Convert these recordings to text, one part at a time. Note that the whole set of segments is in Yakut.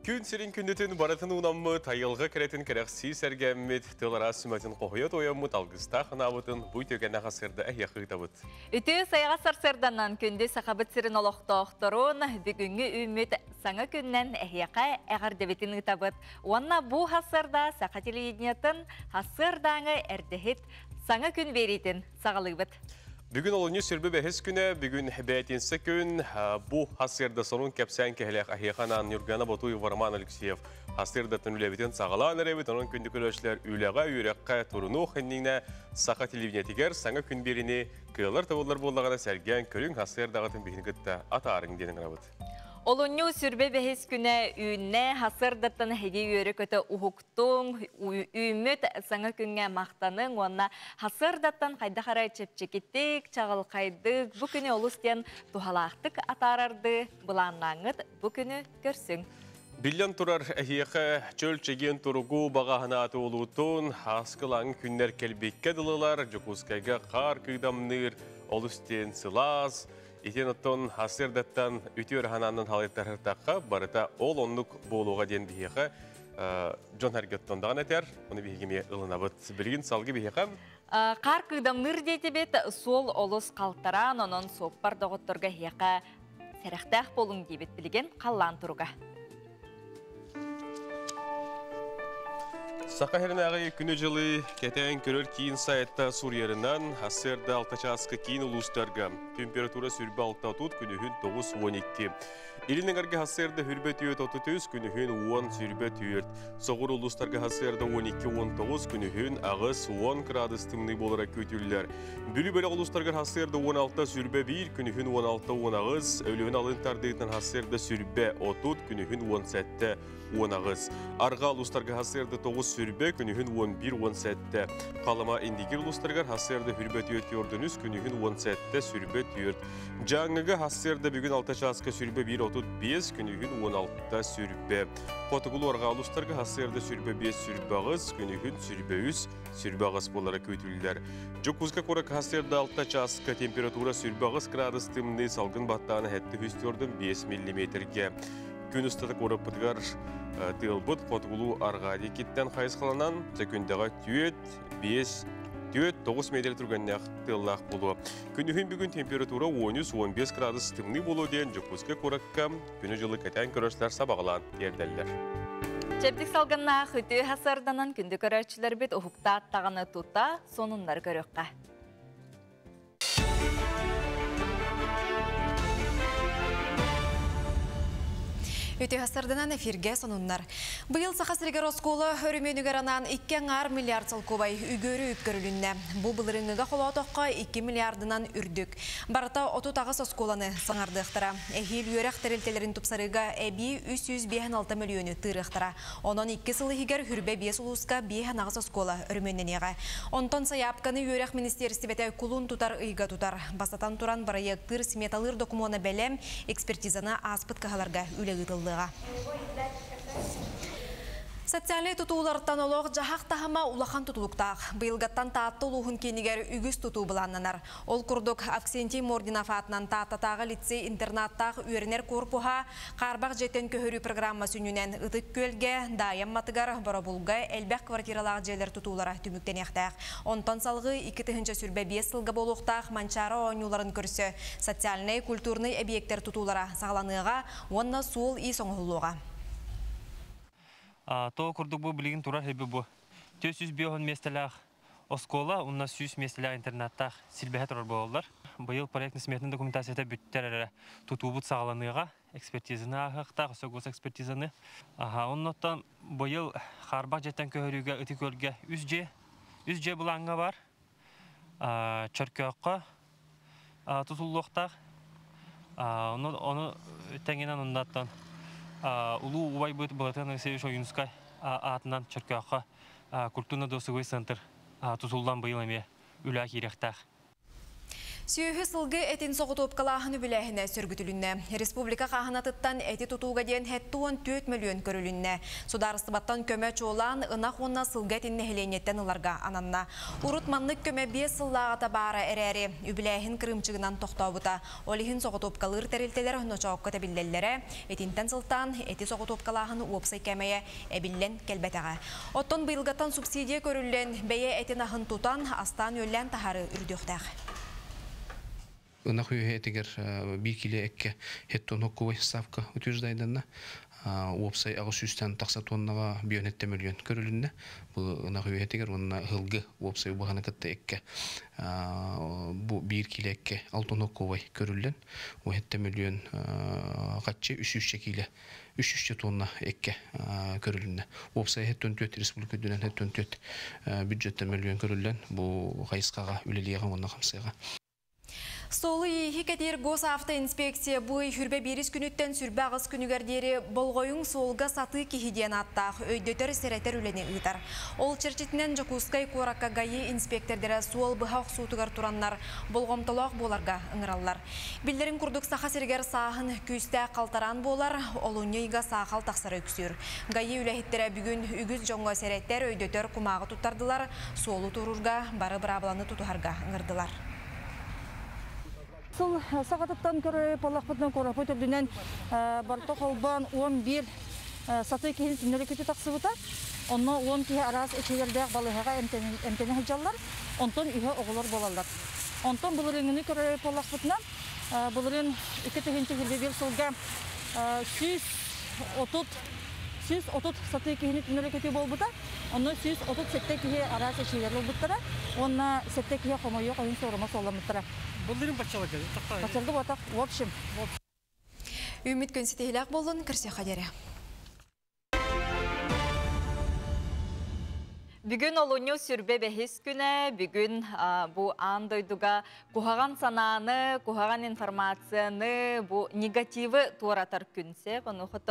Күн сирин күндүтүн барытын уунаммыт, айылҕа кэрэтин кэрэхсии сэргэммит, тыл араас сүмэтин хоһуйа туойаммыт алгыстаах анаабытын бу үтүөкэннээх сарсыарда эһиэхэ ыытабыт. Үтүө сайаҕас сарсыарданан күндү Сахабыт сирин олохтоохторун бүгүҥҥү үүммүт саҥа күннэн эһиэхэ эҕэрдэбитин ыытабыт. Уонна бу сарсыарда Саха телевидениетын сарсыардааҥы эрдэһит саҥа күн биэриитин саҕалыыбыт. Бүгүн олунньу сүрбэ бэһис күнэ, бүгүн бээтинсэ күн, бу сарсыарда сонун кэпсээн кэһэлээх эһиэхэ анаан Нюргана Ботуева, Роман Алексеев сарсыардаттан үлэбитин саҕалаан эрэбит, онон күндү көрөөччүлэр үлэҕэ, үөрэххэ турунуох иннинэ Саха телевидениетигэр саҥа күн биэриини кыалар табыллар буоллаҕына сэргээн көрүҥ, сарсыардаҕытын биһини кытта атаарыҥ диэн ыҥырабыт. Олунньу сүрбэ бэһис күнэ үүннэ, сарсыардаттан эһиги үөрэ-көтө уһуктуҥ, үүммүт саҥа күҥҥэ махтаныҥ уонна сарсыардаттан хайдах эрэ чэпчэкитик, чаҕылхайдык, бу күнү олус диэн туһалаахтык атаарарды былааннааҥҥыт бу күнү көрсүҥ. Биллэн турар, эһиэхэ чөл чэгиэн туругу баҕаһынааты улуутун, аскылаҥ күннэр кэлбиккэ дылылар, Дьокуускайга хаар кыыдамныыр, олус диэн сылаас, итин оттон сарсыардаттан үтүө ыраһанаанан халыттарыртахха барыта ол оннук буолуоҕа диэн биһиэхэ дьон эргеттон даҕан этэр, ону биһигими ылынабыт. Билигин салгы биһиэхэ Хаар кыыдамныыр диэтибит, суол олус халтараан, онон суоппар доҕотторго эһиэхэ сэрэхтээх буолуҥ диибит билигин халлаан туруга. Саха сиринээҕи күнү-дьылы кэтээн көрөр киин сайтта суруйарынан, сарсыарда 6 чааска киин улуустарга температура 26 күнүһүн 9-12. Илин эҥэргэ сарсыарда 24-33, күнүһүн 10-24. Соҕуруу улуустарга сарсыарда 12-19, күнүһүн 8-10 градус тымныы буолара күүтүллэр. Бүлүү бөлөх улуустарыгар сарсыарда 16-21, күнүһүн 16-18, Өлүөн алын тардыытынан сарсыарда 30, күнүһүн 17-18. Арҕаа улуустарга сарсыарда 9-20, күнүһүн 11-17. Халыма Индигир улуустарыгар сарсыарда 24-3, күнүһүн 17-24. Дьааҥыга сарсыарда бүгүн 6 чааска 21-35, күнүһүн 16-20. Хотугулуу арҕаа улуустарга сарсыарда 25-28, күнүһүн 23-28 буолара күүтүллэр. Дьокуускай куоракка сарсыарда 6 чааска температура 28 градус тымныы, салгын баттаана 704 миллиметрге. Күн устата куораппытыгар тыалбыт хотугулуу арҕаа диэкиттэн хайысхаланан, секундаҕа 4, 5, 4, 9 метр түргэннээх тыаллаах буолуо. Күнүһүн бүгүн температура 13-15 градус тымныы буолуо диэн Дьокуускай куоракка күнү-дьылы кэтээн көрөөччүлэр сабаҕалаан тиэрдэллэр. Чэбдик салгыннаах үтүө сарсыарданан күндү көрөөччүлэрбит уһуктаат даҕаны тута сонуннары көрүөххэ. Үтүө сарсыарданан эфиргэ сонуннар. Быйыл Саха сиригэр оскуола өрөмүөнүгэр анаан 2,5 миллиард солкуобай үгүөрү үп көрүлүннэ. Бу былырыыҥҥыга холоотоххо 2 миллиардынан үрдүк. Барыта 38 оскуоланы саҥардыахтара. Эһиил үөрэх тэрилтэлэрин тупсарыыга эбии 356 мөлүйүөнү тыырыахтара. Онон 2 сыл иһигэр 25 улууска 58 оскуола өрөмүөннэниэҕэ. Онтон сайаапканы үөрэх министиэристибэтэ кулун тутар ыйга тутар. Бастатан туран бырайыактыыр сметалыыр докумуона бэлэм, экспертизаны ааспыт кыһаларга үлэ ыытыллыаҕа. Социальнай тутуулартан олох дьаһах таһыма улахан тутулуктаах. Быйылгаттан Таатта улууһун киинигэр үгүс тутуу былааннанар. Ол курдук Авксентий Мординов аатынан Тааттатааҕы лицей интернаттаах үөрэнэр корпуһа хаарбах дьиэттэн көһөрүү программа сүнньүнэн Ытык Күөлгэ, Даайа Амматыгар, Боробулга элбэх квартиралаах дьиэлэр тутуулара түмүктэниэхтээх. Онтон салгыы 2025 сылга буолуохтаах Манчаары оонньууларын көрсө социальнай, культурнай эбийиэктэр тутуулара саҕаланыаҕа уонна суол-иис оҥоһуллуоҕа. То курдук бу билигин турар хэби бу. 405 миэстэлээх оскуола, уонна 100 миэстэлээх интернаттаах силбэһэ турар буолаллар. Быйыл проектный сметный документацията бүттэр эрэ тутуубут саҕаланыаҕа, экспертизаны ааһыахтаах, өссө госэкспертизаны. Аха, оннуттан быйыл хаарбах дьиэттэн көһөрүүгэ Ытык Күөлгэ 3 дьиэ, 3 дьиэ былааҥҥа бар. Чөркөөххө тутуллуохтаах. Ону тэҥинэн оннуттан улуу убайбыт Былатыан Алексеевич Ойуунускай аатынан Чөркөөххө культурно-досуговый центр тутуллан быйыл эмиэ үлэ киириэхтээх. Сүөһү, сылгы этин соҕотуопкалааһын үбүлээһинэ сөргүтүлүннэ. Республика хааһынатыттан эти тутууга диэн 74 мөлүйүөн көрүлүннэ. Судаарыстыбаттан көмө чуолаан ынах уонна сылгы этин нэһилиэнньэттэн ыларга ананна. Урут маннык көмө 5 сыллааҕыта баара эрээри, үбүлээһин кырыымчыгынан тохтообута. Ол иһин соҕотуопкалыыр тэрилтэлэр ночоокко тэбиллэллэрэ. Итинтэн сылтаан эти соҕотуопкалааһын уопсай кээмэйэ эбиллэн кэлбэтэҕэ. Оттон быйылгаттан субсидия көрүллэн, бэйэ этин аһын тутан, астаан-үөллээн таһаарыы үрдүөхтээх. Ынах үөһэ этигэр 1 кило эккэ хеттон хоккубай ставка утверждайданна. Уопсай 800-тэн тахса тоннаға 5 миллион көрүлүннэ. Бу ынах үөһэ этигэр уонна һылгы уопсай убаһаны кытта эккэ бу 1 кило эккэ 6 хоккубай көрүллэн, 7 миллион каччы 300 кило 300 тонна экке көрүлүннэ. Уопсай 74 республика дүнен 74 бюджеттен миллион көрүллэн, бу хайысқаға үлелиэҕэ уонна хамсыаҕа. Суолу-ииһи кэтиир госавтоинспекция бу хүрбэ биирис күнүттэн сүрбэ аҕыс күнүгэр диэри болҕойуҥ, суолга сатыы киһи диэн ааттаах өйдөтөр сэрэтэр үлэни ыытар. Ол чэрчитинэн Дьокуускай куоракка ГАИ инспектордара суол быһа охсуутугар тураннар болҕомтолоох буоларга ыҥыраллар. Биллэрин курдук, Саха сиригэр сааһын күүстээх халтараан буолар, олунньу ыйга саахал тахсара үксүүр. ГАИ үлэһиттэрэ бүгүн үгүс дьоҥҥо сэрэтэр, өйдөтөр кумааҕы туттардылар, суолу туруурга бары быраабыланы тутуһарга ыҥырдылар. Сыл саҕатыттан көрөр буоллахпытына, куораппыт үрдүнэн барыта холбоон 11 сатыы киһини түҥнэри көтүү тахсыбыта. Онно 10 киһи араас эчэйиилээх балыыһаҕа эмтэнэ сылдьаллар. Онтон үһэ оҕолор буолаллар. Онтон былырыыҥҥыны көрөр буоллахпытына, былырыын 2021 сылга 130 сатыы киһини түҥнэри көтүү буолбута. Онно 137 киһи араас эчэйиилэр ылбыттара. Уонна 7 киһи хомойуох иһин суорума суолламмыттара. Былырыын баччаларга Баччаларга буотах, в общем. Үүммүт күн ситиһиилээх буоллун, көрсүөххэ диэри. Бүгүн олунньу 25-ис күнэ, бүгүн бу аан дойдуга куһаҕан санааны, куһаҕан информацияны, бу негативы туоратар күн сөп. Онуоха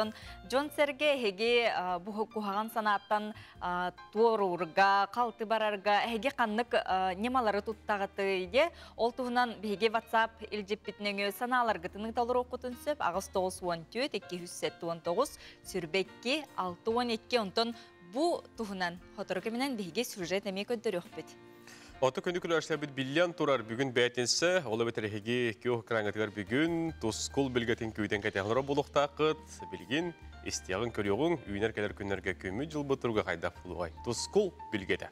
дьон-сэргэ эһиги бу куһаҕан санааттан туоруурга, халты барарга эһиги ханнык ньымалары туттаҕытый диэ. Ол туһунан биһиги WhatsApp илдьиппитинэн санааларгытын ыыталлар сөп. 8 9 14 279 22 62. Онтон бу туһунан сотору кэминэн биһиги сюжет эмиэ көрдөрүөхпүт. Ото күндү көрөөччүлэрбит, биллэн турар, бүгүн бээтинсэ, ол эбэтэр эһиги күөх экраҥҥытыгар бүгүн Тускул билгэтин күүтэн кэтэһэн олорор буолуохтааххыт. Билигин истиэҕиҥ, көрүөҕүҥ, үүнэр кэлэр күннэргэ күммүт дьылбыт туруга хайдах буолуоҕай. Тускул билгэтэ.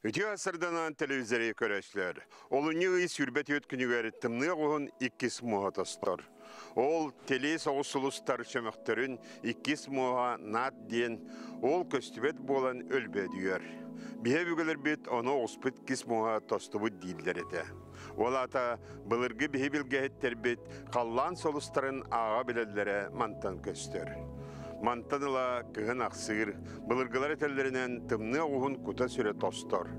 Үтүө сарсыарданан, телевизор көрөөччүлэр. Олунньу ый 24 күнүгэр тымныы оҕуһун иккис муоһа тостор. Ол теле соҕус сулустар чөмөхтөрүн иккис муоһа наат диэн, ол көстүбэт буолан өлбөөдүйэр. Биһиги өбүгэлэрбит ону оҕуспут иккис муоһа тостубут дииллэр этэ. Ол аата былыргы биһиги билгэһиттэрбит халлаан сулустарын ааҕа билэллэрэ мантан көстөр. Мантан ыла кыһын ахсыыр, былыргылар этэллэринэн тымныы оҕуһун кута сүрэ тостор.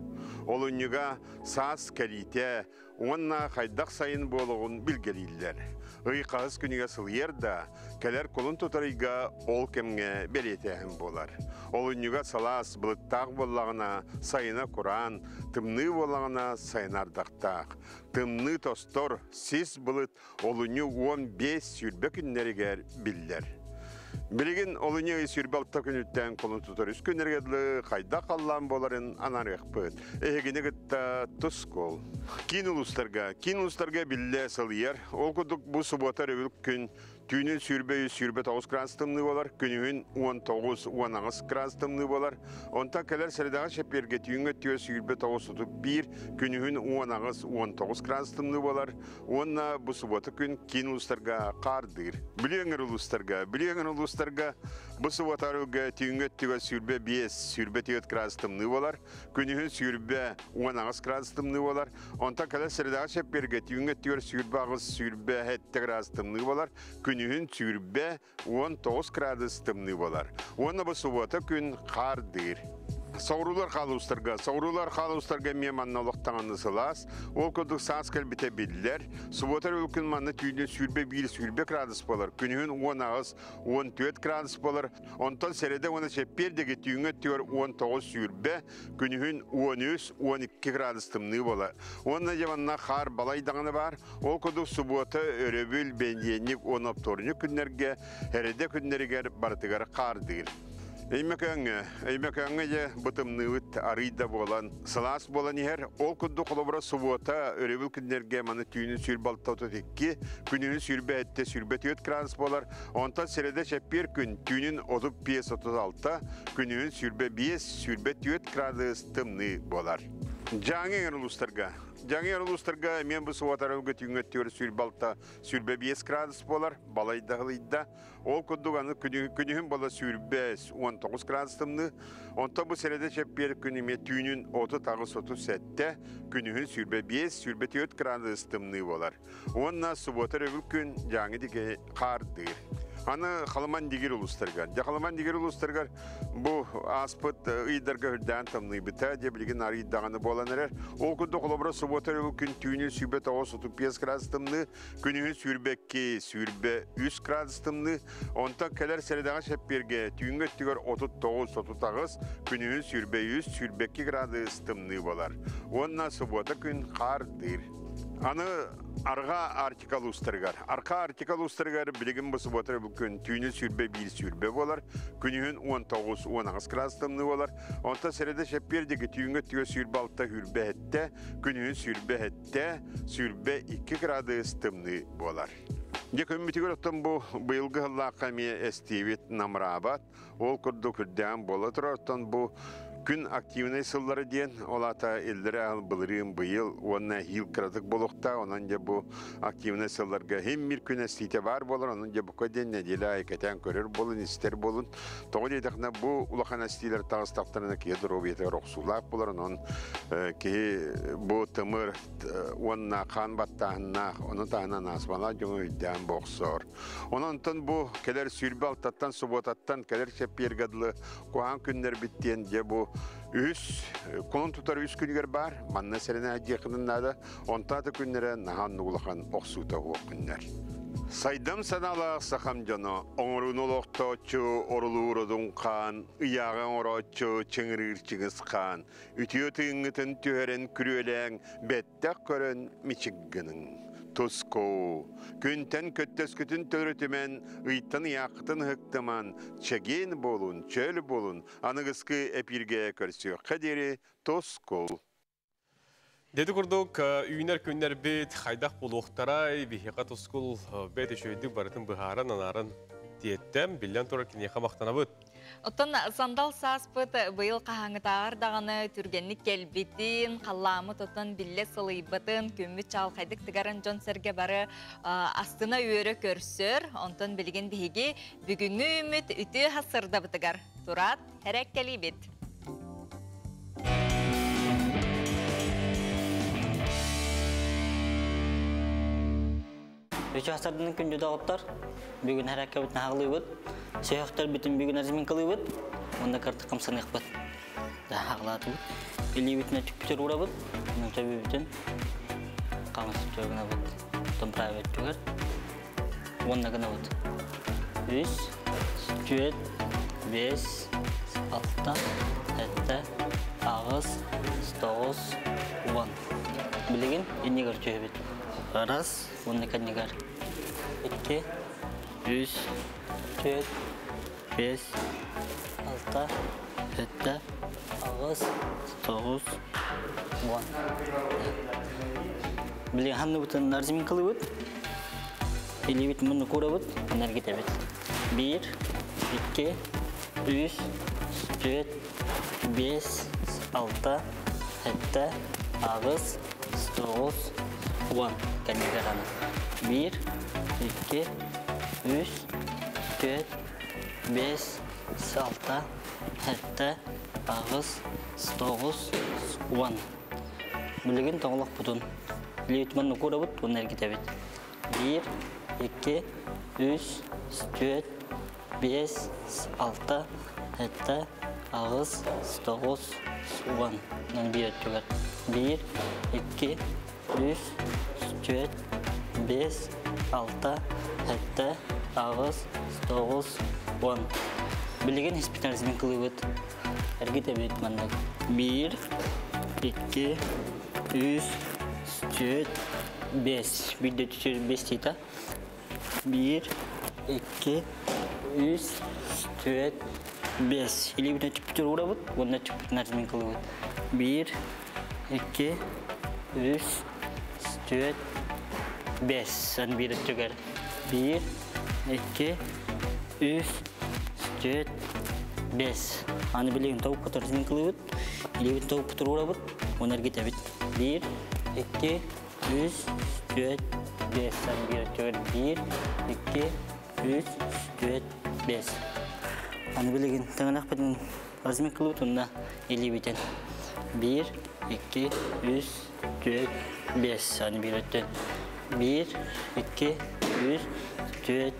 Олунньуга саас кэлиитэ уонна хайдах сайын буолуоҕун билгэлииллэр. Ый хаһыс күнүгэр сылыйар да, кэлэр кулун тутар ыйга ол кэмҥэ бэлиэтээһин буолар. Олунньуга сылаас, былыттаах буоллаҕына сайына кураан, тымныы буоллаҕына сайына ардахтаах. Тымныы тостор, сис былыт олунньу 15-20 күннэригэр биллэр. Билигин олунньу ый 26 күнүттэн кулун тутар 3 күннэргэ дылы хайдах халлаан буоларын анаарыахпыт. Эһигини кытта Тускул. Киин улуустарга биллэ сылыйар. Ол курдук бу субуота, өрөбүл күн түүнүн 23-29 градус тымныы буолар, күнүһүн 19-18 градус тымныы буолар. Онтон кэлэр сэрэдэҕэ, чэппиэргэ түүҥҥү өттүгэр 29-31, күнүһүн 18-19 градус тымныы буолар. Уонна бу субуота күн киин улуустарга хаардыыр. Бүлүү эҥэр улуустарга бу субуота түүҥҥү өттүгэр 25-24 градус тымныы буолар. Күнүһүн 20-18 градус тымныы буолар. Онтон кэлэр сэрэдэҕэ, чэппиэргэ түүҥҥү өттүгэр 28-27 градус тымныы буолар. Күнүһүн 20-19 градус тымныы буолар. Уонна бу субуота күн хаардыыр. Соҕуруулар хаалуустарга, соҕуруулар хаалуустарга эмиэ манна олохтоҥонну сылаас, ол курдук саас кэлбитэ биллэр. Субуота өрөбүл күн манна түүнүн 21-20 градус буолар, күнүһүн 18-14 градус буолар. Онтон сэрэдэ уонна чэппиэр диэки түүҥҥү өттүгэр 19-20, күнүһүн 13-12 градус тымныы буолар. Уонна дьэ манна хаар балай даҕаны баар. Ол курдук субуота, өрөбүл, бэнидиэнньик уонна оптуорунньук күннэргэ, эрэдэ күннэригэр барытыгар хаардыыр. Өймөкөөҥҥө, Өймөкөөҥҥө дьэ бу тымныыбыт арыый да буолан, сылаас буолан иһэр. Ол курдук холобура субуота, өрөбүл күннэргэ маны түүнүн 26-32, күнүһүн 27-24 градус буолар. Онтон сэрэдэ чэппиэр күн түүнүн 35-36, күнүһүн 25-24 градус тымныы буолар. Дьааҥы эҥэр улуустарга. Дьааҥы эҥэр улуустарга эмиэ бу субуота өрөбүлгэ түүҥҥэ өттүгэр 26-25 градус буолар, балайда ыһылыйда. Ол курдук аны күнүһүн буола 19 градус тымныы. Онтон бу сэрэдэ чэппиэр күн эмиэ түүнүн 38-37, күнүһүн 25-24 градус тымныы буолар. Уонна субуота өрөбүл күн Дьааҥы диэки хаардыыр. Аны Халыман Дигир улуустарыгар. Дьэ Халыман Дигир улуустарыгар бу ааспыт ыйдарга үрдээн тымныйбыта, дьэ билигин арыйдаҕаны буолан эрэр. Ол курдук холобура субуота өрөбүл күн түүнүн 29-35 градус тымныы, Күнүһүн 22, 23 градус тымныы, онтон кэлэр сэрэдэҕэ чэппиэргэ түүҥҥү өттүгэр 39-38, күнүһүн 23, 22 градус тымныы буолар. Уонна субуота күн хаардыыр. Аны Арҕаа Арктика улуустарыгар. Арҕаа Арктика улуустарыгар билигин бу субуота күн түүнүн 21-20 буолар, күнүһүн 19-18 градус тымныы буолар. Онтон сэрэдэ чэппиэр диэки түүҥҥү өттүгэр 26-27, күнүһүн 27 22 градус тымныы буолар. Дьэ күммүтүгэр оттон бу быйылгы сыллаахха эмиэ эстиибит намыраабат. Ол курдук үрдээн буола турар. Оттон бу күн активнай сыллары диэн, ол аата иллэрэ былырыын быйыл уонна эһиил кыратык буолуохтаах. Онон дьэ бу активнай сылларга иһин бир күн эстиитэ баар буолар. Онон дьэ бука диэн нэдиэлэ аайы кэтээн көрөр буолун, истэр буолун. Тоҕо диэтэххинэ бу улахан эстиилэр таҕыстахтарына киһи доруобуйатыгар охсуулаах буолар. Онон киһи бу тымыр уонна хаан баттааһыннаах, ону таһынан ааспалаах дьоҥу өйдөөн бохсор. Онон бу кэлэр 26-тан субуотаттан кэлэр чэппиэргэ дылы куһаҕан күннэрбит диэн дьэ бу үһүс кулун тутар үс күнүгэр баар манна сэрэнэ дьиэхинин наада онтаата күннэрэ наһаа оннук улахан охсуута уох күннэр. Сайдам санаалаах сахам дьоно, оҥорууну олохтооччу, орулуур одун хаан, ыйааҕы оҥорооччу, чыҥырыыр чыҥыс хаан, үтүө тыыҥҥытын түһэрэн күрүөлээҥ, бэттэх көрөн мичик гыныҥ. Туску! Күнтэн көттөскүтүн төрүтүмэн, ыйтан ыйааххытын ыһыктыман, чэгиэн буолун, чөл буолун, аныгыскы эпииргэ көрсүөххэ диэри тускул! Дети курдук үүнэр күннэрбит хайдах буолуохтарай, биһиэхэ тускул бэт үчүгэйдик барытын быһааран, анааран тиэттем, биллэн турар киниэхэ махтанабыт. Оттон сандал сааспыт быйыл хаһааҥҥытааҕар даҕаны түргэнник кэлбитин, халлааммыт оттон биллэ сылыйбытын, күммүт чаҕылхайдык тыгарын дьон-сэргэ бары астына үөрэ көрсөр. Онтон билигин биһиги бүгүҥҥү үүммүт үтүө сырдабытыгар тураат Эрэккэлиибит. Үчастардын күндү доҕоттор, бүгүн хәрәккәбит наһаҕылыыбыт, сөһөхтөр бүтүн бүгүн арзиминкалыыбыт, онда кыртык қымсаныахпыт. Хаҕылаатыбыт. Илиибитинэ түкпүтэр уурабыт, онон төбүбүтүн қамыс гынабыт. Оттон правый өттүгэр уонна гынабыт. Үс, түөрт, бес, алта, сэттэ, аҕыс, тоҕус, уон. Билигин иннигэр түһэбит. Раз, уонна кэннигэр. Икки, үс, түөрт, бес, алта, сэттэ, аҕыс, тоҕус, уон. Билигин ханныбытын нарзиминкалыыбыт. Илиибит мунну куурабыт, энергитэбит. Биир, икки, үс, түөрт, биэс, алта, сэттэ, аҕыс, тоҕус, уон. Кэннигэр аны. Биир, икки, үс, түөрт, биэс, алта, сэттэ, аҕыс, тоҕус, уон. Билигин тоҕолохпутун. Илиибит мунну куурабыт уонна эргитэбит. Биир, икки, үс, түөрт, биэс, алта, Этте, ағыз, 9, 10. Нан bir өттүгэр. 1, 2, 3, 4, 5, 6, 7, 8, 9, 10. Билигин испитализмен кылыбыт. Эргитебит маннык. 1, 2, 3, 4, 5. Бирде түчөр 5 тита. 1, 2, 3, 4, 5. Или бүтүн түптөр урабыт, онна түптүн арзмен кылыбыт. 1, 2, 3, 4, 5. Ан бир өттүгэр. 1, 2, 3, 4, 5. Аны билигин тоғуп көтөрсүн кылыбыт. Или бүтүн тоғуп көтөр урабыт, он эргитебит. 1, 2, 3, 4, 5. Ан бир өттүгэр. 1, 2, 3, 4, 5. Аны билигин таңанақ бітін размер кылыбыт, онна или битен. 1, 2, 3, 4, 5. Аны бир өттөн. 1, 2, 3, 4,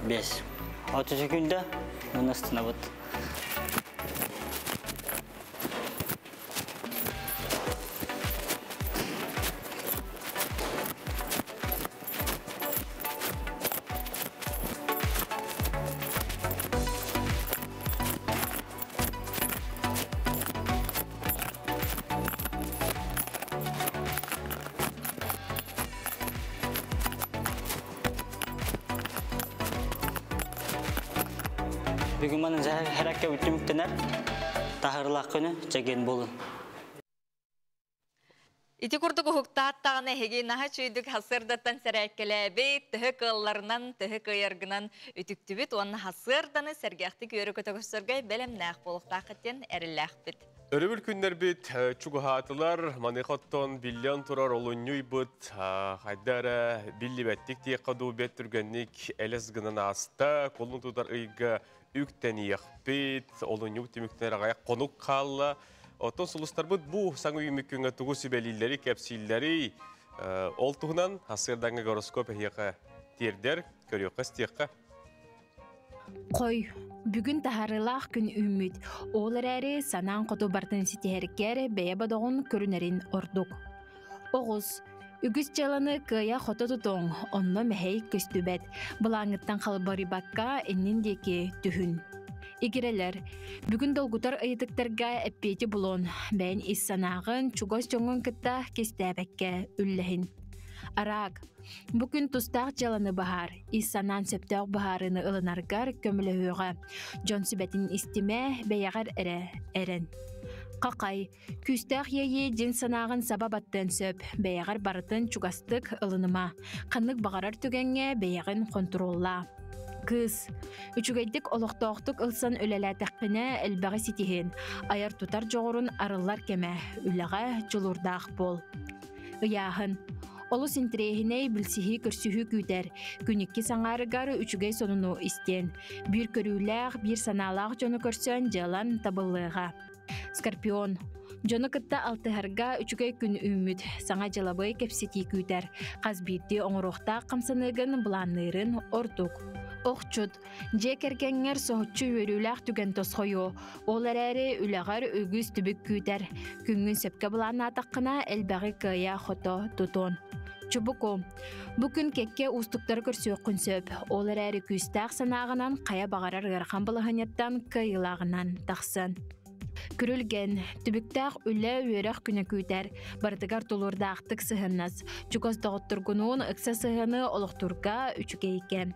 5. 6 секунда оны астынабыт. Бүгін манын хәрәккә үттүмүктенер, тахырлақ күні жеген болun. Ити курдук уһуктааттаҕына эһиги наһаа чүйдүк хасырдаттан сэрээккэлээбит, төһө кыалларынан, төһө кыайаргынан үтүктүбүт уонна хасырданы сэргэхтик үөрэ көтөгөссөргө бэлэмнээх буолуохтааххыт диэн эрэллээхпит. Өрөбүл күннэрбит чугаһаатылар, маныхоттон биллэн турар олунньуйбут, хайда эрэ биллибэттик тиэххэ дуу бэт түргэнник элэс гынан ааста, кулун тутар ыйга үктэниэхпит, олунньук түмүктэнэр аҕайах хонук хаалла. Оттон сулустарбыт бу саҥа үйүмүккүҥҥэ тугу сүбэлииллэри, кэпсииллэри, ол туһунан хасыардаҥҥа гороскоп эһиэхэ тиэрдэр, көрүөххэ, истиэххэ. Қой, бүгүн таһарылаах күн үүммүт. Ол эрээри санаан хоту бартын ситиһэркэр бэйэ бодоҕун көрүнэрин ордук. Оҕус, үгүс дьыаланы кыайа хото тутуоҥ, онно мэһэй көстүбэт. Былааҥҥыттан халбарыйбакка иннин диэки түһүн. Игирэлэр, бүгүн долгутар ыйытыктарга эппиэти булун, бэйэн ис санааҕын чугас дьоҥҥун кытта кистээбэккэ үллэһин. Араак, бу күн тустаах дьыаланы быһаар, ис санаан сөптөөх быһаарыыны ылынаргар көмөлөһүөҕэ. Дьон сүбэтин истимэ, бэйэҕэр эрэ эрэн. Хахай, күүстээх иэйии дьиҥ санааҕын саба баттыан сөп, бэйэҕэр барытын чугастык ылыныма. Ханнык баҕарар түгэҥҥэ бэйэҕин хонтуруоллаа. Кыыс, үчүгэйдик олохтоохтук ылсан үлэлээтэххинэ элбэҕи ситиһин, айар-тутар дьоҕурун арыллар кэмэ, үлэҕэ дьулуурдаах буол. Ыйааһын. Олус интэриэһинэй билсиһии-көрсүһүү күүтэр. Күн иккис аҥаарыгар үчүгэй сонуну истиэн. Биир көрүүлээх, биир санаалаах дьону көрсөн дьыалан табыллыаҕа. Скорпион. Дьону кытта алтыһарга үчүгэй күн үүммүт. Саҥа дьылабыай кэпсэтии күүтэр. Хас биирдии оҥоруохтаах хамсаныыгын былаанныырын ордук. Охчут. Дьиэ кэргэҥҥэр соһуччу үөрүүлээх түгэн тосхойуо. Ол эрээри үлэҕэр үгүс түбүк күүтэр. Күҥҥүн сөпкө былааннаатаххына элбэҕи кыайа-хото тутуон. Чубуку. Бу күн кэккэ уустуктары көрсүөххүн сөп. Ол эрээри күүстээх санааҕынан хайа баҕарар ыарахан балаһыанньаттан кыайыылааҕынан тахсан. Күрүлгэн, түбүктээх үлэ үөрэх күнэ күүтэр, барытыгар тулуурдаахтык сыһыаннас, чугас доҕотторгунуун ыкса сыһыаны олохтуурга үчүгэйгэ.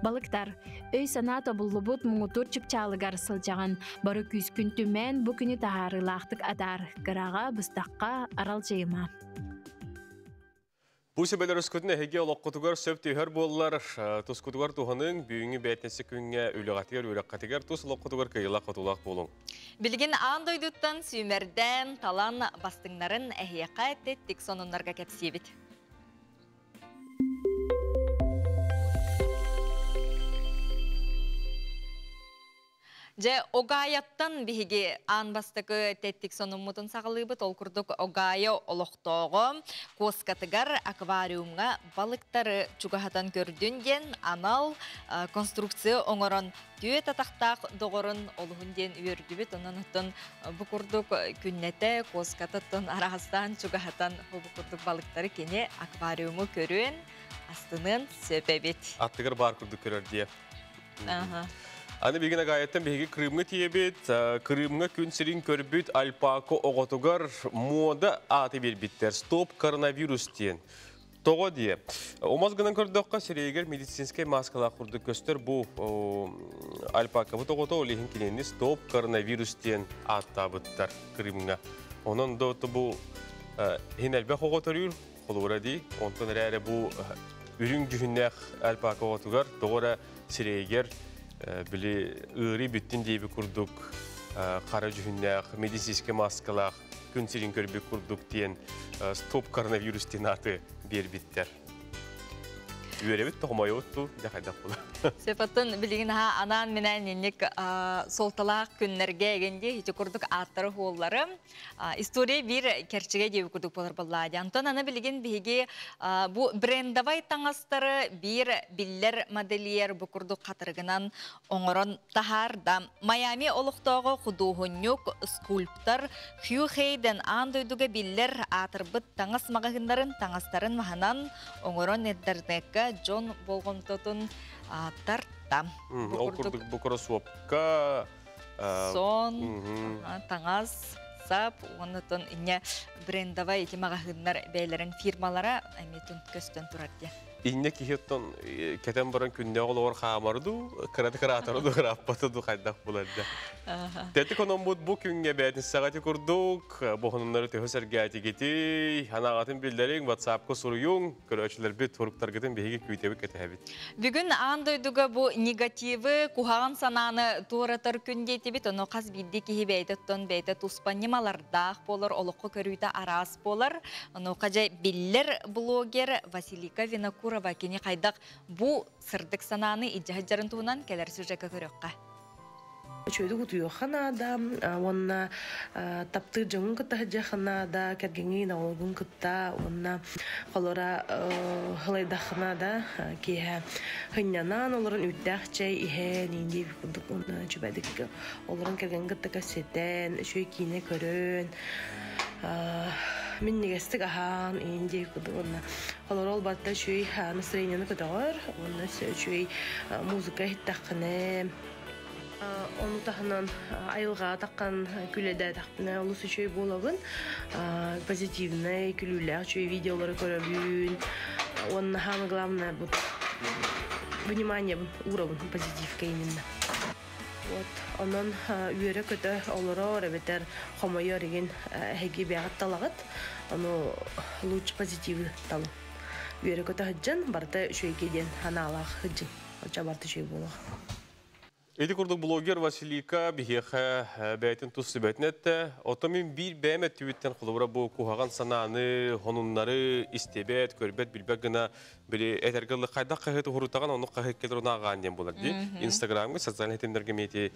Балыктар, өй-санаа тобуллубут муҥутуур чыпчаалыгар сылдьаҕын, бары күүскүн түмэн бу күнү таһаарыылаахтык атаар, кыраҕа, быстахха аралдьыйыма. Бу сүбэлэр өскөтүн эһиги олоххутугар сөп түһэр буоллар, тускутугар туһаныҥ, бүгүҥҥү бээтинсэ күҥҥэ үлэҕитигэр, үөрэххитигэр тус олоххутугар кыайыылаах-хотуулаах буолуҥ. Билигин аан дойдуттан сүүмэрдээн, талан бастыҥнарын эһиэхэ тэттик сонуннарга кэпсиэбит. Дьэ, Огайаттан биһиги аан бастакы тэттик сонуммутун саҕалыыбыт. Ол курдук Огайо олохтооҕо куоскатыгар аквариумҥа балыктары чугаһатан көрдүн диэн анал конструкция оҥорон түөт атахтаах доҕорун олуһун диэн үөрдүбүт. Онон оттон бу курдук күннэтэ куоскатыттан араастаан чугаһатан бу курдук балыктары кини аквариуму көрүөн, астыныан сөп эбит. Аттыгар баар курдук көрөр дии. Аны билигин Агаяттан биһиги Крымҥа тиийэбит. Крымҥа күн сирин көрбүт альпака оҕотугар муода ааты биэрбиттэр. Стоп коронавирус диэн. Тоҕо диэ? Омос гынан көрдөххө, сирэйигэр медицинскэй маскалаах курдук көстөр бу альпакабыт оҕото, ол иһин кинини стоп коронавирус диэн ааттаабыттар Крымҥа. Онон да бу иһин элбэх оҕо төрүүр, холобура дии. Онтон эрээри бу үрүҥ дьүһүннээх альпака оҕотугар тоҕо эрэ сирэйигэр били ыарыы бүттүн диэби курдук хара дьүһүннээх медицинскэй маскалаах күн сирин көрбүт курдук диэн стоп коронавирус диэн ааты биэрбиттэр. Үөрэбит тоҕомойобут ту дьэ хайдах була. Сөп, билигин аха анаан минээн инник солталаах күннэргэ эгенди ити курдук ааттары хуоллары история биир кэрчигэ диэби курдук болар боллаа. Антон аны билигин биһиги бу брендовай таҥастары биир биллэр модельер бу курдук хатырыгынан оҥорон таһаарда. Майами олохтооҕо худуоһунньук, скульптор Хью Хейден аан дойдуга биллэр аатырбыт таҥас маҕаһыыннарын таҥастарын маһынан оҥорон интернекка дьон болҕомтотун тарта. Ол курдук бу кроссовка, сон, таҥас, сап, оннотон инне брендовай ити маҕаһыыннар бэйэлэрин фирмалара эмиэтин көстөн турар диye. Инне киһиттон кетен баран күннэ олоор хаамарду, кыраты кыраатары кырааппаты ду хайдах буларда. Тетик онон бу күнге бәтин сагати курдук, бу хонуннары төһө сэргээтигити, ханаҕатын биллерин WhatsApp-ка суруйуҥ, көрөөчүлэрбит туруктаргытын биһиги күүтэбит кэтэһэбит. Бүгүн аан дойдуга бу негативы, куһаҕан санааны туоратар күн диэтибит, ону хас биирдии киһи бэйэтэ бэйэтэ туспа ньымалардаах буолар, олоххо көрүүтэ араас буолар. Ону кажа биллэр блогер Василика Винокурова кини хайдах бу сырдык санааны илдьэ туһунан кэлэр сюжекка көрүөххэ. Үчүгэйдик утуйуохха наада, уонна таптыыр дьоҥҥун кытта сылдьыахха наада, кэргэҥҥин, оҕолоргун кытта, уонна холора һылайдахха наада, киэһэ һынньанан олорон үүттээх чэй иһэн, иинди курдук уонна үчүгэйдик олорон кэргэҥҥин кытта кэпсэтэн, үчүгэй киинэ көрөн, минньигэстик аһаан, иинди курдук уонна холоро ол барыта үчүгэй настроениены көтөҕөр, уонна үчүгэй музыка иһиттэххинэ, ону таһынан айылҕаҕа таххан күлэдээтэхпинэ олус үчүгэй буолабын. Позитивнай, күлүүлээх үчүгэй видеолары көрөбүн. Уонна самое главное, вот, внимание уурабын позитивка именно. Вот, онон үөрэ-көтө олорор эбэтэр хомойор игин эһиги бэйэҕит талаҕыт. Ону лучше позитивы талын. Үөрэ-көтө сылдьан, барыта үчүгэйгэ диэн санаалаах сылдьын. Оччо барыта үчүгэй буолуоҕа. Ити курдук блогер Василика биһиэхэ бэйэтин тус сүбэтин эттэ. Оттон мин биир бэйэм өттүбүттэн холобура бу куһаҕан санааны, хонуннары истибэт, көрбөт, билбэт гына били этэргэ дылы хайдах хаһыат уһурутаҕын, оннук хаһыат кэлэр унааҕаан диэн буолар дии. Инстаграмҥа, социальнай ситимнэргэ эмиэ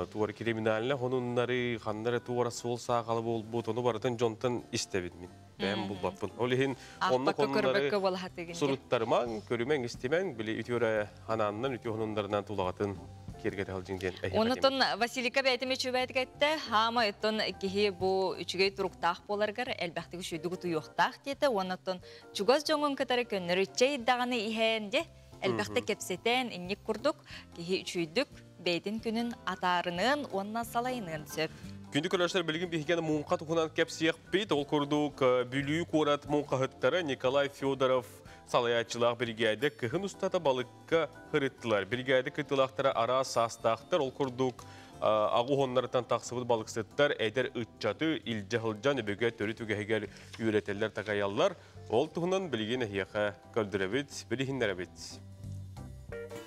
туора криминальнай хонуннары, ханна эрэ туора суол саахала буолбут, ону барытын дьонтон истэбин мин. Бэйэм булбаппын. Ол иһин оннук Аахпакка, хонуннары көрбөккө буолаһатыгын. суруттарымаҥ, көрүмэҥ, истимэҥ, били үтүөрэ ханаанынан, үтүө хонуннарынан тулаҕатын киэргэтэ сылдьыҥ диэн эһиэхэ Онутун Василика бэйэтим үчүгэйдик хаама оттон киһи бу үчүгэй туруктаах буоларгар элбэхтик үчүгэй утуйуохтаах диэтэ. Онотон чугас дьоҥун кытары көннөрү чэй даҕаны иһэн де элбэхтэ кэпсэтэн инник курдук киһи үчүйдүк бэйтин күнүн атаарыныан уонна салайыныан сөп. Күндү көрөөччүлэр, билигин биһиги муҥха туһунан кэпсиэхпит. Ол курдук Бүлүү куорат муҥхаһыттара Николай Федоров салайааччылаах биригээдэ кыһын устата балыкка сырыттылар. Биригээдэ кыттыылаахтара араас саастаахтар, ол курдук аҕыс уоннарыттан тахсыбыт балыксыттар эдэр ыччаты илдьэ сылдьан өбүгэ төрүт үгэһигэр үөрэтэллэр такайаллар. Ол туһунан билигин эһиэхэ көрдөрөбүт, билиһиннэрэбит.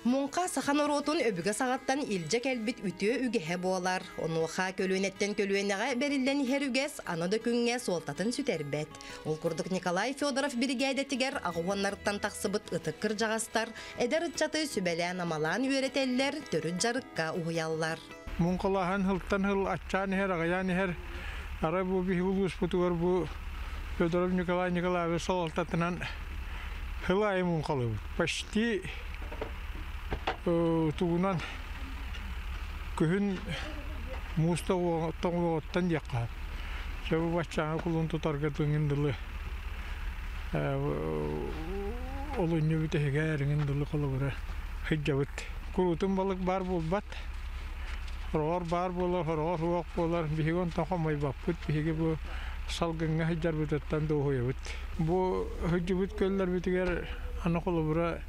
Муҥха саха норуотун өбүгэ саҕаттан илдьэ кэлбит үтүө үгэһэ буолар. Онуоха көлүөнэттэн көлүөнэҕэ бэриллэн иһэр үгэс аны да күҥҥэ суолтатын сүтэрбэт. Ол курдук Николай Федоров биригээдэтигэр аҕыс уоннарыттан тахсыбыт ытык кырдьаҕастар эдэр ыччаты сүбэлээн амалаан үөрэтэллэр, төрүт дьарыкка уһуйаллар. Муҥхалааһын сылтан сыл аччаан иһэр, аҕыйаан иһэр. Арай бу биһиги улууспутугар бу Федоров Николай Николаевич салалтатынан сыл аайы муҥхалыыбыт. Почти тугунан күһүн муус тоҥуоҕуттан диэххэ сөп. Бу баччааҥы кулун тутарга тыҥын дылы олунньу бүтэһигэ эриҥин дылы холобура сылдьабыт. Куруутун балык баар буолбат. Хороҕор баар буолар, хороҕор суох буолар. Биһиги онтон хомойбоппут. Биһиги бу салгыҥҥа сылдьарбытыттан дуоһуйабыт. Бу сылдьыбыт күөллэрбитигэр аны холобура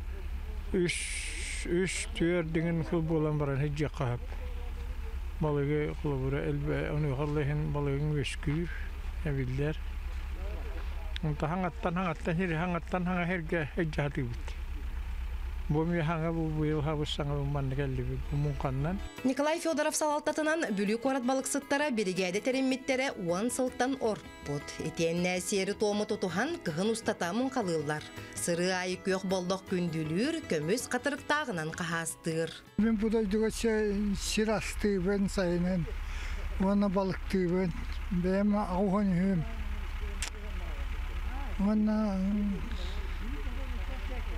үс үс түөрт диҥин сыл буолан баран сылдьыахха сөп. Балыгы холобура элбэ онуоха ол иһин балыгыҥ үөскүүр, эбиллэр. Онтон хаҥаттан хаҥаттан сири хаҥаттан хаҥа сиргэ илдьэ сатыыбыт. Бу эмиэ хаҥа бу быйыл хабыс саҥа манна кэллибит бу муҥханнан. Николай Федоров салалтатынан Бүлүү куорат балыксыттара биригээдэ тэриммиттэрэ 10 сылтан орпут. Итиэннэ сиэри-туому тутуһан кыһын устата муҥхалыыллар. Сырыы аайы күөх боллох күндүлүүр, көмүс хатырыктааҕынан хаһаастыыр. Мин бу дойдуга сир астыыбын сайынын уонна балыктыыбын. Бэйэм аҕуһан үһүм. Уонна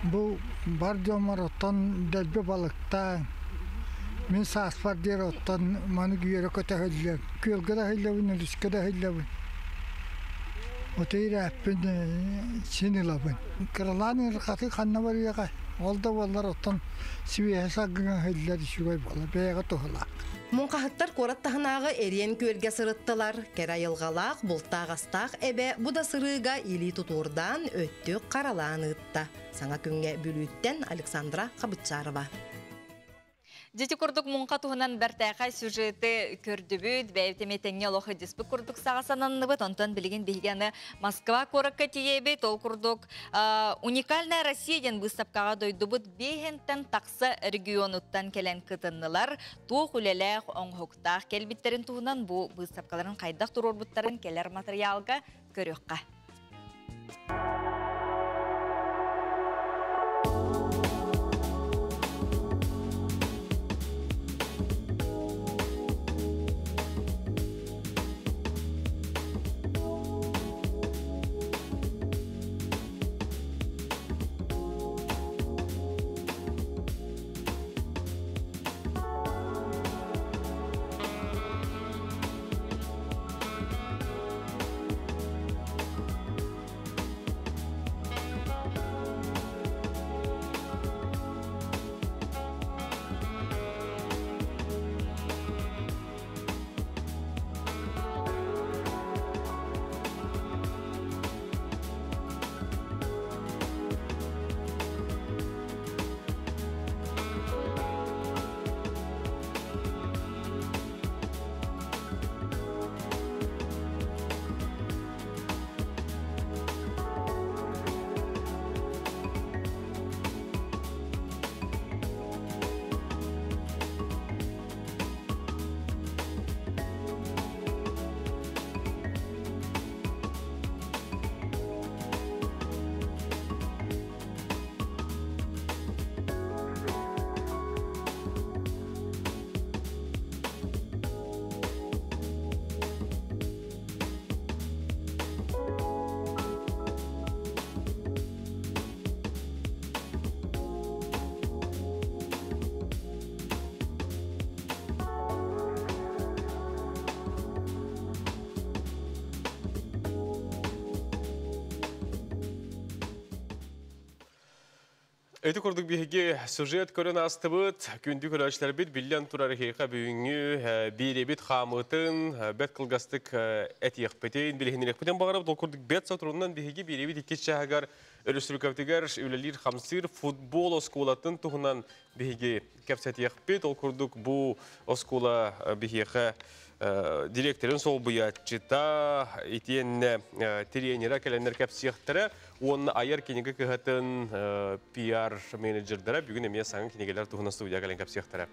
бу бар дьоммор оттон дэлби балыктаан, мин сааспар диэри оттон маны үөрэ көтөһүллүөм. Күөлгэ да иһиллэбин, өрүскэ да иһиллэбин. Ото ирээппин син ылабын. Кыралаан ыарахаты ханна барыаҕай? Ол да буоллар оттон сибиэһэ саргыҥа иһиллэр үчүгэй буолар, бэйэҕэ туһалаах. Муҥхаһыттар куорат таһынааҕы Эриэн күөлгэ сырыттылар. Кэрэ айылҕалаах, бултаах-астаах эбэ бу да сырыыга илии тутуурдаан, өттүк харалаан ыытта. Саҥа күҥҥэ Бүлүүттэн Александра Хабытчарова. Дьити курдук муҥха туһунан бэртээхэй сюжеты көрдүбүт, бэйэбит эмиэ тэҥҥэ олох ыдьыспыт курдук саҕа сананныбыт. Онтон билигин биһиги аны Москва куоракка тиийэбит. Ол курдук «Уникальная Россия» диэн быыстапкаҕа дойдубут биэһинтэн тахса регионуттан кэлэн кытыннылар. Туох үлэлээх, оҥоһуктаах кэлбиттэрин туһунан бу быыстапкаларын хайдах туруорбуттарын кэлэр матырыйаалга көрүөххэ. Ити курдук биһиги сюжет көрөн астыбыт, күндү көрөөччүлэрбит биллэн турар эһиэхэ бүгүҥҥү биирэбит хаамыытын бэрт кылгастык этиэхпитин, билиһиннэриэхпитин баҕарабыт. Ол курдук бэрт соторунан биһиги биирэбит иккис чааһыгар өрөспүүбүлүкэбитигэр үлэлиир хамсыыр футбол оскуолатын туһунан биһиги кэпсэтиэхпит. Ол курдук бу оскуола биһиэхэ директорын солбуйааччыта итиэннэ тренера кэлэннэр кэпсиэхтэрэ. Уонна Айар кинигэ кыһатын PR менеджердара бүгүн эмиэ саҥа кинигэлэр туһунан студияҕа кэлэн кэпсиэхтэрэ.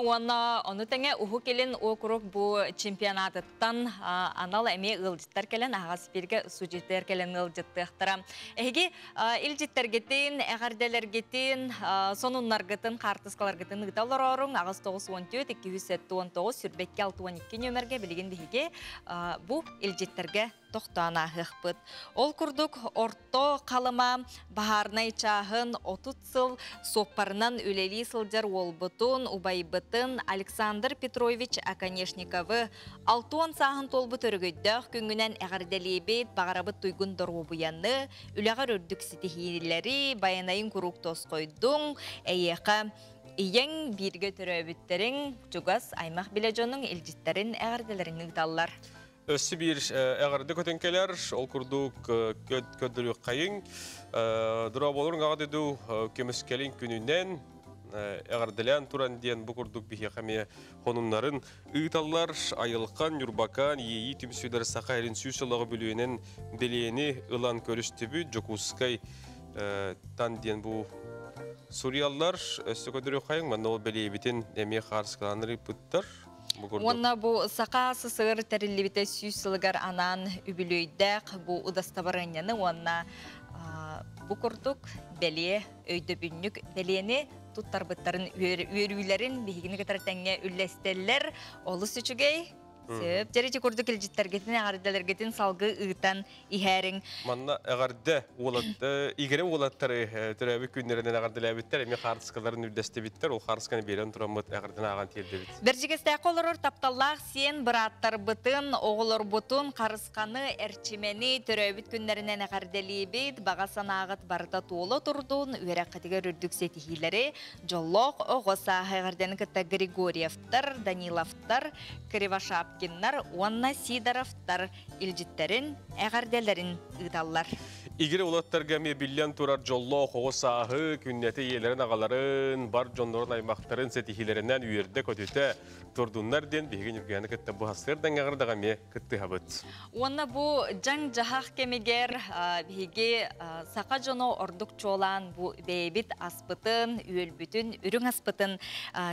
Уонна ону тэҥэ Уһук Илин уокурук бу чемпионатыттан анал эмиэ ыалдьыттар кэлэн аһаҕас эфиргэ судьуйдар кэлэн ыалдьыттыахтара. Эһиги илдьиттэргитин, эҕэрдэлэргитин, сонуннаргытын, хаартыскаларгытын ыыта олорооруҥ аҕыс 94 279 сүрбэкки 62 нүөмэргэ билигин биһиги бу илдьиттэргэ тохтоон ааһыахпыт. Ол курдук Орто Халыма баһаарынай чааһын 30 сыл суоппарынан үлэлии сылдьар уолбутун, убайбытын Александр Петрович Оконешниковы 60 сааһын туолбут өрөгөйдөөх күҥҥүнэн эҕэрдэлиибит, баҕарабыт туйгун доруобуйаны, үлэҕэр үрдүк ситиһиилэри, байанайын куруук тосхойдуҥ, эйиэхэ ийэҥ, бииргэ төрөөбүттэриҥ, чугас аймах билэ дьонуҥ илдьиттэрин, эҕэрдэлэрин ыыталлар. Өссө биир эҕэрдэ көтөн кэлэр, ол курдук көрдөрүөххэйиҥ. Дорооболорун аҕа дойду көмүскэлин күнүнэн эҕэрдэлээн туран диэн бу курдук биһиэхэ эмиэ хонуннарын ыыталлар. Айылхан, Ньурбакаан, Иэйии түмсүүлэр Саха эрин сүүс сыллаҕы бүлүөнэн бэлиэни ылан көрүстүбүт. Дьокуускай тан диэн бу суруйаллар. Өссө көрдөрүөххэйиҥ, манна ол бэлиэбитин эмиэ хаарыскалаан ыыппыттар. Уонна бу Саха СССР тэриллибитэ сүүс сылыгар анаан үбүлүөйдээх бу удастабарыанньаны уонна бу курдук бэлиэ өйдөбүнньүк бэлиэни туттарбыттарын үөрүүлэрин биһигини кытары тэҥҥэ үллэстэллэр. Олус үчүгэй. Сөп. Дьэрити курдук илдьиттэргитин, эҕэрдэлэргитин салгыы ыытан иһээриҥ. Манна эҕэрдэ уолат игирэ уолаттары төрөөбүт күннэринэн эҕэрдэлээбиттэр, эмиэ хаартыскаларын үрдэстибиттэр, ол хаартысканы биэрэн тураммыт эҕэрдэн ааҕан тиэрдэбит. Бэрдьигэстээххэ олорор тапталлаах сиэн бырааттарбытын, оҕолорбутун, харысханы, эрчимэни төрөөбүт күннэринэн эҕэрдэлиибит, баҕа санааҕыт барыта туола турдун, үөрэххитигэр үрдүк ситиһиилэри, дьоллоох оҕо сааһы эҕэрдэни кытта Григорьевтар, Даниловтар, Кривошапкиннар уонна Сидоровтар илдьиттэрин, эҕэрдэлэрин ыыталлар. Игирэ уолаттарга эмиэ биллэн турар дьоллоох оҕо сааһы, күннэтэ ийэлэрин аҕаларын, бар дьоннорун аймахтарын ситиһиилэринэн үөрдэ-көтүтэ турдуннар диэн биһиги Ньургуйааны кытта бу сарсыардаҥ эҕэрдэҕэ эмиэ кыттыһабыт. Уонна бу дьаҥ-дьаһах кэмигэр биһиги саха дьоно ордук чуолаан бу бэйэбит аспытын, үөлбүтүн, үрүҥ аспытын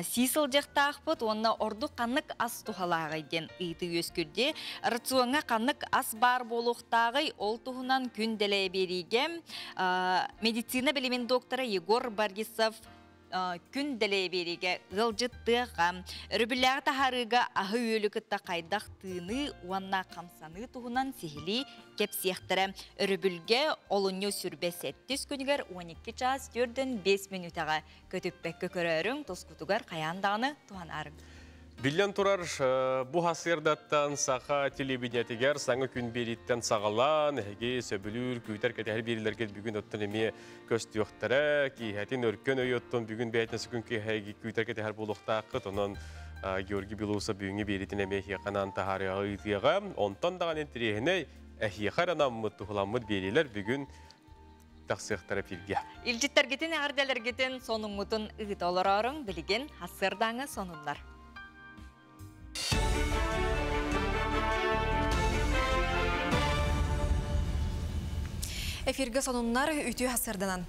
сии сылдьыахтаахпыт уонна ордук ханнык ас туһалааҕый диэн ыйытыы үөскүрдэ. Рациоҥҥа ханнык ас баар буолуохтааҕый, ол туһунан күн дэлэйэ биэриигэ медицина билимин доктора Егор Борисов күн дэлэйэ биэриигэ ыалдьыттыаҕа. Өрөбүллээҕи таһаарыыга аһы-үөлү кытта хайдах тыыныы уонна хамсаныы туһунан сиһилии кэпсиэхтэрэ. Өрөбүлгэ олунньу сүрбэ сэттис күнүгэр 12 чаас 4-5 мүнүүтэҕэ көтүппэккэ көрөөрүҥ, тускутугар хайаан даҕаны туһанаарыҥ. Биллэн турар, бу сарсыардаттан саха телевидениетигэр саҥа күн биэрииттэн саҕалаан, эһиги сөбүлүүр, күүтэр кэтэһэр биэриилэргит бүгүн оттон эмиэ көстүөхтэрэ. Киэһэтин өркөн өй оттон бүгүн бэйэтин күн киэһэги күүтэр кэтэһэр буолуохтааххыт. Онон Георгий Белоусов бүгүҥҥү биэриитин эмиэ эһиэхэ анаан таһаарыаҕа ыытыаҕа. Онтон даҕаны интэриэһинэй эһиэхэ эрэ анаммыт, туһуламмыт биэриилэр бүгүн тахсыахтара эфиргэ. Илдьиттэргитин, эҕэрдэлэргитин, сонуҥҥутун ыыта олорооруҥ, билигин сарсыардааҥы сонуннар. Эфиргэ сонуннар үтүө сарсыарданан.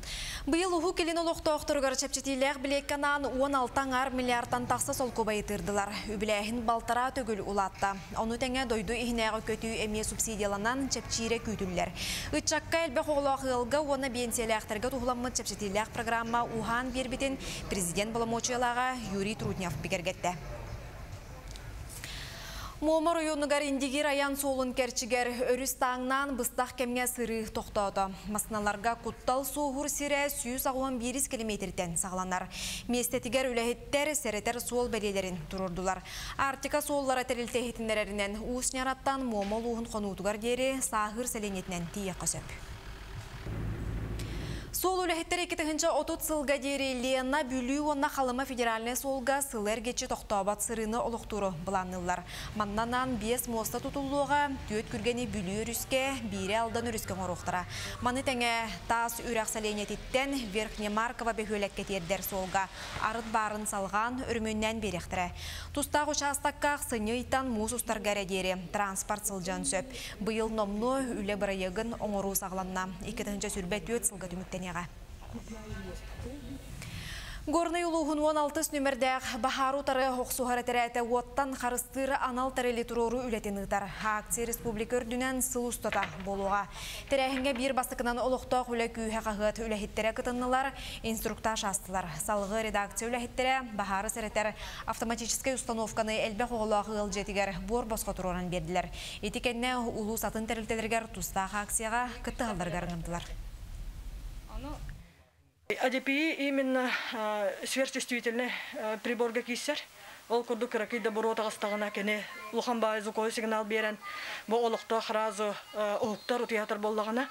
Быйыл Уһук Илин олохтоохторугар чэпчэтиилээх билиэккэ анаан 16 аҥаар миллиардтан тахса солкуобайы тыырдылар. Үбүлээһин балтараа төгүл улаатта. Ону тэҥэ дойду иһинээҕи көтүү эмиэ субсидияланан чэпчиирэ күүтүллэр. Ыччакка элбэх оҕолоох ыалга уонна биэнсийэлээхтэргэ туһуламмыт чэпчэтиилээх программа уһаан биэрбитин президент боломуочуйалааҕа Юрий Трутнев бигэргэттэ. Муома оройуонугар Индигир айан суолун кэрчигэр өрүс тааҥнаан быстах кэмҥэ сырыы тохтоото. Массыыналарга куттал суоһуур сирэ 181 километртэн саҕаланар. Миэстэтигэр үлэһиттэр сэрэтэр суол бэлиэлэрин туруордулар. Арктика суоллара тэрилтэ иһитиннэрэринэн Уус Ньараттан Муома улууһун хонуутугар диэри Сааһыыр сэлиэнньэтинэн тиийиэххэ сөп. Суол үлэһиттэрэ 2030 сылга диэри Лена, Бүлүү уонна Халыма федеральнай суолга сылы эргиччи тохтообот сырыыны олохтууру былаанныыллар. Манна анаан биэс муоста тутуллуоҕа, түөрт күргэни Бүлүү өрүскэ, биири Алдан өрүскэ оҥоруохтара. Маны тэҥэ Таас Үрэх сэлиэнньэтиттэн Верхнемарково бөһүөлэккэ тиэрдэр суолга арыт баарын салҕаан, өрөмүөннээн биэриэхтэрэ. Тустаах учаастакка ахсынньы ыйтан муус устарга эрэ диэри транспорт сылдьыан сөп. Быйыл номнуо үлэ бырайыагын оҥоруу саҕаланна. 2024 сылга түмүктэниэҕэ. Горнай улууһун 16 нүмердээх баһаар утары охсуһар этэрээтэ уоттан харыстыыр анал тэрили туруоруу үлэтин ыытар. Акция республика үрдүнэн сыл устата буолуоҕа. Тэрээһиҥҥэ биир бастакынан олохтоох үлэ күүһэ хаһыат үлэһиттэрэ кытыннылар, инструктаж аастылар. Салгыы редакция үлэһиттэрэ баһаары сэрэтэр автоматическай установканы элбэх оҕолоох ыал дьиэтигэр буор босхо туруоран биэрдилэр. Ити кэннэ улуус атын тэрилтэлэригэр тустаах акцияҕа кыттыһалларыгар ыҥырдылар. АДПИ именно сверхчувствительный приборга киирсэр. Ол курдук кыракый да буруо таҕыстаҕына кини улахан баай звуковой сигнал биэрэн бу олохтоох сразу уһуктар утуйатар буоллаҕына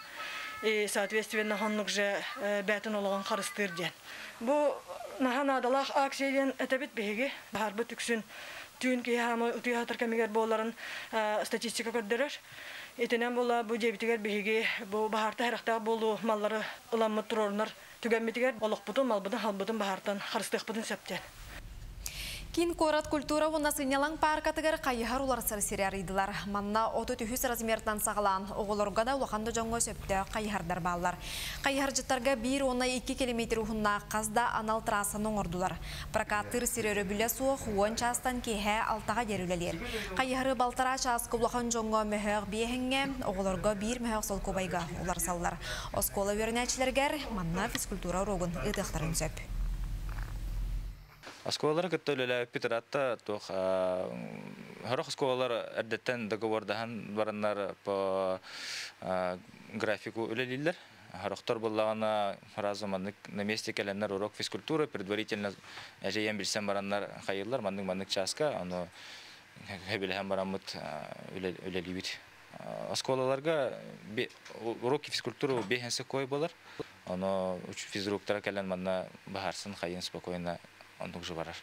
и соответственно оннук же бээтин олоҕун харыстыыр диэн. Бу наһаа наадалаах акция диэн этэбит биһиги. Баһарбыт үксүн түүн киһи хаамы утуйа кэмигэр буоларын статистика көрдөрөр. Итинэн була бу дьиэбитигэр биһиги бу баһаарта харахтаах буолуу маллары ыламмыт туруорунар түгэммитигэр олохпутун, малбытын, халбытын баһаартан харыстыахпытын сөп диэн. Киин куорат культура уонна сынньалаҥ пааркатыгар хайыһар уларсар сири арыйдылар. Манна 33 размертан саҕалаан оҕолорго да улахан да дьоҥҥо сөптөөх хайыһардар бааллар. Хайыһардьыттарга биир уонна икки километр уһуннаах хас да анал трассаны оҥордулар. Прокаттыыр сир өрөбүлэ суох уон чаастан киэһэ алтаҕа диэри үлэлиир. Хайыһары балтараа чааска улахан дьоҥҥо мөһөөх биэһэҥҥэ, оҕолорго биир мөһөөх солкуобайга уларсаллар. Оскуола үөрэнээччилэригэр манна физкультура уруогун ыытыахтарын сөп. Оскуолалары кытта үлэлээбиппит ыраатта туох сорох оскуолалар эрдэттэн договордаһан бараннар по графику үлэлииллэр. Сорохтор буоллаҕына сразу маннык на месте кэлэннэр урок физкультуры предварительно эжэйэн билсэн бараннар хайыыллар маннык-маннык чааска ону сөбүлэһэн бараммыт үлэлиибит. Оскуолаларга уроки физкультуры биэһэнсэ кой буолар. Ону физруктара кэлэн манна баһарсын хайын спокойно оннук же барар.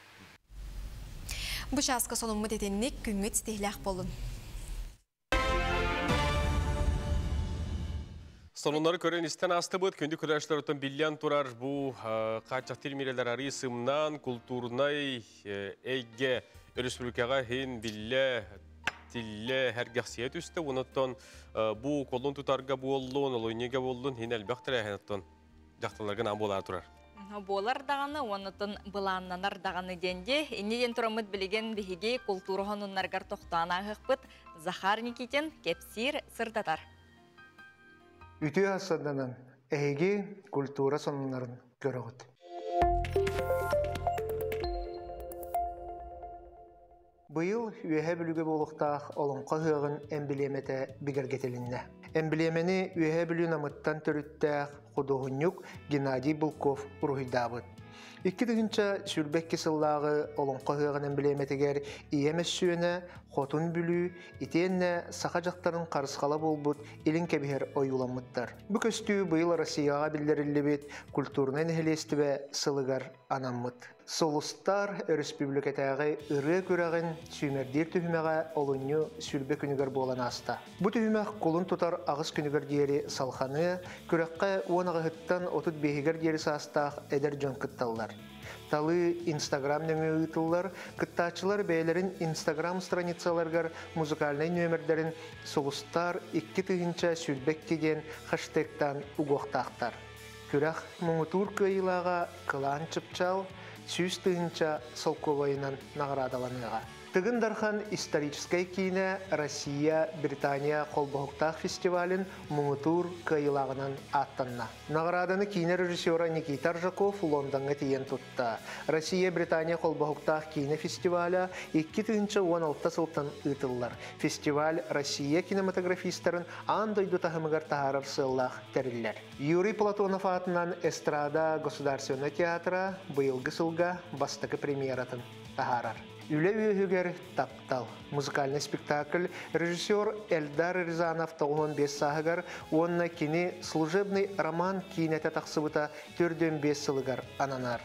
Бу чааска сонуммут итинник күҥҥүт ситиһилээх буоллун. Сонуннары көрөн истэн астыбыт, күндү көрөөччүлэр биллэн турар бу хааччахтыыр миэрэлэр арыы сымнаан култуурунай эйгэ өрөспүүбүлүкэҕэ иһин биллэ тиллэ сэргэхсийэ түстэ. Онон бу кулун тутарга буоллун, олунньуга буоллун, хин элбэх тэрээһин оттон дьахталларга наам буолар турар. Буолар даҕаны, оннутун былааннанар даҕаны диэн Инни диэн тураммыт билигин биһиги култуура сонуннарыгар тохтоон ааһыахпыт Захар Никитин кэпсиир сырдатар. Үтүө сарсыарданан эһиги культура сонуннарын көрөҕүт. Быйыл Үөһээ Бүлүүгэ буолуохтаах Олоҥхо ыһыаҕын эмбилиэмэтэ бигэргэтилиннэ. Эмбилиэмэни Үөһээ Бүлүү Намыттан төрүттээх худуоһунньук Геннадий Былков уруһуйдаабыт. 2022 сыллааҕы Олоҥхо ыһыаҕын эмбилиэмэтигэр Ийэ мөссүөнэ, Хотун Бүлүү, итиэннэ саха дьахтарын харысхала буолбут илин кэбиһэр ойууламмыттар. Бу көстүү быйыл Россияҕа биллэриллибит культурнай нэһилиэстибэ сылыгар анаммыт. Сулустар өрөспүүбүлүкэтээҕи ырыа күрэҕин сүүмэрдиир түһүмэҕэ олунньу сүүрбэ күнүгэр буолан ааста. Бу түһүмэх кулун тутар аҕыс күнүгэр диэри салҕаныа, күрэххэ уон аҕыһыттан отут биэһигэр диэри саастаах эдэр дьон кытталлар. Талыы Инстаграм нөҥүө ыытыллар, кыттааччылар бэйэлэрин Инстаграм страницаларыгар музыкальнай нүөмэрдэрин Сулустар 2022 диэн хэштегтаан угуохтаахтар. Күрэх муҥутуур кыайыылааҕа Кылаан Чыпчаал 100 000 солкуобайынан наҕараадаланыаҕа. Тыгын Дархан историческай киинэ Россия, Британия холбоһуктаах фестивалын муҥутуур кыайыылааҕынан ааттанна. Наҕарааданы киинэ режиссера Никита Аржаков Лондоҥҥа тиийэн тутта. Россия, Британия холбоһуктаах киинэ фестиваля 2016 сылтан ыытыллар. Фестиваль Россия кинематографистарын аан дойду таһымыгар таһаарар сыаллаах тэриллэр. Юрий Платонов аатынан эстрада государственнай театра быйылгы сылга бастакы премьератын таһаарар. Үлэ үөһүгэр таптал. Музыкальный спектакль режиссер Эльдар Рязанов 95 сааһыгар уонна кини «Служебный роман» киинэтэ тахсыбыта 45 сылыгар ананар.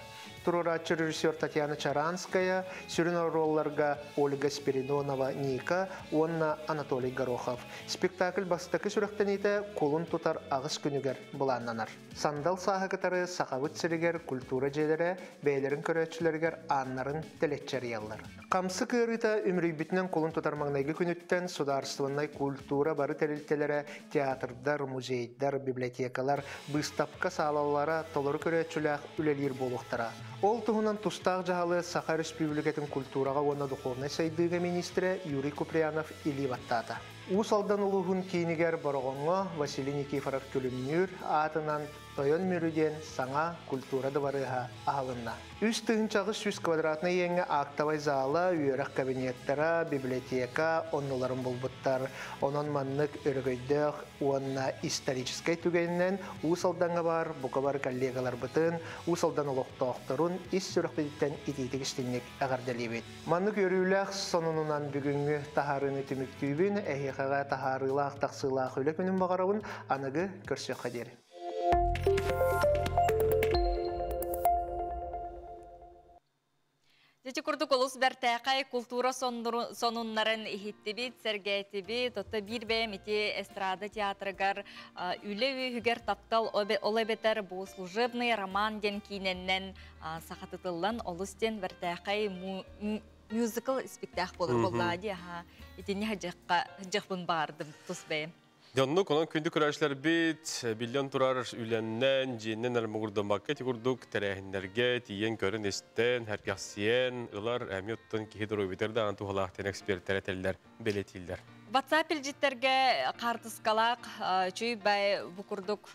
Туруорааччы режиссер Татьяна Чаранская, сүрүн оруолларга Ольга Спиридонова Ника уонна Анатолий Горохов. Спектакль бастакы сүрэхтэниитэ кулун тутар аҕыс күнүгэр былааннанар. Сандал сааһы кытары Сахабыт сиригэр культура дьиэлэрэ бэйэлэрин көрөөччүлэригэр ааннарын тэлэччи арыйаллар. Хамсык ыарыыта үмүрүйбүтүнэн кулун тутар маҥнайгы күнүттэн судаарыстыбаннай культура бары тэрилтэлэрэ, театрдар, музейдар, библиотекалар, быыстапка саалалара толору көрөөччүлээх үлэлиир буолуохтара. Ол туһунан тустаах дьаһалы Саха Өрөспүүбүлүкэтин культураҕа уонна духовнай сайдыыга министрэ Юрий Куприянов илии баттаата. Уус Алдан улууһун киинигэр Бороҕоҥҥо Василий Никифоров Күлүмнүүр аатынан Тойон Мүрү диэн саҥа культура дыбарыаһа аһылынна. 3800 квадратнай иэҥҥэ актовай зала, үөрэх кабинеттара, библиотека оннуларын булбуттар. Онон маннык өрөгөйдөөх уонна историческай түгэнинэн Уус Алдаҥҥа баар бука бары коллегаларбытын, Уус Алдан олохтоохторун ис сүрэхпититтэн итиитик истиҥник эҕэрдэлиибит. Маннык үөрүүлээх сонунунан бүгүҥҥү таһаарыыны түмүктүүбүн, эһиэхэҕэ таһаарыылаах тахсыылаах үлэ күнүн баҕарабын, аныгы көрсүөххэ диэри. Дьэ курдук олус бэртээхэй култуура сонуннарын иһиттибит, сэргээтибит. Отто биир бэйэм ити эстрада театрыгар үлэ үөһүгэр таптал ол эбэтэр бу служебный роман диэн киинэннэн сахатытыллан олус диэн бэртээхэй мюзикл испиктаах буолар буоллаа дии. Итини хадьахпын баардым тус бэйэм. Дьоннук, онон күндү көрөөччүлэрбит, биллэн турар үлэннэн, дьиэннэн эрэ муҥурдаммакка ити курдук тэрээһиннэргэ тиийэн көрөн-истэн, сэргэхсийэн ылар эмиэ оттон киһи доруобуйатыгар даҕаны туһалаах диэн экспертэр этэллэр, бэлиэтииллэр. WhatsApp илдьиттэргэ хаартыскалаах үчүй бай бу курдук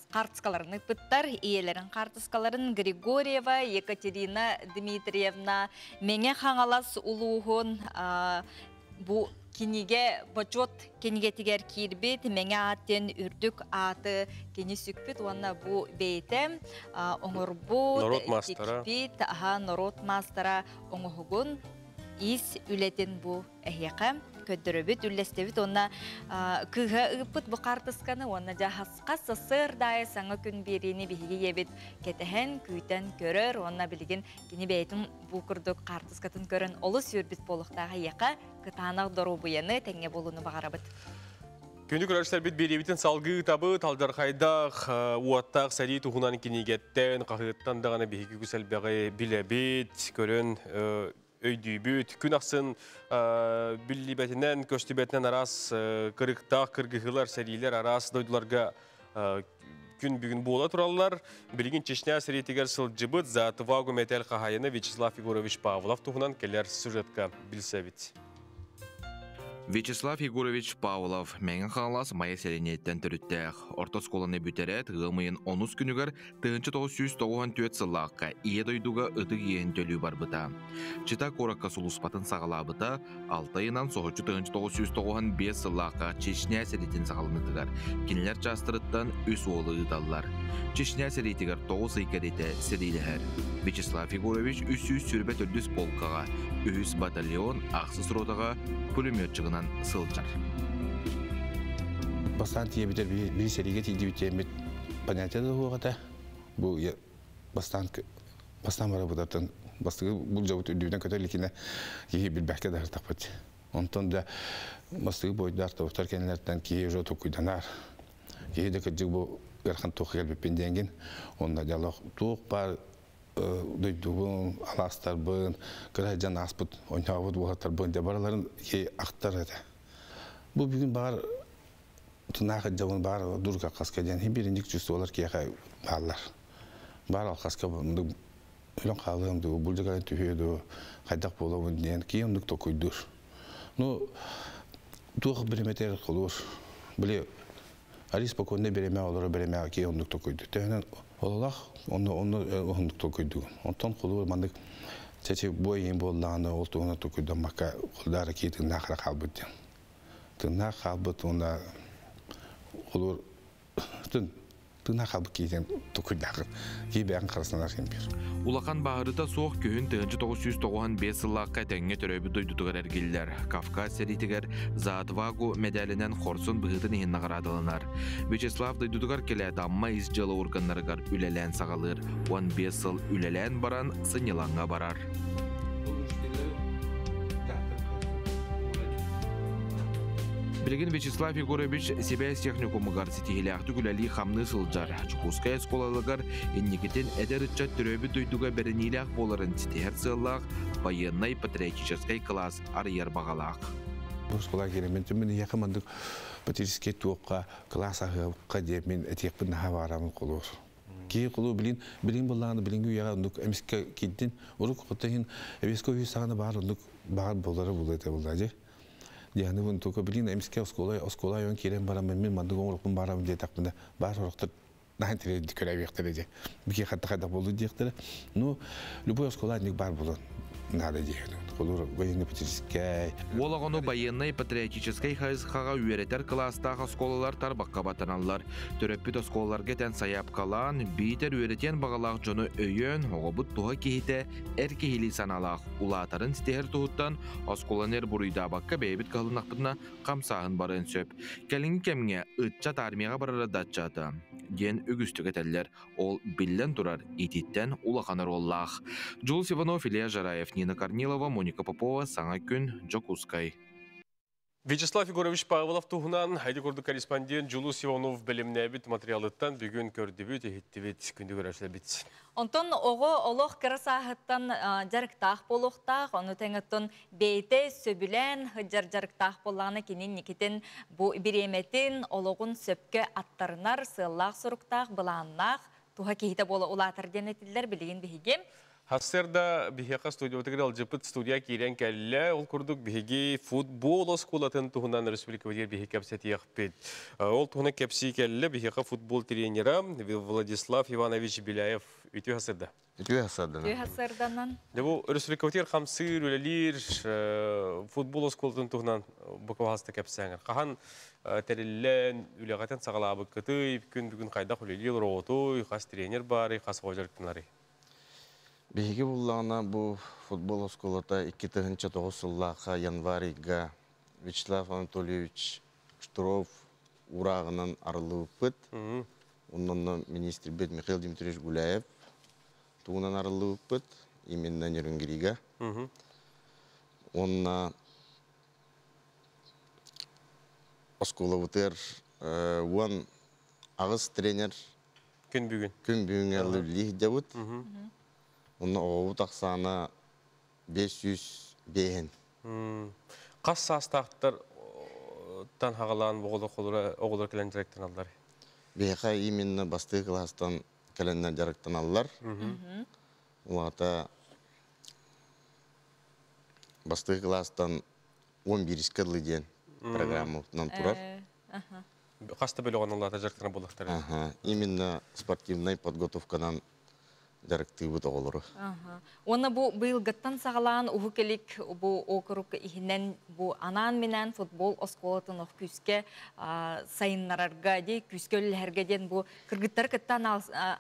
хаартыскаларын ыппыттар. Ийэлэрин хаартыскаларын Григорьева Екатерина Дмитриевна Мэҥэ Хаҥалас улууһун бу кинигэ бочуот кинигэтигэр киирбит Мэҥэ аат диэн үрдүк ааты кини сүкпүт уонна бу бэйэтэ оҥорбут, Норуот маастара. тикпит, аха норуот маастара оҥоһугун ис үлэтин бу эһиэхэ көрдөрөбүт, үллэстэбит уонна кыыһа ыыппыт бу хаартысканы уонна дьэ хас сарсыарда саҥа күн биэриини биһиги ийэбит кэтэһэн, күүтэн көрөр уонна билигин кини бэйэтин бу курдук хаартыскатын көрөн олус үөрбүт буолуохтаах эйиэхэ кытаанах доруобуйаны тэҥҥэ буолууну баҕарабыт. Күндү көрөөччүлэрбит биэриибитин салгыы ыытабыт, алдьархайдаах, уоттаах сэрии туһунан кинигэттэн, хаһыаттан даҕаны биһиги үгүс элбэҕи билэбит, көрөн өйдүүбүт. Күн ахсын биллибэтинэн, көстүбэтинэн араас кырыктаах кыргыһыылар, сэриилэр араас дойдуларга күн бүгүн буола тураллар. Билигин Чечня сэриитигэр сылдьыбыт За отвагу мэтээл хаһаайына Вячеслав Егорович Павлов туһунан кэлэр сюжетка билсэбит. Вячеслав Егорович Павлов Мэҥэ Хаҥалас Майа сэлиэнньэттэн төрүттээх. Орто оскуоланы бүтэрээт, ыам ыйын онус күнүгэр 1994 сыллаахха Ийэ дойдуга ытык иэһин төлүү барбыта. Чита куоракка сулууспатын саҕалаабыта, алта ыйынан соһуччу 1995 сыллаахха Чечня сэриитин саҕаланыытыгар кинилэр чаастарыттан үс уолу ыыталлар. Чечня сэриитигэр тоҕус ый кэриэтэ сэриилэһэр. Вячеслав Егорович 324 полкаҕа, үһүс батальон ахсыс ротаҕа пулеметчигынан сылдьар. Бастаан тиийэбитэр биир сэриигэ тиийдибит диэммит понятие да суох этэ. Бу бастаан бастаан барабытартан бастакы булдьабыт үрдүбүнэн көтөр иликинэ киһи билбэккэ да сыртахпыт. Онтон да бастакы бойдар тобуктар кэннилэриттэн киһи уже токуйданар. Киһи да кырдьык бу ыарахан туохха кэлбиппин диэнгин. Онно дьалох туох баар дойдубун, алаастарбын, кыра дьан ааспыт, ойнообут уолаттарбын дьэ барыларын киһи ахтар этэ. Бу бүгүн баар тынаах дьабын баар дурга хаска диэн биринник чувстволар киэхэ бааллар. Баар алхаска өлөн хаалыам дуу, булдьа түһүө дуу, хайдах буолабын диэн киһи оннук токуйдуур. Ну, туох бириметер холуур. Били али спокойно биреме олоро биреме киһи оннук токуйду. Төһөнөн ололах онно онно оннук токуйдугун. Онтон холуур маннык чечи бой буоллааны ол туһуна токуйдаммакка холдаара кии тыыннаах хаалбыт диэн. Тыыннаах хаалбыт уонна холуур тын тыыннаах хаалбыт киитен токуйдаахын. Кии бэйэн харасанар кем бир. Улахан бааһырыыта суох күһүн 1995 сыллаахха этэҥҥэ төрөөбүт дойдутугар эргиллэр. Кавказ сэриитигэр За отвагу мэдээлинэн хорсун быһыытын иһин наҕараадаланар. Вячеслав дойдутугар кэлээт Амма ис дьыала органнарыгар үлэлээн саҕалыыр. 15 сыл үлэлээн баран сынньалаҥҥа барар. Билигин Вячеслав Егорович сибээс техникумугар ситиһиилээхтик үлэлии-хамныы сылдьар. Дьокуускай оскуолаларыгар инникитин эдэр ыччат төрөөбүт дойдуга бэриниилээх буоларын ситиһэр сыаллаах военнай-патриотическай кылаас арыйар баҕалаах. Оскуола киирэммин мин ийэхэ мандык патриотическай туохха кылаас аһыахха диэн мин этиэхпин наһаа баарамын холуор. Киһи холу билин билин буллааны билиҥҥи үйэҕэ оннук эмискэ киирдин урук хоту иһин эбиэскэ үһүс саҕана баар оннук баар буолара буолуо этэ буолла дии. Дианы бун тука билин эмискэ оскуола оскуола айон киирэн баран мин маннык оҥорохпун баарабын диэтэхпинэ баар сорохтор наһаа интэриэһирдик көрөбүөхтэрэ дии. Бики хатта хайдах буолду диэхтэрэ. Ну, любой оскуола анник баар буолан наада диэхин. Холур военно-патриотическай. Уол оҕону байыаннай-патриотическай хайысхаҕа үөрэтэр кылаастаах оскуолалар тарбахха батаналлар. Төрөппүт оскуолаларга этэн сайаапкалаан, биитэр үөрэтиэн баҕалаах дьону өйөөн, оҕобут туһа киһитэ эр киһилии санаалаах улаатарын ситиһэр туһуттан оскуоланы эр буруйдаабакка бэйэбит кыһалыннахпытына хамсааһын барыан сөп. Кэлиҥҥи кэмҥэ ыччат армияҕа барара да аччаата диэн үгүстүк этэллэр. Ол, биллэн турар, ититтэн улахан оруоллаах. Джулс Иванов, Илья Жараев, Нина Корнилова, Моника Попова, Саҥа күн, Дьокуускай. Вячеслав Егорович Павлов туһунан ити курдук корреспондент Джулус Иванов бэлэмнээбит материалыттан бүгүн көрдүбүт, иһиттибит, күндү көрөөччүлэрбит. Онтон оҕо олох кыра сааһыттан дьарыктаах буолуохтаах, ону тэҥэттэн бэйэтэ сөбүлээн сылдьар дьарыктаах буоллаҕына кини инникитин бу бириэмэтин, олоҕун сөпкө аттарынар, сыаллаах-соруктаах, былааннаах туһа киһитэ буола улаатар диэн этиллэр билигин биһиги. Сарсыарда биһиэхэ студиябытыгар алдьыппыт студия киирэн кэллэ. Ол курдук биһиги футбол оскуолатын туһунан республикабытыгар биһиги кэпсэтиэхпит. Ол туһунан кэпсии кэллэ биһиэхэ футбол тренера Владислав Иванович Беляев. Үтүө сарсыарда. Үтүө сарсыарданан. Үтүө сарсыарданан. Дьэ бу республикабытыгар хамсыыр, үлэлиир футбол оскуолатын туһунан букубаһаста кэпсээҥэр. Хаһан тэриллэн, үлэҕитин саҕалаабыккытый, күн бүгүн хайдах үлэлии олороҕутуй, хас тренер баарый, хас оҕо дьарыктанарый? Биһиги буллаҕына бу футбол оскуолата 2009 сыллаахха январь ыйга Вячеслав Анатольевич Штыров уурааҕынан арыллыбыппыт. Онно министрбит Михаил Дмитриевич Гуляев тугунан арыллыбыппыт, именно Нерюнгрига. Уонна оскуолабытыгар 18 тренер Күн бүгүн. Күн бүгүҥҥэ үлэлии сылдьабыт. Онно оҕобут ахсаана 505. Хас саастаахтар тан хаҕалаан оҕолор кэлэн дьарыктаналлар? Биһиэхэ именно бастакы кылаастан кэлэннэр дьарыктаналлар. Улаата бастакы кылаастан 11-ке дылы диэн программабытынан турар. Хас да бөлөҕүн улаата дьарыктанар буоллахтара. Именно спортивнай подготовканан дьарыктыыбыт оҕолору. Уонна бу быйылгыттан саҕалаан Уһук Илик бу округ иһинэн бу анаан-минээн футбол оскуолатын ох күүскэ сайыннарарга дии күүскэ үлэлэһэргэ диэн бу кыргыттары кытта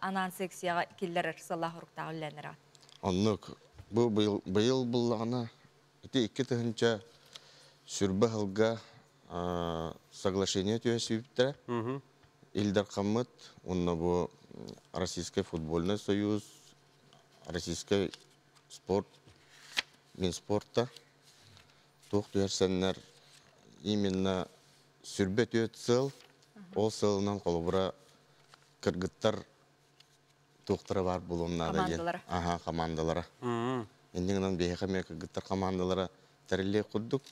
анаан секцияҕа киллэрэр сыллаах уруктаах үлэлэнэр. Оннук. Бу быйыл, быйыл буллаҕына ити 2000 сүрбэ сылга соглашение түһэсүүптэрэ. Ил Дархаммыт уонна бу Российский футбольный союз, Российский спорт, Минспорта туох түһэрсэннэр именно сүрбэ түөт сыл, ол сылынан холобура кыргыттар туохтара баар буолуон наада диэн. Аха, командалара. Инньэ гынан биһиэхэ эмиэ кыргыттар командалара тэриллиэх курдук.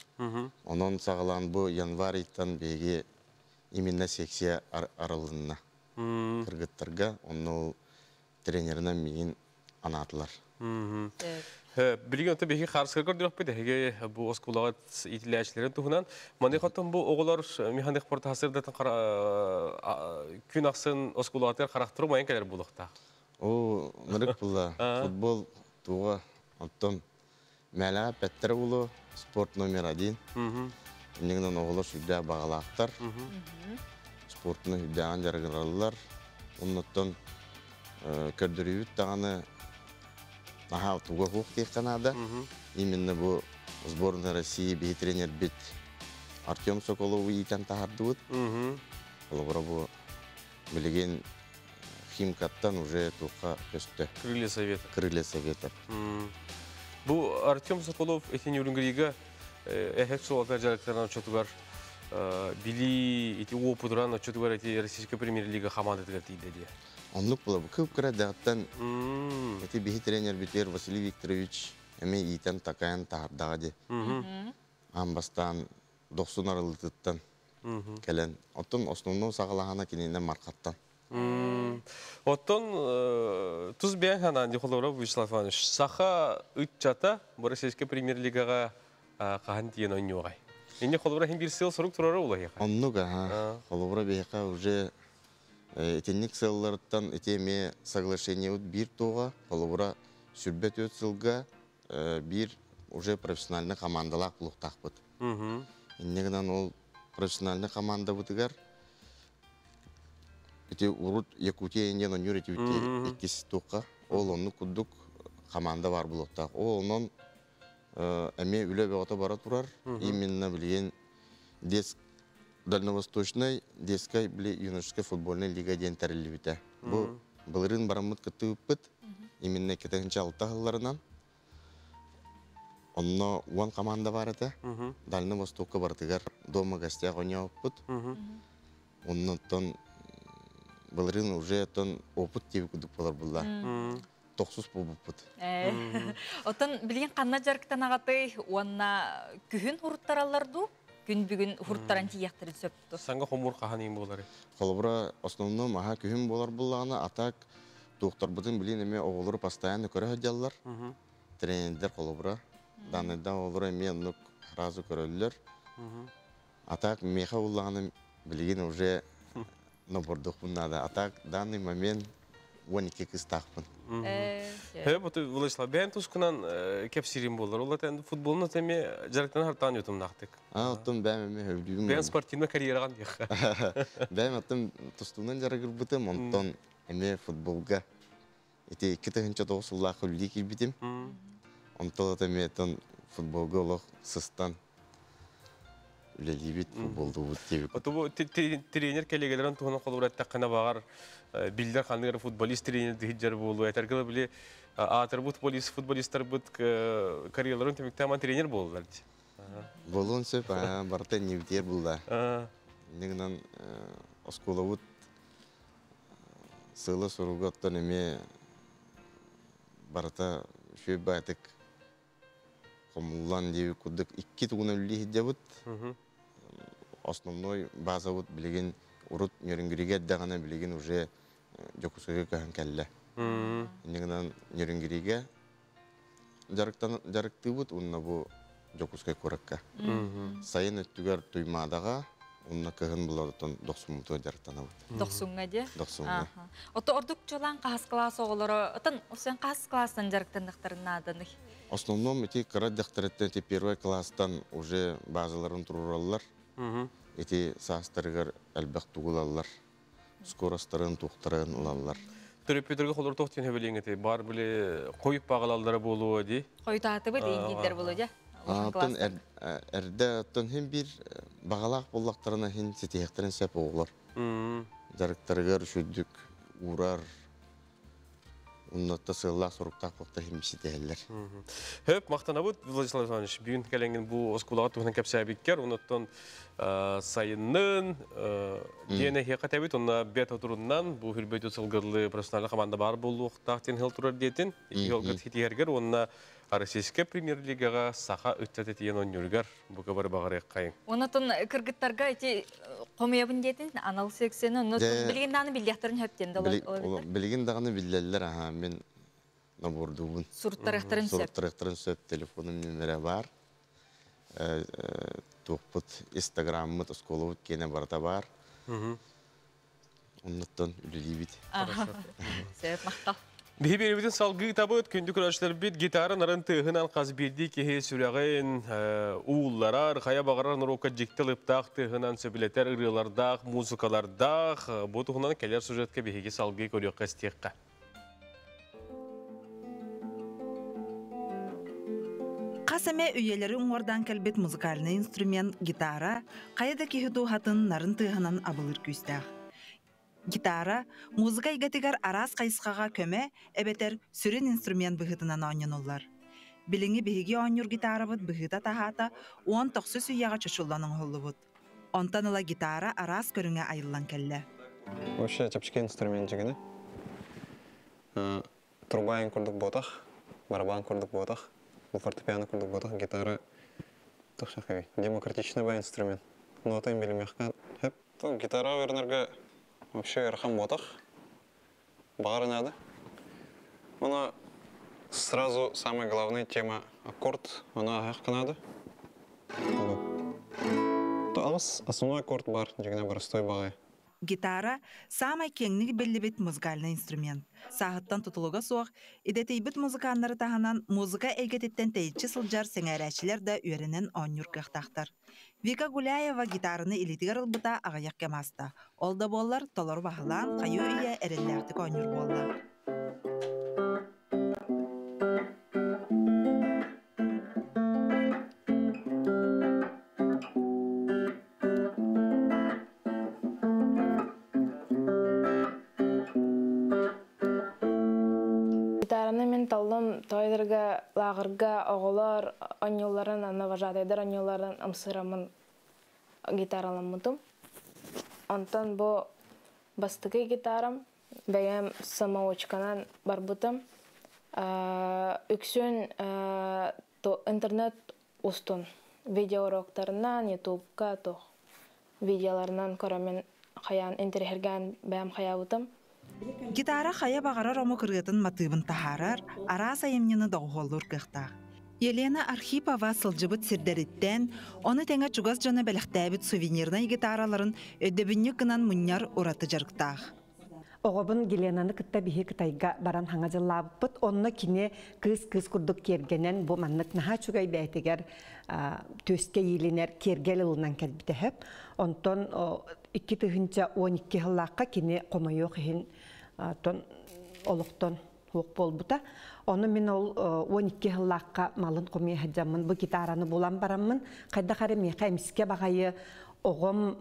Онон саҕалаан бу январь ыйтан биһиги именно секция арылынна. Кыргыттарга онно ол тренеринэн миигин анаатылар. Билигин ото биһиги хаарыскар көрдүөхпүт эһиги бу оскуолаҕа иитиллээччилэрин туһунан. Маны хотон бу оҕолор механик порта хасырдатын күн ахсын оскуолаҕатыгар харахтыры майан кэлэр буолуохтаах. О, нырык була. Футбол туга оттон мэлэҕэ пэттэр улу спорт номер один. Иннигинэн оҕолор сүрдээх баҕалаахтар. Спортуна сүрдээҕин дьарыгыраллар. Оннуттан көрдөрүүбүт даҕаны Наһаа туга хуох диэххэ наада. Именно бу сборная России биһи тренербит Артем Соколову иитэн таһардыбыт. Холобура бу билигин Химкаттан уже туохха көстө. Крылья Совета. Крылья Совета. Бу Артем Соколов этин Нерюнгрига эһек суолта дьарыктарынан очотугар били ити опытыран очотугар эти Российская премьер-лига хамаандатыгар тиийдэ дии. Оннук була бу кып-кыра дагаттан эти биһи тренербитигэр Василий Викторович эми иитэн такайан таһардаҕа ди. Аан бастаан дохсун арылытыттан кэлэн, оттон основной саҕалаһана кининэн Мархаттан. Оттон тус бэйэҥ санаан ди холобура Вячеслав Иванович, саха ыччата бу Российскай премьер-лигаҕа хаһан тиийэн оонньуоҕай? Инни холобура иһин биир сыал сорук турара улаһыаха. Оннук аха. Холобура биһиэхэ уже итинник сыалларыттан ити эмиэ соглашениебыт биир туоҕа, холобура 24 сылга биир уже профессиональный командалаах булуохтаахпыт. Инньэ гынан ол профессиональный командабытыгар ити урут Якутия диэн оонньуур этибит иккис туохха ол оннук курдук команда баар буолуохтаах. Ол онон эмиэ үлэ бөҕөтө бара турар. Именно билигин Дальневосточной детскай били юношескай футбольная лига диэн тэриллибитэ. Бу былырыын бараммыт кыттыбыппыт. Именно 2006 сылларынан. Онно 10 команда бар этэ. Дальний Востокка барытыгар дома гостях оонньообуппут. Оннуттан былырыын уже оттон опыт диэби курдук болар булла. Тохсус буолбуппут. Оттон билигин ханна дьарыктанаҕытый уонна күһүн хуруттараллар дуу? Күн бүгүн хуруттаран тиийэхтэрин сөп дуо? Саҥа хомуур хаһан иин буолары? Холобура, основном аһа күһүн буолар буллаҕына, а так туохтарбытын билин эмиэ оҕолору постоянно көрө сылдьаллар. Тренердэр холобура, данныйда оҕолору эмиэ оннук сразу көрөллөр. А так миэхэ буллаҕына билигин уже нобордуохпун наада. А так данный момент 12 кыстаахпын. Хэ, бу Владислав, бэйэн тускунан кэпсиирим буолар. Ол этэн футболун эми дьарыктан хартаан ютумнаахтык. А, оттон бэйэм эми хөбүлүүбүн. Бэйэн спортивный карьераҕан диэххэ. Бэйэм оттон тустуунан дьарыгырбытым, онтон эмиэ футболга ити 2009 сыллаах үлэлии киирбитим. Онтон эмиэ оттон футболга олох сыстан үлэлиибит, футболдуубут диэбит. Оту тренер кэлигэлэрин туһунан холобур эттэххинэ баҕар биллэр ханныгар футболист тренер дыһыдьар буолуо. Этэргэ били аатырбыт футболистарбыт карьераларын түмүктээн тренер буоллар дии. Буолуон сөп, барыта иннибитигэр булла. Иннигинэн оскуолабыт сыала суруга оттон эмиэ барыта үчүгэй баайтык хомуллан диэбит курдук икки тугунан үлэлии сылдьабыт. Основной базабыт билигин урут Нерюнгригэ эрдэҕинэ билигин уже Дьокуускайга көһөн кэллэ. Иннигинэн Нерюнгригэ дьарыктыыбыт уонна бу Дьокуускай куоракка. Сайын өттүгэр Туймаадаҕа уонна кыһын буларыттан Дохсуммутугар дьарыктанабыт. Дохсуҥҥа дии? Дохсуҥҥа. Ото ордук чолаан хаһыс кылаас оҕолоро, отон сен хаһыс класстан дьарыктаныахтарын нааданый? Основном ити кыра дьахтарыттан ити первый класстан уже базаларын туруораллар. Ити саастарыгар элбэх тугулаллар. Скоростарын, туохтарын ылаллар. Төрөппүтөргө холор туох диэн хөбөлиэҥ этэй? Бар били хойук баҕалаллара буолуо дии. Хойутаатыбыт иҥгиирдэр буолуо дьэ. Оттон эрдэ оттон хин биир баҕалаах буоллахтарына хин ситиһиэхтэрин сөп оҕолор. Дьарыктарыгар үчүгдүк уурар, Оннотто сыаллаах соруктаах буолта иһин ситиһэллэр. Хөп, махтанабыт Владислав Иванович. Бүгүн кэлэҥҥин бу оскуолаҕа туһунан кэпсээбиккэр, онуттан сайыннын диэн эһиэхэ этэбит, онно бэт отуруннан бу хүрбөтү сылгылы профессиональный команда баар буолуохтаах диэн хыл турар диэтин, ити хитиһэргэр уонна Российскай премьер-лигаҕа саха ыччат этиэн оонньууругар бука бары баҕарыаххайыҥ. Онотон кыргыттарга ити хомуйабын диэтин анал секцияны онно билигин даҕаны биллиэхтэрин сөп диэн да Билигин даҕаны биллэллэр аха мин набордуубун. Суруттарыахтарын сөп. Суруттарыахтарын сөп телефонум нүөмэрэ баар. Туохпут инстаграммыт оскуолабыт киэнэ барыта баар. Оннуттан үлэлиибит. Сөп, махтал. Биһи биэрибитин салгыы табыт, күндү көрөөччүлэрбит гитара нарын тыаһынан хас биирдии киһи сүрэҕин уулларар, хайа баҕарар норуокка дьикти лыптаах тыаһынан сөбүлэтэр ырыалардаах, музыкалардаах. Бу туһунан кэлэр сюжетка биһиги салгыы көрүөххэ истиэххэ. Хас эмэ үйэлэри уҥуордаан кэлбит музыкальнай инструмент гитара хайа да киһи дууһатын нарын тыаһынан абылыыр күүстээх. Гитара музыка эйгэтигэр араас хайысхаҕа көмө эбэтэр сүрүн инструмент быһыытынан оонньонуллар. Билиҥҥи биһиги оонньуур гитарабыт быһыыта-таһаата уон тохсус үйэҕэ чочуллан оҥоһуллубут. Онтон ыла гитара араас көрүҥэ айыллан кэллэ. Вообще чэпчэки инструмент дьигинэ. Труба курдук буотах, барабан курдук буотах, бу фортепиано курдук буотах, гитара тохсохой демократичный инструмент. Нота им билимиэххэ хөп. Гитара үөрэнэргэ вообще ыарахан буотах. Баҕар надо. Оно сразу самая главная тема аккорд, она ааһыахха надо. То аҕыс основной аккорд бар, дьигинэ простой баҕайы. Гитара саамай киэҥник биллибит музыкальнай инструмент. Сааһыттан тутулуга суох, идэтийбит музыканнары таһынан музыка эйгэтиттэн тэйиччи сылдьар сэҥээрээччилэр да үөрэнэн оонньуур кыахтаахтар. Вика Гуляева гитараны илиитигэр ылбыта аҕыйах кэм ааста. Ол да буоллар, толору баһылаан, хайыы үйэ эрэллээхтик оонньуур буолла. Гитараны мин таллым тойдырга, лааҕырга оҕолор оонньуулларын, аны вожатайдар оонньуулларын ымсыыраммын гитараламмытым. Онтон бу бастакы гитарам бэйэм самоучканан барбытым. Үксүн интернет устун видеоуроктарынан, ютубка туох видеоларынан көрөммүн хайаан интэриэһиргээн бэйэм хайаабытым. Гитара хайа баҕарар омук ырыатын матыыбын таһаарар, араас айымньыны доҕуһуоллуур кыахтаах. Елена Архипова сылдьыбыт сирдэриттэн, ону тэҥэ чугас дьоно бэлэхтээбит сувенирнай гитараларын өйдөбүнньүк гынан мунньар ураты дьарыктаах. Оҕобун Геленаны кытта биһи Кытайга баран хаҥа дьыллаабыппыт. Онно кини кыыс-кыыс курдук киэргэнэн бу маннык наһаа үчүгэй бэйэтигэр түөскэ иилинэр киэргэл ылынан кэлбитэ сөп. Онтон 2012 сыллаахха кини хомойуох иһин олохтон суох буолбута. Ону мин ол 12 сыллаахха малын хомуйа сылдьаммын бу гитараны булан бараммын хайдах эрэ миэхэ эмискэ баҕайы оҕом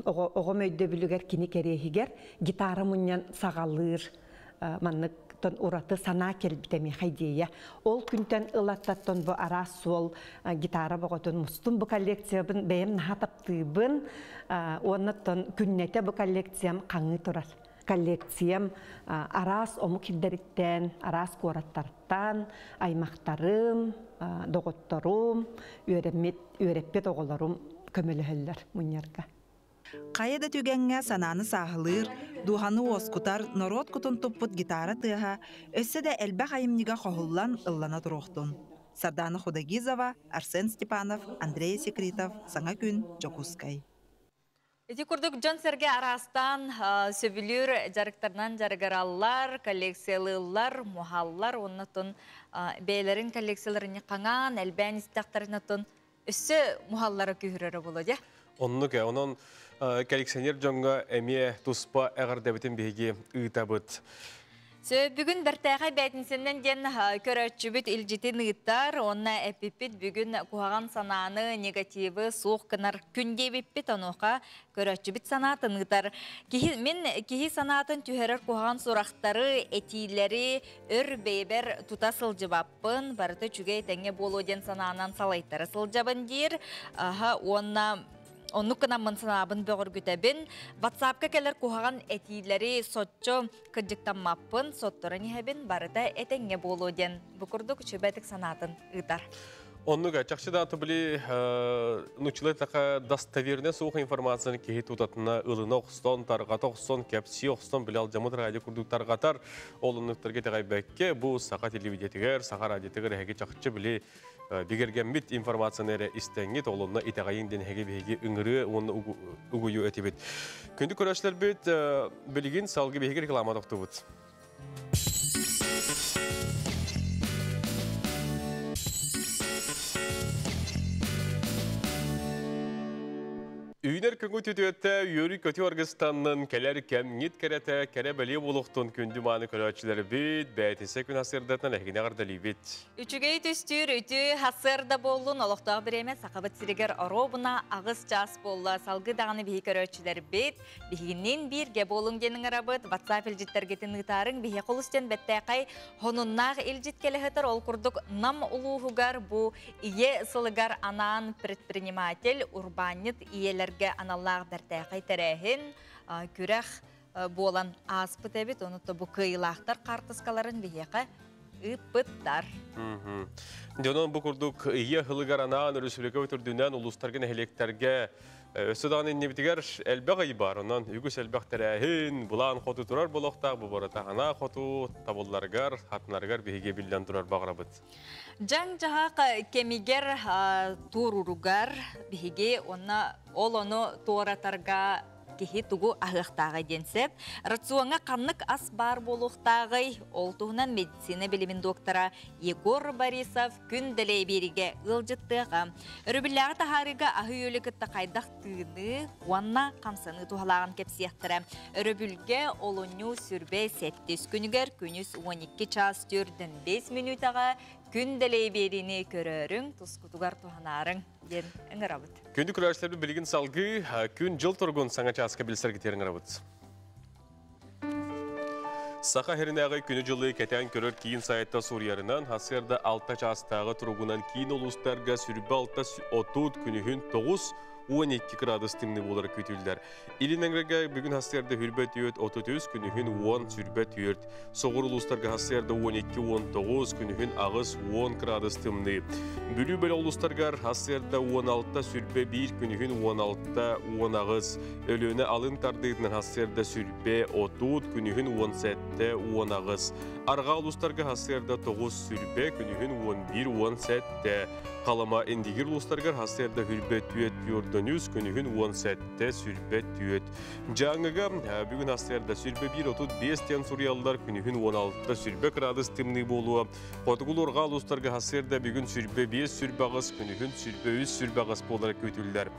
оҕом өйдөбүлүгэр кини кэриэһигэр гитара мунньан саҕалыыр маннык ураты санаа кэлбитэ миэхэ идея. Ол күнтэн ылаттаттан бу араас суол гитара боҕотун мустум бу коллекциябын бэйэм наһаа таптыыбын уонна күннэтэ бу коллекциям хаҥыы турар. Коллекциям араас омук сирдэриттэн, араас куораттартан аймахтарым, доҕотторум, үөрэммит, үөрэппит оҕолорум көмөлөһөллөр мунньарга. Хайа да түгэҥҥэ санааны сааһылыыр, дууһаны уоскутар, норуот кутун туппут гитара тыаһа өссө да элбэх айымньыга хоһуллан ыллана туруохтун. Сардаана Худогизова, Арсен Степанов, Андрей Секритов, Саҥа күн, Дьокуускай. Ити курдук дьон-сэргэ араастаан сөбүлүүр дьарыктарынан дьарыгыраллар, коллекциялыыллар, муһаллар, оннотон бэйэлэрин коллекцияларын хаҥаан, элбээн истэхтэринэтон өссө муһаллара күүһүрэрэ буолуо дьэ. Оннук онон коллекционер дьоҥҥо эмиэ туспа эҕэрдэбитин биһиги ыытабыт. Бүгүн бэртээхэй бээтинсэннэн диэн көрөөччүбүт илдьитин ыытар, уонна эппиппит бүгүн куһаҕан санааны, негативы суох гынар күн диэбиппит, онуоха көрөөччүбүт санаатын ыытар. Киһи, мин киһи санаатын түһэрэр куһаҕан сурахтары, этиилэри өр бэйэбэр тута сылдьыбаппын, барыта үчүгэй тэҥҥэ буолуо диэн санаанан салайтара сылдьабын диир. Аха, уонна оннук гынаммын санаабын бөҕөргүтэбин. WhatsApp-ка кэлэр куһаҕан этиилэри соччо кырдьыктаммаппын, сотторон иһэбин, барыта этэҥҥэ буолуо диэн бу курдук үчүбэтик санаатын ыытар. Оннуга чахчы да били нучылай така достоверная суох информацияны киһи тутатына ылына охсон, тарҕата охсон, кэпсии охсон, били алдьаммыт радио курдук тарҕатар. Ол оннуктарга итэҕэйбэккэ, бу саха телевидениетигэр, саха радиотыгар эһиги чахчы били бигэргэммит информацияны эрэ истэҥҥит, олонно итэҕэйиҥ диэн эһиги биһиги ыҥырыы уонна угуйуу этибит. Күндү көрөөччүлэрбит, билигин салгыы биһиги реклама тохтубут. Үүнэр күҥҥүт үтүөтэ, үөрүү-көтүү аргыстаннын, кэлэр кэмҥит кэрэтэ, кэрэ бэлиэ буолуохтун күндү мааны көрөөччүлэрбит, бээтинсэ күн сарсыардатынан эһигини эҕэрдэлиибит. Үчүгэй түстүүр үтүө сарсыарда буоллун, олохтоох бириэмэ Сахабыт сиригэр оруобуна 8 чаас буолла. Салгыы даҕаны биһи көрөөччүлэрбит, биһигинниин бииргэ буолуҥ диэн ыҥырабыт. WhatsApp илдьиттэргитин ыытаарыҥ, биһиэхэ олус диэн бэттээхэй хонуннаах илдьит кэлэ сытар. Ол курдук Нам улууһугар бу Ийэ сылыгар анаан предприниматель, урбаанньыт ийэлэргэ аналлаах бэртээхэй тэрээһин, күрэх буолан ааспыт эбит. Ону бу кыайыылаахтар хаартыскаларын биһиэхэ ыыппыттар. Дьонон бу курдук ийэ сылыгар анаан өрөспүүбүлүкэ үрдүнэн улуустарга, нэһилиэктэргэ өссө даҕаны иннибитигэр элбэх ый баар. Онон үгүс элбэх тэрээһин, былаан хоту турар буолуохтаах. Бу барыта анаа хоту табылларыгар, хатынарыгар биһиги биллэн турар баҕарабыт. Дьаҥ-дьаһах кэмигэр туоруругар биһиги уонна ол ону туоратарга киһи тугу аһыахтааҕый диэн сөп. Рационҥа ханнык ас баар буолуохтааҕый? Ол туһунан медицина билимин доктора Егор Борисов күн дэлэй биэригэ ыалдьыттыаҕа. Өрөбүллээҕи таһаарыыга аһы-үөлү кытта хайдах тыыныы уонна хамсаныы туһалааҕын кэпсиэхтэрэ. Өрөбүлгэ олунньу сүрбэ сэттис күнүгэр күнүс 12 чаас 4-5 мүнүүтэҕэ күн дэлэй биэриини көрөөрүҥ, тускутугар туһанаарыҥ диэн ыҥырабыт. Күндү көрөөччүлэрбит билигин салгыы күн-дьыл туругун саҥа чааска билсэргитигэр ыҥырабыт. Саха сиринээҕи күнү-дьылы кэтээн көрөр киин сайтта суруйарынан, сарсыарда 6 чаастааҕы туругунан киин улуустарга сүрбэ 6 30 күнүһүн 9 12 градус тымныы буолара күүтүллэр. Илин эҥэргэ бүгүн сарсыарда хүрбэ 4 33 күнүһүн 10 сүрбэ 4. Соҕуруу улуустарга сарсыарда 12 19 күнүһүн 8 10 градус тымныы. Бүлүү бөлөх улуустарыгар сарсыарда 16 сүрбэ 1 күнүһүн 16 18. Өлүөнэ алын тардыытынан сарсыарда сүрбэ 30 күнүһүн 17 18. Арҕаа улуустарга сарсыарда 9 сүрбэ күнүһүн 11 17. Халыма Индигир улуустарыгар сарсыарда хүрбэ 4 Йорданүс күнүһүн 17 сүрбэ 4. Дьааҥыга бүгүн сарсыарда сүрбэ 1 35 диэн суруйаллар күнүһүн 16 сүрбэ градус тымныы буолуо. Хотугу-Луорҕаа улуустарга сарсыарда бүгүн сүрбэ 5 сүрбэ 8 күнүһүн сүрбэ 3 сүрбэ 8 буолара күүтүллэр.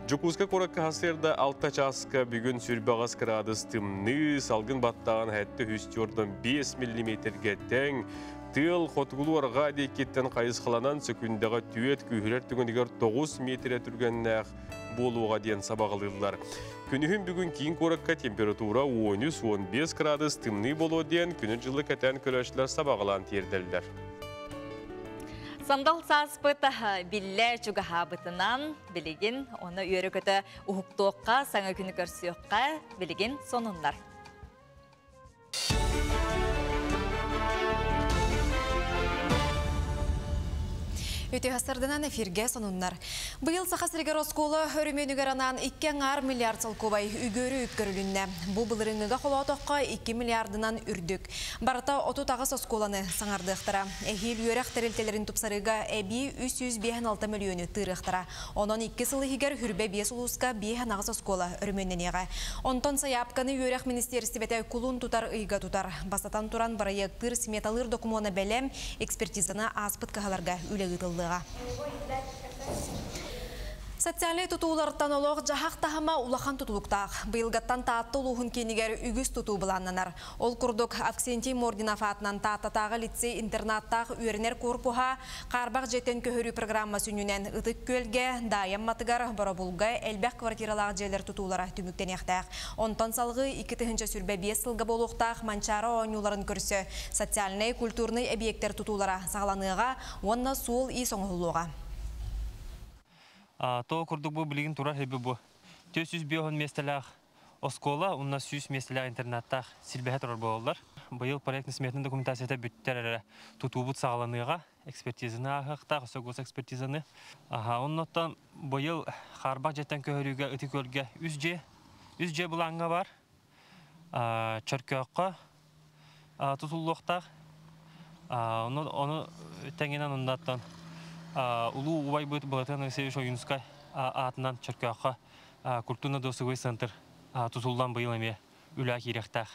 Дьокуускай куоракка сарсыарда 6 чааска бүгүн сүрбэ 8 градус тымныы, салгын баттааҕын 7 4 5 миллиметргэ тэҥ. Тыал хотугулуу-арҕаа диэкиттэн хайысхаланан сөкүндэҕэ түөрт күүһүрэр түгэнигэр 9 миэтэрэ түргэннээх буолуоҕа диэн сабаҕалыыллар. Күнүһүн бүгүн киин куоракка температура 13-15 градус тымныы буолуо диэн күнү-дьылы кэтээн көрөөччүлэр сабаҕалаан тиэрдэллэр. Сандал сааспыт биллэ чугаһаабытынан билигин оны үөрэ-көтө уһуктуохха, саҥа күнү көрсүөххэ билигин сонуннар. Үтүө сарсыарданан эфиргэ сонуннар. Быйыл Саха сиригэр оскуола өрөмүөнүгэр анаан 2,5 миллиард солкуобай үгүөрү үп көрүлүннэ. Бу былырыыҥҥыга холоотоххо 2 миллиардынан үрдүк. Барыта 38 оскуоланы саҥардыахтара. Эһиил үөрэх тэрилтэлэрин тупсарыыга эбии 356 мөлүйүөнү тыырыахтара. Онон 2 сыл иһигэр хүрбэ 5 улууска 5 оскуола өрөмүөннэниэҕэ. Онтон сайаапканы үөрэх министиэристибэтэ кулун тутар ыйга тутар. Бастатан туран бырайыактыыр сметалыыр докумуона бэлэм экспертизаны ааспыт кыһаларга үлэ ыытыллыаҕа. Социальнай тутуулартан олох-дьаһах таһыма улахан тутулуктаах. Быйылгаттан Таатта улууһун киинигэр үгүс тутуу былааннанар. Ол курдук Авксентий Мординов аатынан Тааттатааҕы лицей интернаттаах үөрэнэр корпуһа хаарбах дьиэттэн көһөрүү программа сүнньүнэн Ытык Күөлгэ, Даайа Амматыгар, Боробулга элбэх квартиралаах дьиэлэр тутуулара түмүктэниэхтээх. Онтон салгыы 2025 сылга буолуохтаах Манчаары оонньууларын көрсө социальнай, культурнай эбийиэктэр тутуулара саҕаланыаҕа уонна суол-иис оҥоһуллуоҕа. То курдук бу билигин турар хэби бу. 405 миэстэлээх оскуола, уонна 100 миэстэлээх интернаттаах силбэһэ турар буолаллар. Быйыл проектно сметный документацията бүттэр эрэ тутуубут саҕаланыаҕа, экспертизаны ааһыахтаах, өссө госэкспертизаны. Аха, оннуттан быйыл хаарбах дьиэттэн көһөрүүгэ Ытык Күөлгэ үс дьиэ, үс дьиэ былааҥҥа бар. Чөркөөххө тутуллуохтаах. Ону, ону тэҥинэн оннуттан улуу убайбыт Былатыан Алексеевич Ойуунускай аатынан Чөркөөххө культурно-досуговый центр тутуллан быйыл эмиэ үлэ киириэхтээх.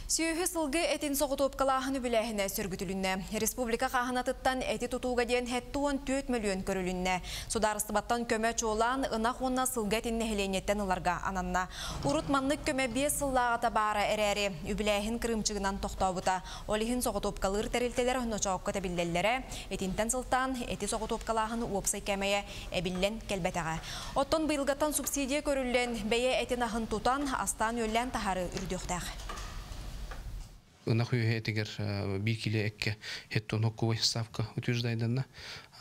Сүйіхі сылгы этин соғытуопкалааһын үбүлээһинэ сөргүтүлүннэ. Республика хаһынатыттан эти тутууга диэн 74 мөлүйүөн көрүлүннэ. Судаарыстыбаттан көмө чуолаан ынах уонна сылгы этин нэһилиэнньэттэн ыларга ананна. Урут маннык көмө 5 сыллааҕыта баара эрээри, үбүлээһин кырыымчыгынан тохтообута. Ол иһин соҕотуопкалыыр тэрилтэлэр ночоокко тэбиллэллэрэ. Итинтэн сылтаан эти соҕотуопкалааһын уопсай кээмэйэ эбиллэн кэлбэтэҕэ. Оттон быйылгаттан субсидия көрүллэн, бэйэ этин аһын тутан, астаан-үөллээн таһаарыы үрдүөхтээх. Ынах үөһэ этигэр биир килэ эккэ хеттон хоккубай ставка утверждайданна.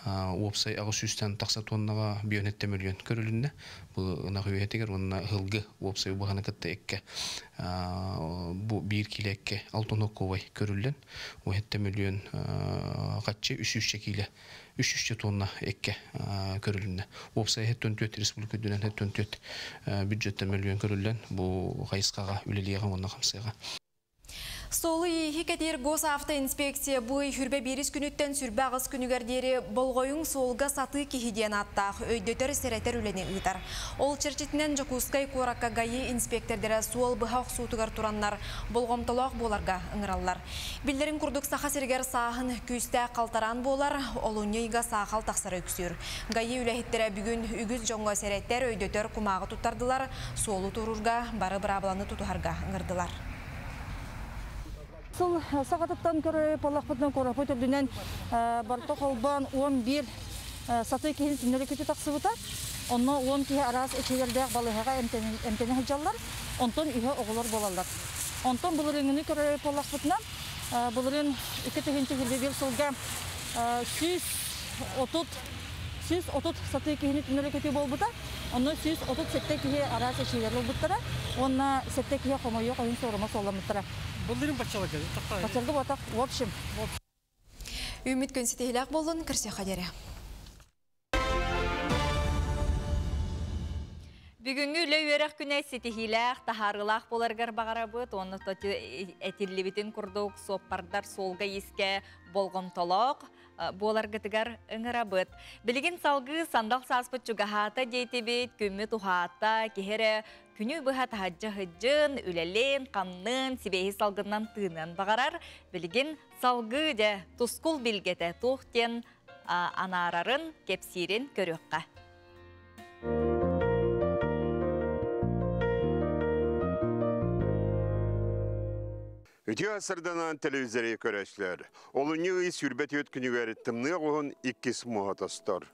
Уопсай 800-тэн тахса тоннаға бионетте миллион көрүлүннэ. Бу ынах үөһэтигэр уонна ыһылгы уопсай убаһаны кытта эккэ бу биир килэ эккэ алтон хоккубай көрүллэн, 17 миллион хаччы 300 килэ 300 тонна эккэ көрүлүннэ. Уопсай 74 республика үрдүнэн 74 бюджеттен миллион көрүллэн бу хайысхаҕа үлэлиэҕэ уонна хамсыаҕа. Суолу-ииһи кэтиир госавтоинспекция бу ый хүрбэ биирис күнүттэн сүрбэ аҕыс күнүгэр диэри болҕойуҥ суолга сатыы киһи диэн ааттаах өйдөтөр-сэрэтэр үлэни ыытар. Ол чэрчитинэн Дьокуускай куоракка ГАИ инспектордара суол быһа охсуутугар тураннар болҕомтолоох буоларга ыҥыраллар. Биллэрин курдук Саха сиригэр сааһын күүстээх халтараан буолар, олунньу ыйга саахал тахсара үксүүр. ГАИ үлэһиттэрэ бүгүн үгүс дьоҥҥо сэрэтэр, өйдөтөр кумааҕы туттардылар, суолу туруурга, бары быраабыланы тутуһарга ыҥырдылар. Сыл саҕатыттан көрө поллахпытынан куораппыт үрдүнэн барыта холбоон 11 сатыы киһини түннэри көтө тахсыбыта. Онно 10 киһи араас эчэйэрдээх балыыһаҕа эмтэнэ сылдьаллар. Онтон үһэ оҕолор буолаллар. Онтон былырыыҥҥыны көрө поллахпытынан былырыын 2021 сылга 130 130 сатыы киһини түннэри көтүү буолбута. Онно 137 киһи араас эчэйиилэр ылбыттара. Уонна 7 киһи хомойуох иһин суорума суолламмыттара. Былырыын баччаларга Баччаларга буотах, в общем. Үүммүт күн ситиһиилээх буоллун, көрсүөххэ диэри. Бүгүҥҥү үлэ үөрэх күнэ ситиһиилээх, таһаарыылаах буоларыгар баҕарабыт. Уонна этиллибитин курдук суоппардар суолга-иискэ болҕомтолоох буоларгытыгар ыҥырабыт. Билигин салгыы сандал сааспыт чугаһаата диэтибит, күммүт уһаата, киһи эрэ күнү быһа таһырдьа сылдьын, үлэлээн, хамныын, сибиэһи салгынынан тыыныан баҕарар. Билигин салгыы дьэ тускул билгэтэ туох диэн анаарарын, кэпсиирин көрүөххэ. Үтүө сырданан телевизоры көрөчлөр. Олунньу ый сүрбэт үөт күнүгэр тымныы оҕуһун иккис муоһа тостор.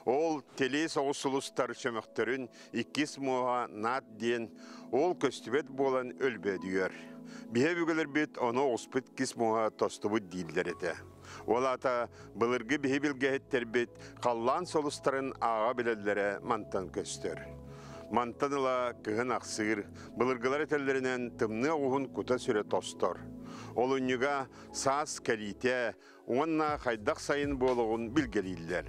Ол теле соҕус сулустар чөмөхтөрүн иккис муоһа наат диэн ол көстүбэт буолан өлбөөдүйэр. Биһэ бүгүлэрбит ону оҕуспут кис муоһа тостубут дииллэр этэ. Ол аата былыргы биһи билгэһиттербит халлаан солустарын ааҕа билэллэрэ мантан көстөр. Мантан ыла кыһын ахсыыр, былыргылар этэллэринэн тымныы оҕуһун кута-сүрэ тостор. Олунньуга саас кэлиитэ уонна хайдах сайын буолуоҕун билгэлииллэр.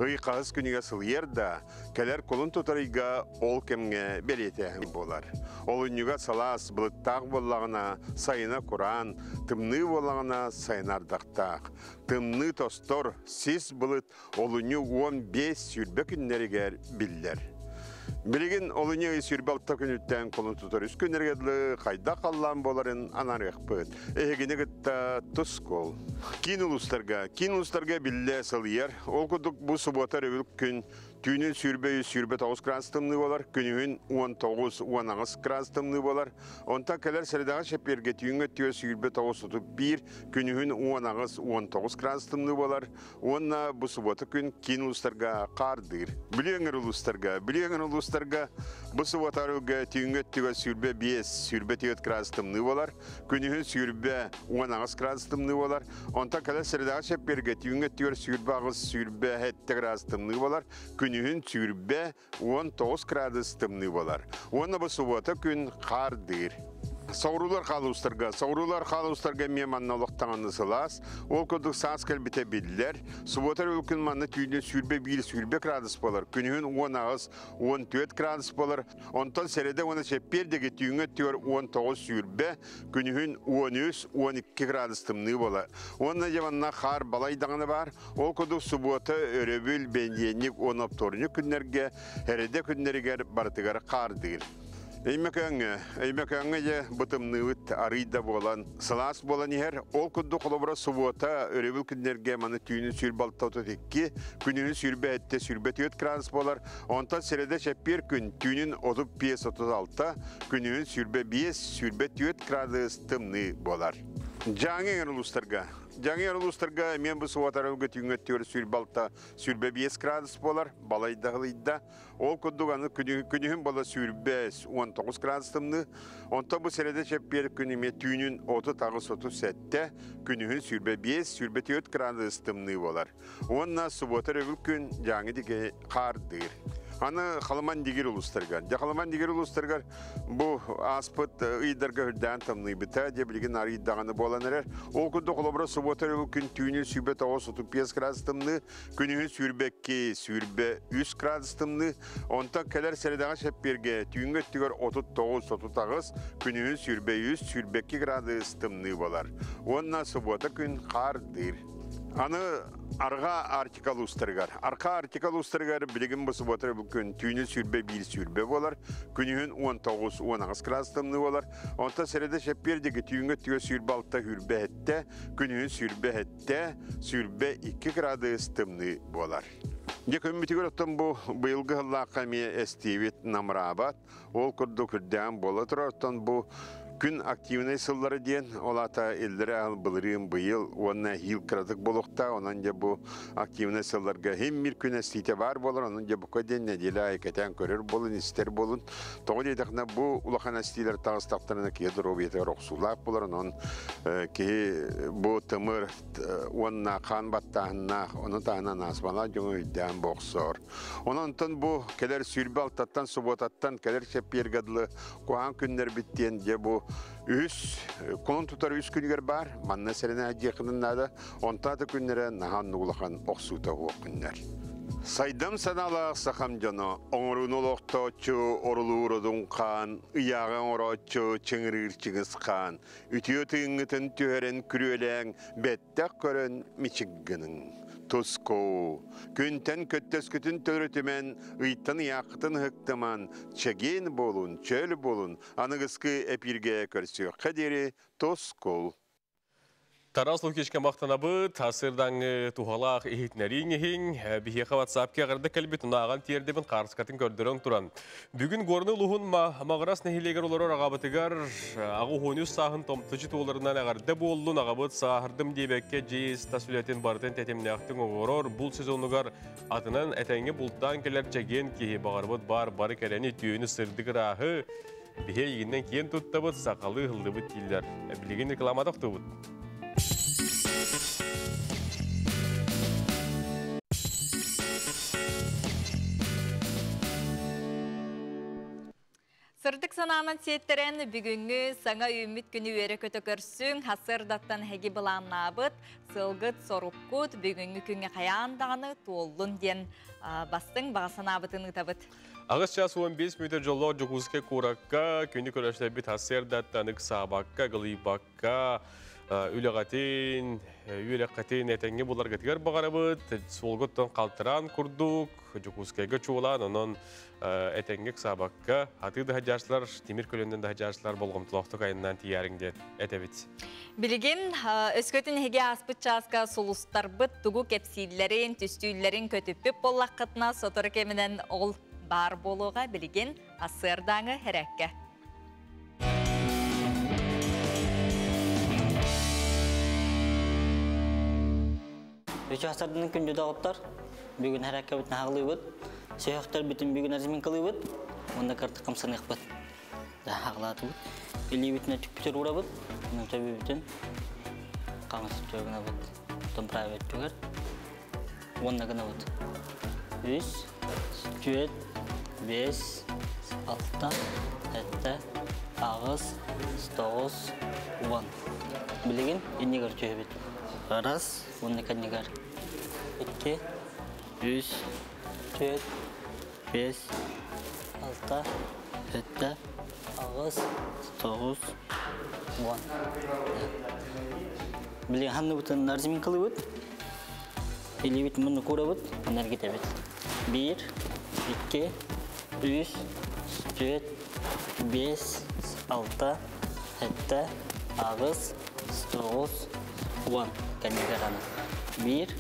Ый хаһыс күнүгэ сылыйар да, кэлэр кулун тутар ыйга ол кэмҥэ бэлиэтээһин буолар. Олунньуга салаас былыттаах буоллаҕына, сайына кураан, тымныы буоллаҕына сайына ардахтаах. Тымныы тостор, сис былыт олунньу 15-сүүрбэ күннэригэр биллэр. Билигин олунньу ый 26 күнүттэн кулун тутар үс күннэргэ дылы хайдах халлаан буоларын анаарыахпыт. Эһигини кытта тускул. Киин улуустарга, киин улуустарга биллэ сылыйар. Ол курдук бу субуота өрөбүл күн түүнүн сүүрбэ үс 29 градус тымныы буолар, күнүһүн 19-18 градус тымныы буолар. Онтон кэлэр сэрэдэҕэ чэппиэргэ түүҥҥэ өттүгэр 29-31, күнүһүн 18-19 градус тымныы буолар. Уонна бу субуота күн киин улуустарга хаардыыр. Бүлүү өҥөр улуустарга, Бүлүү өҥөр улуустарга бу субуота арылга түүҥҥү өттүгэр 25, 24 градус тымныы буолар. Күнүһүн 20, 18 градус тымныы буолар. Онтон кэлэр сэрэдэҕэ чэппиэргэ түүҥҥү өттүгэр 28, 27 градус тымныы буолар. Күнүһүн 20, 19 градус тымныы буолар. Уонна бу субуота күн хаардыыр. Соҕуруулар хаалуустарга, соҕуруулар хаалуустарга эмиэ манна олох таҥаны сылаас. Ол курдук саас кэлбитэ биллэр. Субуота өрөбүл күн манна түүнүн 21-20 градус буолар. Күнүһүн 18-14 градус буолар. Онтон сэрэдэ уонна чэппиэр диэки түүҥҥү өттүгэр 19-20, күнүһүн 13-12 градус тымныы буолар. Уонна дьэ манна хаар балай даҕаны баар. Ол курдук субуота, өрөбүл, бэнидиэнньик уонна вторник күннэргэ, эрэдэ күннэригэр барытыгар хаардыыр. Өймөкөөҥҥө, Өймөкөөҥҥө дьэ бу тымныыбыт арыый да буолан, сылаас буолан иһэр. Ол курдук холобура субуота, өрөбүл күннэргэ маны түүнүн 26-32, күнүһүн 27-24 градус буолар. Онтон сэрэдэ чэппиэр күн түүнүн 35-36, күнүһүн 25-24 градус тымныы буолар. Дьааҥы эҥэр улуустарга. Дьааҥы эҥэр улуустарга эмиэ бу субуота өрөбүлгэ түүҥҥэ өттүгэр 26-25 градус буолар. Балайда ыһылыйда. Ол курдук аны күнүһүн буола 20-19 градус тымныы. Онтон бу сэрэдэ чэппиэр күн эмиэ түүнүн 38-37, күнүһүн 25-24 градус тымныы буолар. Уонна субуота өрөбүл күн Дьааҥы диги хаардыыр. Аны Халыман дигир улуустарыгар. Дьэ Халыман дигир улуустарыгар бу ааспыт ыйдарга үрдээн тымныйбыта, дьэ билигин арыйдаҕаны буолан эрэр. Ол курдук холобура субуота өрөбүл күн түүнүн 29-35 градус тымныы, Күнүһүн 22, 23 градус тымныы, онтон кэлэр сэрэдэҕэ чэппиэргэ түүҥҥү өттүгэр 39-38, күнүһүн 23, 22 градус тымныы буолар. Уонна субуота күн хаардыыр. Аны Арҕаа Арктика улуустарыгар. Арҕаа Арктика улуустарыгар билигин бу субуота күн түүнүн 21-20 буолар, күнүһүн 19-18 градус тымныы буолар. Онтон сэрэдэ чэппиэр диэки түүҥҥү өттүгэр 26-27, күнүһүн 27 22 градус тымныы буолар. Дьэ көммүтүгэр оттон бу быйылгы сыллаахха эмиэ эстиибит намыраабат. Ол курдук үрдээн буола турар. Оттон бу күн активнай сыллары диэн, ол аата иллэрэ аһыл былырыын быйыл уонна эһиил кыратык буолуохтаах. Онон дьэ бу активнай сылларга иһин мир күн эстиитэ баар буолар. Онон дьэ бука диэн нэдиэлэ аайы кэтээн көрөр буолун, истэр буолун. Тоҕо диэтэххинэ бу улахан эстиилэр таҕыстахтарына киһи доруобуйатыгар охсуулаах буолар. Онон киһи бу тымыр уонна хаан баттааһыннаах, ону таһынан ааспалаах дьоҥу өйдөөн бохсор. Онон бу кэлэр 26-тан субуотаттан кэлэр чэппиэргэ дылы куһаҕан күннэрбит диэн дьэ бу үһүс кулун тутар үс күнүгэр баар манна сэрэнэ дьиэхинин наада онтон күннэрэ наһаа оннук улахан охсуута уох күннэр. Сайдам санаалаах сахам дьоно, оҥорууну олохтооччу, орулуур одун хаан, ыйааҕы оҥорооччу, чыҥырыыр чыҥыс хаан, Үтүө тыыҥҥытын түһэрэн күрүөлээҥ, бэттэх көрөн мичик гыныҥ. Тускуу! Күнтэн көттөскүтүн төрүтүмэн, ыйтан ыйааххытын ыһыктыман, чэгиэн буолун, чөл буолун, аныгыскы эпииргэ көрсүөххэ диэри тускул! Тарас Лукичка махтанабыт, сырдаҥы туһалаах иһитинэрииҥ иһиҥ, биһиэхэ WhatsApp-ка эҕэрдэ кэлбит унааҕан тиэрдибин хаарыскатын көрдөрөн туран. Бүгүн Горный улууһун Маҕарас нэһилиэгэр олорор аҕабытыгар аҕа уһуонүс сааһын томточу туоларынан эҕэрдэ буоллун, аҕабыт сааһырдым диэбэккэ дьиэ ис-тас үлэтин барытын тэтимнээхтик оҥорор, булт сезонугар атынан этэҥҥэ бултаан кэлэр чэгиэн киһи баҕарбыт баар бары кэрэни, түүнү сырдык ырааһы Биһи эйигиннэн киэн туттабыт, сахалыы ыһыллыбыт дииллэр. Билигин реклама тохтуубут. Сырдык санаанан сиэттэрэн бүгүҥҥү саҥа үүммүт күнү үөрэ-көтө көрсүҥ, хасырдаттан эһиги былааннаабыт, сылгыт, соруккут бүгүҥҥү күҥҥэ хайаан даҕаны туоллун диэн бастыҥ баҕа санаабытын ыытабыт. Аҕыс час 15 мүнүүтэ дьоллоох Дьокуускай куоракка күнү көрөсөрбүт сарсыардаттан ыксаабакка, галыйбакка, үлэҕитин, үөрэххитин этэҥҥэ буларгытыгар баҕарабыт. Суолгуттан халтараан курдук, Дьокуускайга чуолаан, онон этэҥҥэ ыксаабакка, атыы да сылдьааччылар, тимир көлөннөн да сылдьааччылар болҕомтолоохтук айаннаан тиийээриҥ диэн этэбит. Билигин өскөтүн эһиги ааспыт чааска сулустарбыт тугу кэпсииллэрин, түстүүллэрин көтүппүт буоллаххытына, сотору кэминэн ол баар буолуоҕа билигин ассыардааҥы хэрэккэ. Үчастардын күндү доҕоттор, бүгүн хэрэккэбит наһаҕылыыбыт, сөһөхтөр бүтүн бүгүн разминкалыыбыт, уонна кыртык хамсаныахпыт. Хаҕылаатыбыт. Илиибитин өтүкпүтүр уурабыт, онон төбүбүтүн хаҥас өттүгэр гынабыт, оттон правый өттүгэр уонна гынабыт. Үс, түөрт, бес, алта, сэттэ, аҕыс, тоҕус, уон. Билигин иннигэр түһэбит. Раз, уонна кэннигэр. Икки, үс, түөрт, бес, алта, сэттэ, аҕыс, тоҕус, уон. Билигин ханныбытын разминкалыыбыт. Илиибит мунну куурабыт, уонна эргитэбит. Биир, икки, үс, Түөт, бес, алта, хэтте, агыс, тоғыз, уон. Кэннигэр аны. Бир,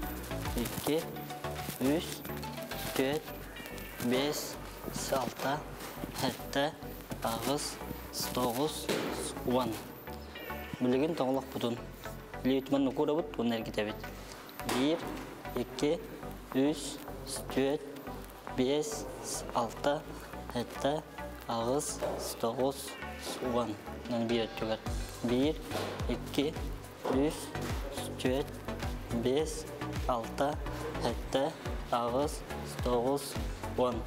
икки, үс, түөт, бес, алта, хэтте, агыс, тоғыз, уон. Билигин тоҥолохпутун илиибитинэн укуурабыт уонна эргитэбит. Биир, икки, үс, түөрт, биэс, алта, сэттэ, аҕыс, тоҕус, уон. Онон биир өттүгэр. Биир, икки, үс, түөрт, биэс, алта, сэттэ, аҕыс, тоҕус, уон.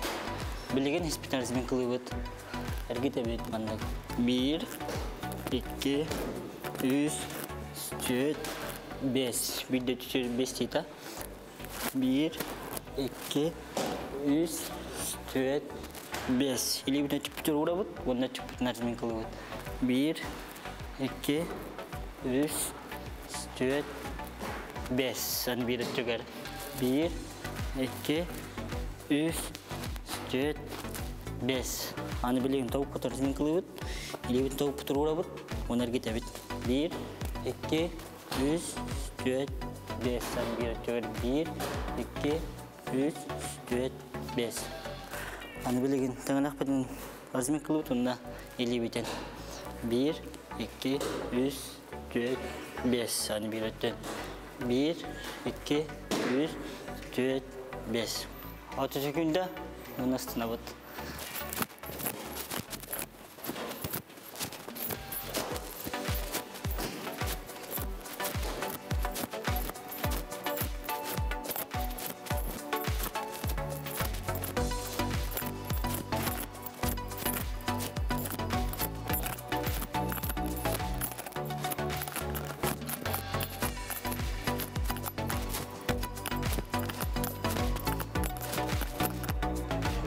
Билигин испитэрзмин кылыыбыт. Эргитэбит маннык. Биир, икки, үс, түөрт, бес. Биирдэ түчүр бес тита. Биир, икки, үс, түөрт, бес. Илиибитин түппүтүр уурабыт, уонна түппүтүн арзмин кылыбыт. Биир, икки, үс, түөрт, бес. Аны биир өттүгэр. Биир, икки, үс, түөрт, бес. Аны билигин тоҕук көтөрсүн кылыбыт, илиибит тоҕук туруурабыт, уонна эргитэбит. Биир, икки, үс, түөрт, бес. Аны биир өттүгэр биир, икки, үс, түөрт, бес. Аны билигин таҥанахпытын размер кылыбыт уонна илиибитин. Биир, икки, үс, түөрт, бес. Аны биир өттүн. Биир, икки, үс, түөрт, бес. 30 секунда уонна астынабыт.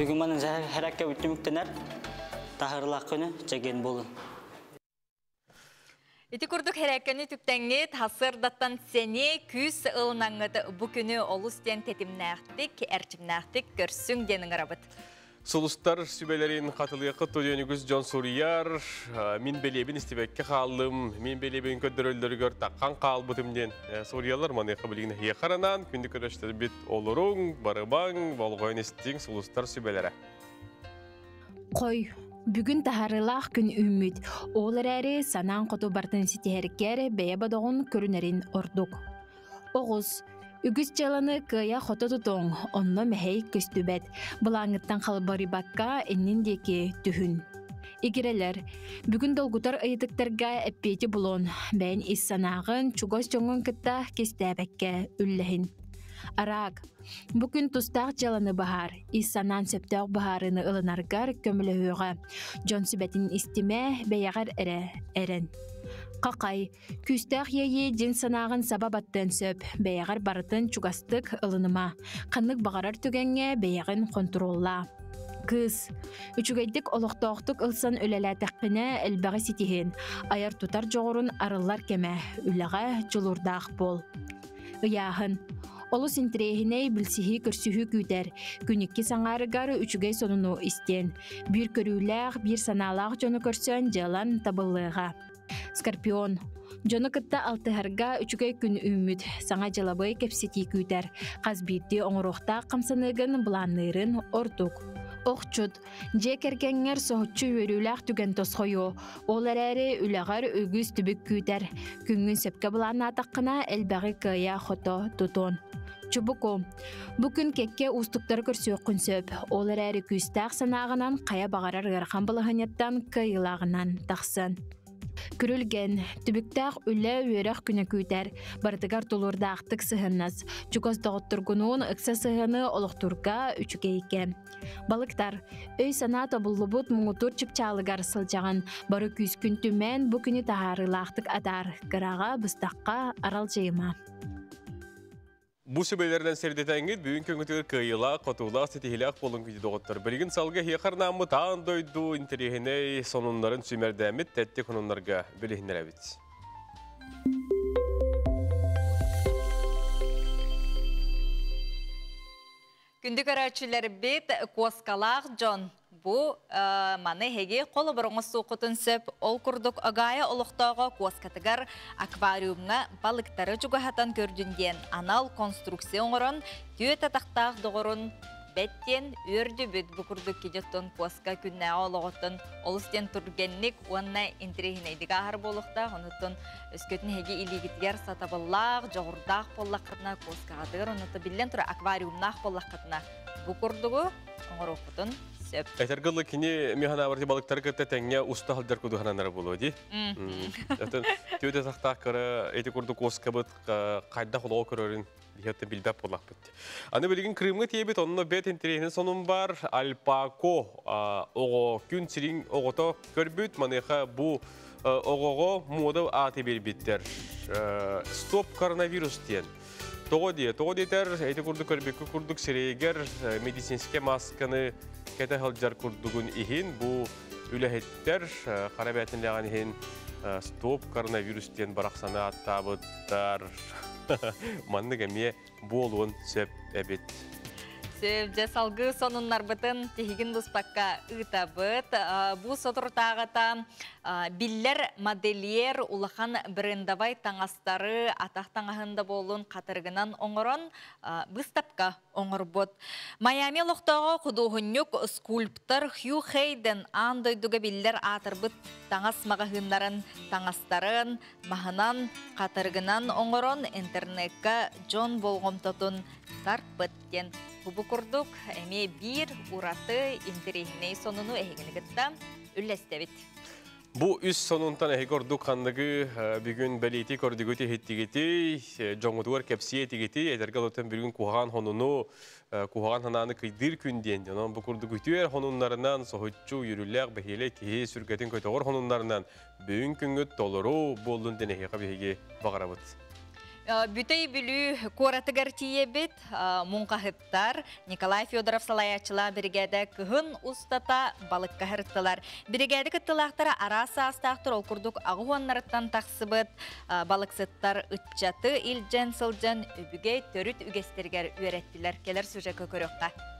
Бүгүн манын хэракка бүттүмүктенер, таһырлаах күнү чэгиэн буолун. Ити курдук хэрээккэни түктэҥҥит, хасыардаттан сэниэ күүс ылынаҥҥыт бу күнү олус диэн тэтимнээхтик, эрчимнээхтик көрсүҥ диэн ыҥырабыт. Сулустар сүбэлэрин хатылыаххыт диэн үгүс дьон суруйар. Мин бэлиэбин истибэккэ хааллым, мин бэлиэбин көрдөрөллөрүгэр таххан хаалбытым диэн суруйаллар. Маныаха билигин эһиэхэ анаан күндү көрөччүлэрбит олоруҥ, барыбаҥ, болҕойон истиҥ сулустар сүбэлэрэ. Хой, бүгүн таһаарыылаах күн үүммүт. Ол эрээри санаан хоту бартын ситиһэргэр бэйэ бодоҕун көрүнэрин ордук. Оҕус, үгүс дьыаланы кыайа хото тутуоҥ, онно мэһэй көстүбэт. Былааҥҥыттан халбарыйбакка иннин диэки түһүн. Игирэлэр, бүгүн долгутар ыйытыктарга эппиэти булун, бэйэн ис санааҕын чугас дьоҥҥун кытта кистээбэккэ үллэһин. Араак, бу күн тустаах дьыаланы быһаар, ис санаан сөптөөх быһаарыыны ылынаргар көмөлөһүөҕэ. Дьон сүбэтин истимэ, бэйэҕэр эрэ эрэн. Хахай, күүстээх иэйии дьин санааҕын саба баттыан сөп, бэйэҕэр барытын чугастык ылыныма. Ханнык баҕарар түгэҥҥэ бэйэҕин хонтуруоллаа. Кыыс, үчүгэйдик олохтоохтук ылсан үлэлээтэххинэ элбэҕи ситиһин, айар-тутар дьоҕурун арыллар кэмэ, үлэҕэ дьулуурдаах буол. Ыйааһын. Олус интэриэһинэй билсиһии-көрсүһүү күүтэр. Күн иккис аҥаарыгар үчүгэй сонуну истиэн. Биир көрүүлээх, биир санаалаах дьону көрсөн дьыалан табыллыаҕа. Скорпион. Дьону кытта алтыһарга үчүгэй күн үүммүт. Саҥа дьылабыай кэпсэтии күүтэр. Хас биирдии оҥоруохтаах хамсаныыгын былаанныырын ордук. Охчут. Дьиэ кэргэҥҥэр соһуччу үөрүүлээх түгэн тосхойуо. Ол эрээри үлэҕэр үгүс түбүк күүтэр. Күҥҥүн сөпкө былааннаатаххына, элбэҕи кыайа-хото тутуон. Чубуку. Бу күн кэккэ уустуктары көрсүөххүн сөп. Ол эрээри күүстээх санааҕынан хайа баҕарар ыарахан балаһыанньаттан кыайыылааҕынан тахсан. Күрүлгэн, түбүктээх үлэ, үөрэх күнэ күүтэр. Барытыгар тулуурдаахтык сыһыннас. Чугас доҕотторгунуун ыкса сыһыаны олохтуурга үчүгэйгэ. Балыктар, өй-санаа тобуллубут муҥутуур чыпчаалыгар сылдьаҕын. Бары күүскүн түмэн, бу күнү таһаарыылаахтык атаар. Кыраҕа, быстахха аралдьыйыма. Бу сүбэлэринэн сирдэтээҥҥит бүгүн көҥүтүгэр кыайыылаах, хотуулаах, ситиһиилээх буолуҥ күндү доҕоттор. Билигин салгыы эһиэхэ анааммыт аан дойду интэриэһинэй сонуннарын сүүмэрдээммит тэттик сонуннарга билиһиннэрэбит. Күндү көрөөччүлэрбит, куоскалаах дьон бу маны эһиги холобур оҥостуоххутун сөп. Ол курдук Огайо олохтооҕо куоскатыгар аквариумҥа балыктары чугаһатан көрдүн диэн анал конструкция оҥорон түөрт атахтаах доҕорун бэт диэн үөрдүбүт. Бу курдук кини куоска күннээҕи олоҕуттан олус диэн түргэнник уонна интэриэһинэйдик ааһар буолуохтаах. Онуттан өскөтүн эһиги илиигитигэр сатабыллаах, дьоҕурдаах буоллаххытына, куоскаҕытыгар онута биллэн турар аквариумнаах буоллаххытына бу курдугу оҥоруоххутун сөп. Этэргэ кини механабарти балыктары кытта тэҥҥэ уста сылдьар кудуһананара буолуо дии. Оттон түөтэ тахтаах кыра эти курдук куоскабыт хайдах олоҕу көрөрүн биһиэттэ билбэт буоллахпыт. Аны билигин Крымҥа тиийбит, онно бэт интэриэһинэй сонун бар Альпако оҕо күн сирин оҕото көрбүт, маныаха бу оҕоҕо муода ааты биэрбиттэр. Стоп коронавирус диэн. Тоҕо дии? Тоҕо диэтэр, эти курдук көрбүккэ курдук сирэйигэр медицинскэй масканы кэтэ сылдьар курдугун иһин бу үлэһиттэр хара бээтинлэҕин иһин стоп коронавирус диэн барахсаны ааттаабыттар. Маннык эмиэ буолуон сөп эбит. Сөп, дьэ салгыы сонуннарбытын тиһигин быспакка ыытабыт. Бу соторутааҕыта биллэр модельер улахан брендовай таҥастары атах таҥаһын да буоллун хатырыгынан оҥорон быыстапка оҥорбут. Майами олохтооҕо худуоһунньук, скульптор Хью Хейден аан дойдуга биллэр аатырбыт таҥас маҕаһыыннарын таҥастарын маһынан, хатырыгынан оҥорон интернекка дьон болҕомтотун тарпыт диэн бу курдук эмиэ биир ураты интэриэһинэй сонуну эһигини кытта үллэстэбит. Бу үс сонунтан эһиги ордук ханныгы бүгүн бэлиэтии көрдүгүт иһиттигитий, дьоҥҥутугар кэпсиэ этигитий, эдэргэ олортон бүгүн куһаҕан хонуну, куһаҕан санааны кыйдыыр күн диэн, онон бу курдук үтүөр хонуннарынан соһуччу үөрүүлээх бэһиэлэй киһи сүргэтин көтөҕөр хонуннарынан бүгүн күҥҥүт толору буоллун диэн эһиэхэ биһиги баҕарабыт. Бүтэй Бүлүү куоратыгар тиийэбит. Муҥхаһыттар Николай Федоров салайааччылаах биригээдэ кыһын устата балыкка сырыттылар. Биригээдэ кыттыылаахтара араас саастаахтар, ол курдук аҕыс уоннарыттан тахсыбыт балыксыттар ыччаты илдьэн сылдьан өбүгэ төрүт үгэстэригэр үөрэттилэр. Кэлэр сюжекка көрүөххэ.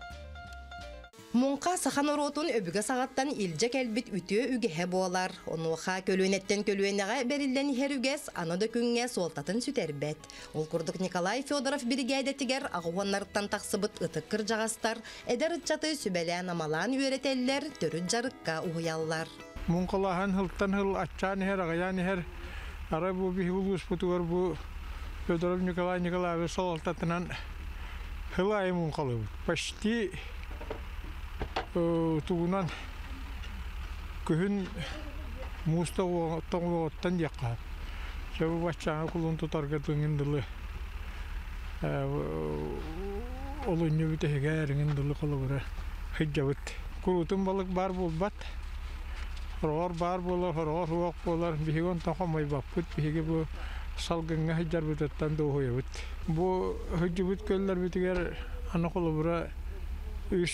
Муҥха саха норуотун өбүгэ саҕаттан илдьэ кэлбит үтүө үгэһэ буолар. Онуоха көлүөнэттэн көлүөнэҕэ бэриллэн иһэр үгэс аны да күҥҥэ суолтатын сүтэрбэт. Ол курдук Николай Федоров биригээдэтигэр аҕыс уоннарыттан тахсыбыт ытык кырдьаҕастар эдэр ыччаты сүбэлээн-амалаан үөрэтэллэр, төрүт дьарыкка уһуйаллар. Муҥхалааһын сылтан сыл аччаан иһэр, аҕыйаан иһэр. Арай бу биһиги улууспутугар бу Федоров Николай Николаевич салалтатынан сыл аайы муҥхалыыбыт. Почти тугунан күһүн муус тоҥуоҕуттан диэххэ. Чэ бу баччааҥы кулун тутарга тыҥын дылы олунньу бүтэһигэ эриҥин дылы холобура сылдьабыт. Куруутун балык баар буолбат. Хороҕор баар буолар, хороҕор суох буолар. Биһиги онтон хомойбоппут. Биһиги бу салгыҥҥа сылдьарбытыттан дуоһуйабыт. Бу сылдьыбыт көллөрбүтүгэр аны холобура үс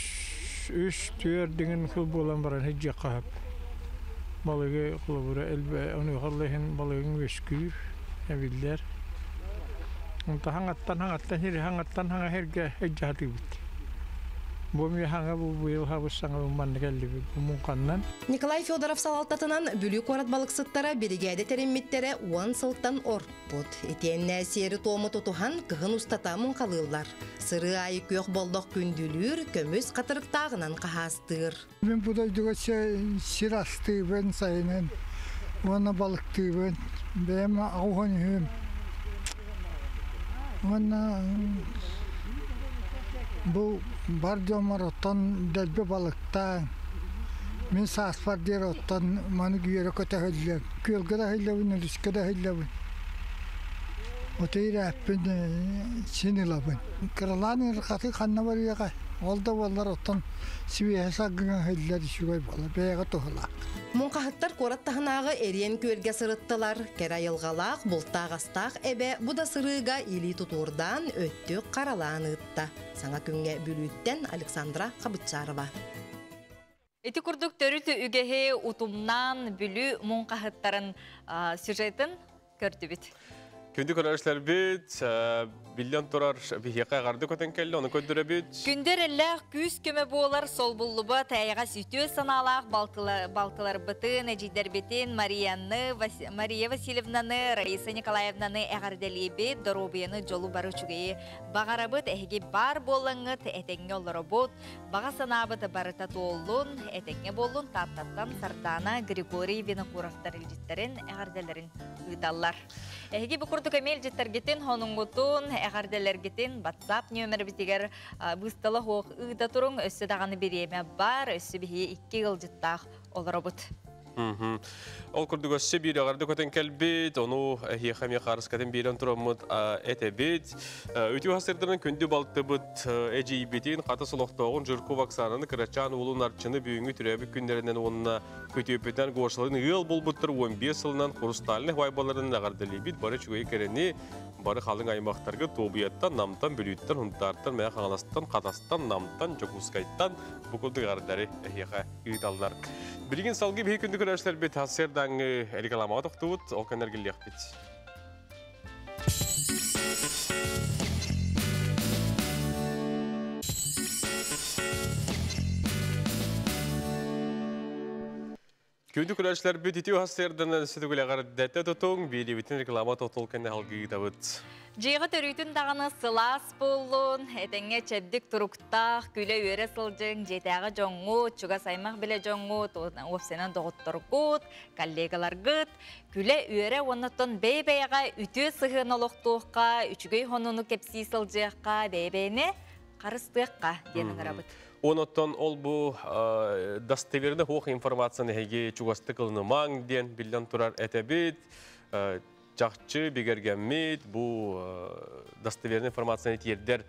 үс түөрт диҥин сыл буолан баран сылдьыахха сөп. Балыгы холобура элбэ онуоха иһин балыгыҥ үөскүүр, эбиллэр. Онто хаҥаттан хаҥаттан сири хаҥаттан хаҥа сиргэ илдьэ сатыыбыт. Бу эмиэ хаҥа бу быйыл хабыс саҥа манна кэллибит бу муҥханнан. Николай Федоров салалтатынан Бүлүү куорат балыксыттара биригээдэ тэриммиттэрэ 10 сылтан орпут. Итиэннэ сиэри-туому тутуһан кыһын устата муҥхалыыллар. Сырыы аайы күөх боллох күндүлүүр, көмүс хатырыктааҕынан хаһаастыыр. Мин бу дойдуга сир астыыбын сайынын уонна балыктыыбын. Бэйэм 83 үһүм. Уонна бу бар дьоммор оттон дэлби балыктаан мин сааспар диэри оттон маны үөрэ көтө сылдьыам. Күөлгэ да сылдьабын, өрүскэ да сылдьабын. Ото ирээппин син ылабын. Кыралаан ыарахаты ханна барыаҕай? Ол да буоллар оттон сибиэһэ саргыҥа иһиллэр үчүгэй буолар, бэйэҕэ туһалаах. Муҥхаһыттар куорат таһынааҕы Эриэн күөлгэ сырыттылар. Кэрэ айылҕалаах, бултаах-астаах эбэ бу да сырыыга илии тутуурдаан, өттүк харалаан ыытта. Саҥа күҥҥэ Бүлүүттэн Александра Хабытчарова. Ити курдук төрүт үгэһи утумнаан Бүлүү муҥхаһыттарын сюжетын көрдүбүт. Күндү көрөөччүлэрбит, биллэн турар биһиэхэ эҕэрдэ көтөн кэллэ, ону көрдөрөбүт. Күндү эрэллээх күүс-көмө буолар солбуллубат эйэҕэс үтүө санаалаах балтыларбытын, эдьиийдэрбитин Марияны, Мария Васильевнаны, Раиса Николаевнаны эҕэрдэлиибит, доруобуйаны, дьолу бары үчүгэйи баҕарабыт, эһиги баар буолаҥҥыт, этэҥҥэ олоробут, баҕа санаабыт барыта туоллун, этэҥҥэ буоллун Тааттаттан Сардаана, Григорий Винокуровтар илдьиттэрин, эҕэрдэлэрин ыыталлар. Эһиги бу курдук эмиэ илдьиттэргитин, хонуҥҥутун, эҕэрдэлэргитин WhatsApp нүөмэрбитигэр быыстала суох ыыта туруҥ. Өссө даҕаны бириэмэ бар, өссө биһиги икки ыалдьыттаах олоробут. Ол курдук өссө биир эҕэрдэ көтөн кэлбит, ону эһиэхэ эмиэ хаарыскатын биэрэн тураммыт этэбит. Үтүө хасырдарын күндү балтыбыт эдьиийбитин, хатас олохтооҕун Жирков Оксананы кырачаан уолун Арчыны бүгүҥҥү төрөөбүт күннэринэн уонна Күтүөппүтүнэн Гошаларын ыал буолбуттар 15 сылынан хрустальнай хуайбаларын эҕэрдэлиибит. Бары үчүгэй кэрэни, бары халыҥ аймахтарга Туобуйаттан, Намтан, Бүлүүттэн, Хунтаартан, Мэҥэ Хаҥаластан, Хатастан, Намтан, Дьокуускайтан бу курдук эҕэрдэлэри эһиэхэ ыыталлар. Билигин салгыы биһи күндү көрөөччүлэрбит сарсыардааҥҥы рекламаҕа тохтуубут, ол кэннэ эргиллиэхпит. Күндү көрөөччүлэрбит ити сарсыарданан сүтүгүлэҕэр тутуҥ, биэриибитин реклама тохтол кэннэ алгыытабыт. Дьиэҕэ төрүүтүн даҕаны сылаас буоллун, этэҥҥэ чэбдик туруктаах, күлэ-үөрэ сылдьыҥ, дьиэтээҕи дьоҥҥут, чугас аймах билэ дьоҥҥут, уопсайынан доҕотторгут, коллегаларгыт, күлэ-үөрэ уоннаттан бэйэ-бэйэҕэ үтүө сыһыан олохтуохха, үчүгэй хонуну кэпсии сылдьыахха, бэйэ-бэйэни харыстыахха диэн ыҥырабыт. Онуттан ол бу достоверный хуох информацияны эһиги чугастык ылынымаҥ диэн биллэн турар этэбит. Чахчы бигэргэммит бу достоверный информацияны тиэрдэр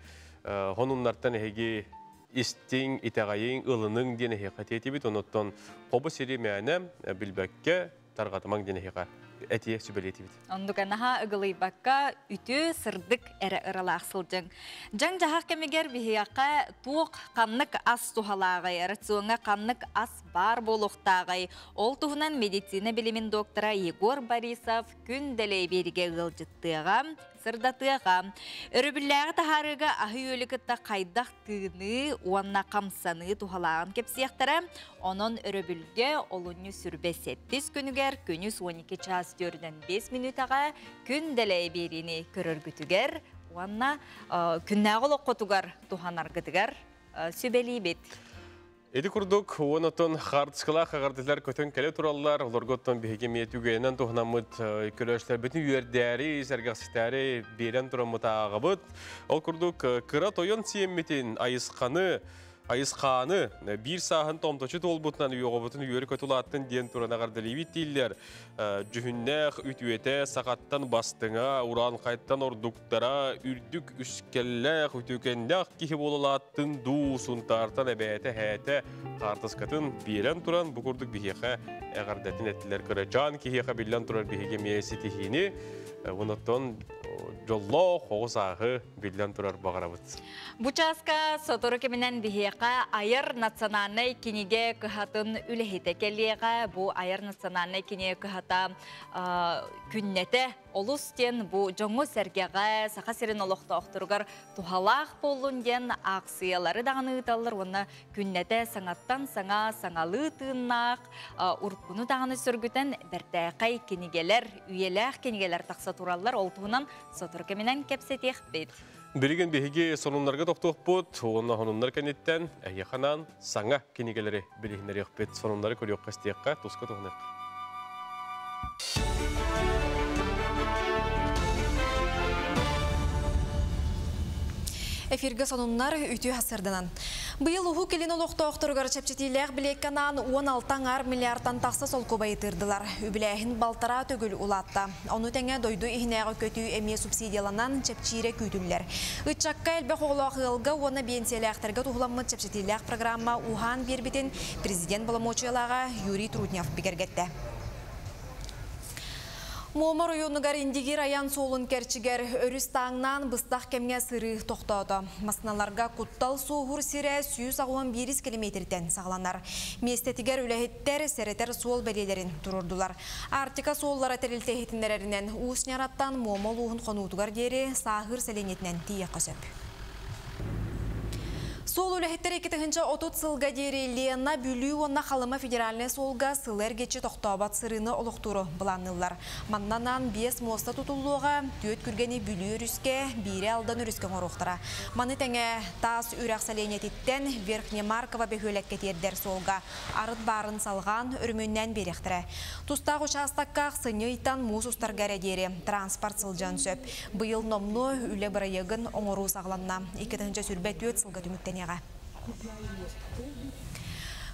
хонуннартан эһиги истиҥ, итэҕэйиҥ, ылыныҥ диэн эһиэхэ тиэтибит. Онуттан хобу сири мээнэ билбэккэ тарҕатымаҥ диэн эһиэхэ этиэ сүбэлиэтибит. Оннук наһаа ыгылыйбакка үтүө сырдык эрэ ыралаах сылдьыҥ. Дьаҥ-дьаһах кэмигэр биһиэхэ туох ханнык ас туһалааҕый, рационҥа ханнык ас баар буолуохтааҕый? Ол туһунан медицина билимин доктора Егор Борисов күн дэлэй биэригэ ыалдьыттыаҕа, сырдатыаҕа. Өрөбүллээҕи таһаарыыга аһы-үөлү кытта хайдах тыыныы уонна хамсаныы туһалааҕын кэпсиэхтэрэ. Онон өрөбүлгэ олунньу сүрбэ сэттис күнүгэр күнүс 12 чаас 4-5 мүнүүтэҕэ күн дэлэй биэриини көрөргүтүгэр уонна күннээҕи олоххутугар туһанаргытыгар сүбэлиибит. Ити курдук, уонотон хартыскалаах аҕардылар көтөн кэлэ тураллар. Олорготтон биһиги эмиэ түгэнинэн туһунаммыт көрөөччүлэрбитин үөрдээри, сэргэхситээри биэрэн тураммыт ааҕабыт. Ол курдук, кыра тойон сиэммитин айысханы айысхааны биир сааһын томточу туолбутунан үөҕөбутун үөрү көтулааттын диэн туран аҕардалиибит дииллэр. Дьүһүннээх үтүөтэ сахаттан бастыҥа, ураанхайтан ордуктара, үрдүк үскэллээх, үтүөкэннээх киһи буолалааттын дуу, сунтаартан эбээтэ эһээтэ хаартыскатын биэрэн туран, бу курдук биһиэхэ эҕэрдэтин эттилэр. Кырачаан киһиэхэ биллэн турар биһиги эмиэ ситиһиини, онуттан дьоллоох оҕус ааһы биллэн турар баҕарабыт. Бу чааска сотору кэминэн биһиэхэ Айар национальнай кинигэ кыһатын үлэһитэ кэлиэҕэ. Бу Айар национальнай кинигэ кыһата күннэтэ олус диэн бу дьоҥҥо-сэргэҕэ, Саха сирин олохтоохторугар туһалаах буоллун диэн аахсыйалары даҕаны ыыталлар уонна күннэтэ саҥаттан саҥа саҥалыы тыыннаах, уруккуну даҕаны сөргүтэн бэртээхэй кинигэлэр, үйэлээх кинигэлэр тахса тураллар. Ол туһунан сотору кэминэн кэпсэтиэхпит. Билигин биһиги сонуннарга тохтуохпут уонна сонуннар кэнниттэн эһиэхэ анаан саҥа кинигэлэри билиһиннэриэхпит. Сонуннары көрүөххэ-истиэххэ, туска туһаныахха. Эфиргэ сонуннар үтүө хасырданан. Быйыл Уһук Илин олохтоохторугар чэпчэтиилээх билиэккэ анаан 16 аҥаар миллиардтан тахса солкуобайы тыырдылар. Үбүлээһин балтараа төгүл улаатта. Ону тэҥэ дойду иһинээҕи көтүү эмиэ субсидияланан чэпчиирэ күүтүллэр. Ыччакка элбэх оҕолоох ыалга уонна биэнсийэлээхтэргэ туһуламмыт чэпчэтиилээх программа уһаан биэрбитин президент боломуочуйалааҕа Юрий Трутнев бигэргэттэ. Муома районугар Индигир аян суолун кэрчигэр өрүс таңнан быстах кэмҥэ сырыы тохтоото. Массыыналарга куттал суоһуур сирэ 181 километртэн саҕаланар. Миэстэтигэр үлэһиттэр сэрэтэр суол бэлиэлэрин туруордулар. Арктика суоллара тэрилтэ иһитиннэрэринэн Уус Ньараттан Муома улууһун Хонуутугар диэри Сааһыыр сэлиэнньэтинэн тиийиэххэ сөп. Суол үлэһиттэрэ 2030 сылга диэри Лена, Бүлүү уонна Халыма федеральнай суолга сылы эргиччи тохтообот сырыыны олохтууру былаанныыллар. Манна анаан биэс муоста тутуллуоҕа, түөрт күргэни Бүлүү өрүскэ, биири Алдан өрүскэ оҥоруохтара. Маны тэҥэ Таас Үрэх сэлиэнньэтиттэн Верхнемарково бөһүөлэккэ тиэрдэр суолга арыт баарын салҕаан, өрөмүөннээн биэриэхтэрэ. Тустаах учаастакка ахсынньы ыйтан муус устарга эрэ диэри транспорт сылдьыан сөп. Быйыл номнуо үлэ бырайыагын оҥоруу саҕаланна. 2024 сылга түмүктэниэҕэ.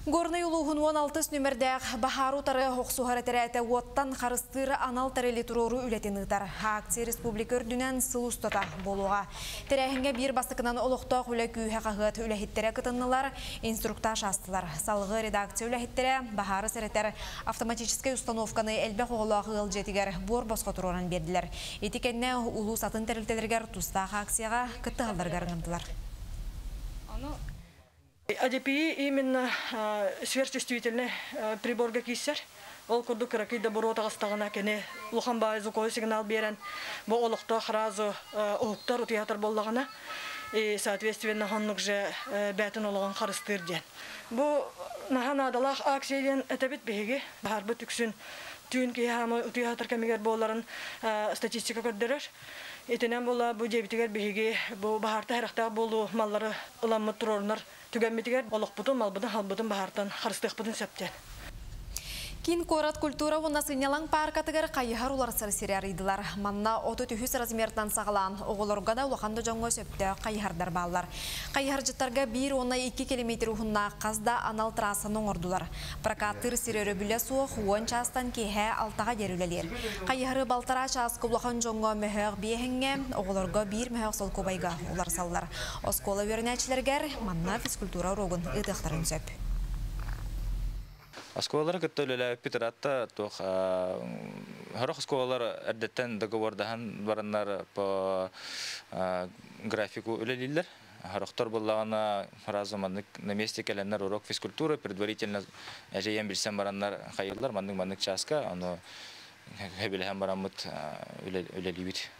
Горнай улууһун 16 нүмердээх баһаар утары охсуһар этэрээтэ уоттан харыстыыр анал тэрили туруоруу үлэтин ыытар. Акция республика үрдүнэн сыл устата буолуоҕа. Тэрээһиҥҥэ биир бастакынан олохтоох үлэ күүһэ хаһыат үлэһиттэрэ кытыннылар, инструктаж аастылар. Салгыы редакция үлэһиттэрэ баһаары сэрэтэр автоматическай установканы элбэх оҕолоох ыал дьиэтигэр буор босхо туруоран биэрдилэр. Ити кэннэ улуус атын тэрилтэлэригэр тустаах акцияҕа кыттыһалларыгар ыҥырдылар. АДПИ именно сверхчувствительный приборга киирсэр. Ол курдук кыракый да буруо таҕыстаҕына кини улахан баай звуковой сигнал биэрэн бу олохтоох сразу уһуктар утуйатар буоллаҕына и соответственно оннук же бээтин олоҕун харыстыыр диэн. Бу наһаа наадалаах акция диэн этэбит биһиги. Баһарбыт үксүн түүн киһи хаамы утуйатар кэмигэр буоларын статистика көрдөрөр. Итинэн буола бу дьиэбитигэр биһиги бу баһаарта харахтаах буолуу маллары ыламмыт туруорунар түгэммитигэр олохпутун, малбытын, халбытын баһаартан харыстыахпытын сөп диэн. Киин куорат культура уонна сынньалаҥ пааркатыгар хайыһар уларсар сири арыйдылар. Манна 33 размертан саҕалаан оҕолорго да улахан да дьоҥҥо сөптөөх хайыһардар бааллар. Хайыһардьыттарга биир уонна икки километр уһуннаах хас да анал трассаны оҥордулар. Прокаттыыр сир өрөбүлэ суох уон чаастан киэһэ алтаҕа диэри үлэлиир. Хайыһары балтараа чааска улахан дьоҥҥо мөһөөх биэһэҥҥэ, оҕолорго биир мөһөөх солкуобайга уларсаллар. Оскуола үөрэнээччилэригэр манна физкультура уруогун ыытыахтарын сөп. Оскуолалары кытта үлэлээбиппит ыраатта туох сорох оскуолалар эрдэттэн договордаһан бараннар по графику үлэлииллэр. Сорохтор буоллаҕына сразу маннык на месте кэлэннэр урок физкультуры предварительно эжэйэн билсэн бараннар хайыллар маннык-маннык чааска ону сөбүлэһэн бараммыт үлэлиибит.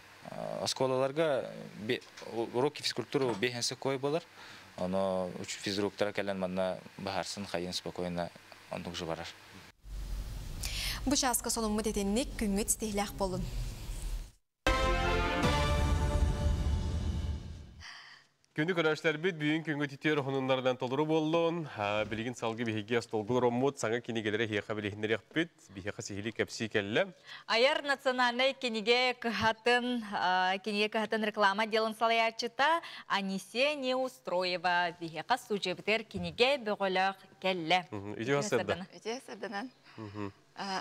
Оскуолаларга уроки физкультуры биэһэнсэ кой болар. Ону физруктара кэлэн манна баһарсын хайын спокойно оннук же барар. Бу чааска сонуммут итинник күҥҥүт ситиһилээх буоллун. Күндү көрөөччүлэрбит бүгүн күҥҥүт үтүө уһунуннарынан толору буоллун. Билигин салгы биһиги остуолгул роммут саҥа кинигэлэри эһиэхэ билиһиннэриэхпит. Биһиэхэ сиһилии кэпсии кэллэ. Айар национальнай кинигэ кыһатын кинигэ кыһатын реклама отделын салайааччыта Анисия Неустроева биһиэхэ студиябытыгар кинигэ бөҕөлөөх кэллэ. Үтүө сырдан. Үтүө сырданан.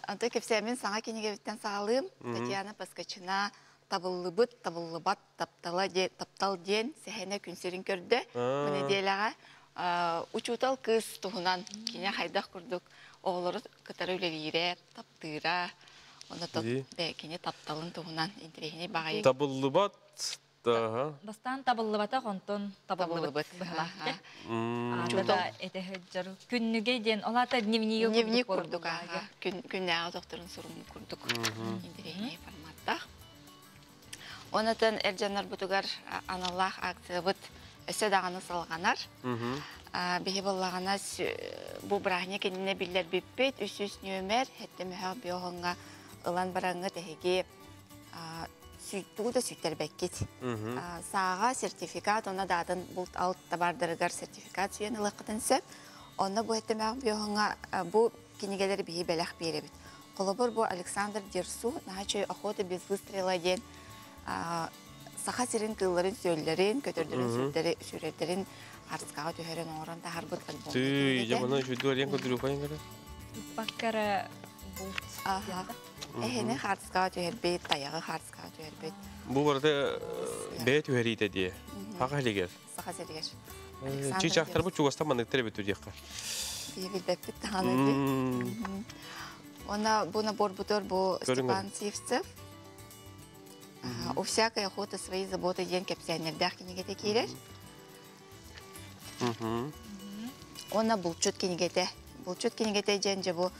Онто кэпсээмин саҥа кинигэбиттэн саҕалыым. Татьяна Поскачина табыллыбыт, табыллыбат таптала таптал диэн сэһэнэ күн сирин көрдө. Бу нэдиэлэҕэ учуутал кыыс туһунан кини хайдах курдук оҕолору кытары үлэлиирэ, таптыыра, онно кини тапталын туһунан интэриэһинэй баҕайы. Табыллыбат Бастаан табыллыбатах, онтон табыллыбыт быһылаах. Учуутал этэ сылдьар. Күннүгэ диэн, ол аата дневниги Дневник курдук, күннээҕи докторун суруммут курдук интэриэһинэй форматтаах. Онотон эр дьоннорбутугар аналлаах акциябыт өссө даҕаны салҕанар. Биһи буоллаҕына бу бырааһынньык иннинэ биллэрбиппит үс нүөмэр сэттэ мөһөөх биоһоҥҥо ылан бараҥҥыт эһиги тугу да сүүттэрбэккит. Сааҕа сертификат, онно даатын булт алт табаардарыгар сертификат сүүйэн ылыаххытын сөп. Онно бу эттэмээх биоһоҥҥо бу кинигэлэри биһи бэлэх биэрэбит. Холобур, бу Александр Дерсу «Наһаа охота без выстрела» диэн Саха сирин кыылларын сүөллэрин, көтөрдөрүн сүрэрдэрин харыскаҕа түһэрэн оҥорон таһарбыт альбом. Түй, жамана үчүдү арыйан көтүрү көрө. Баккара булт. Эһини хаарыскаҕа түһэрбит, тайаҕы хаарыскаҕа түһэрбит. Бу барыта бэйэ түһэриитэ дии. Саха сиригэр. Саха сиригэр. Чыычаахтарбыт чугастан манныктар эбит диэххэ. Билбэппит даҕаны дии. Она бу набор бутор бу Степан Сивцев. У всякой охоты свои заботы диэн кэпсээннэрдээх кинигэтэ киирэр. Онна булчут кинигэтэ. Булчут кинигэтэ диэн дьэ бу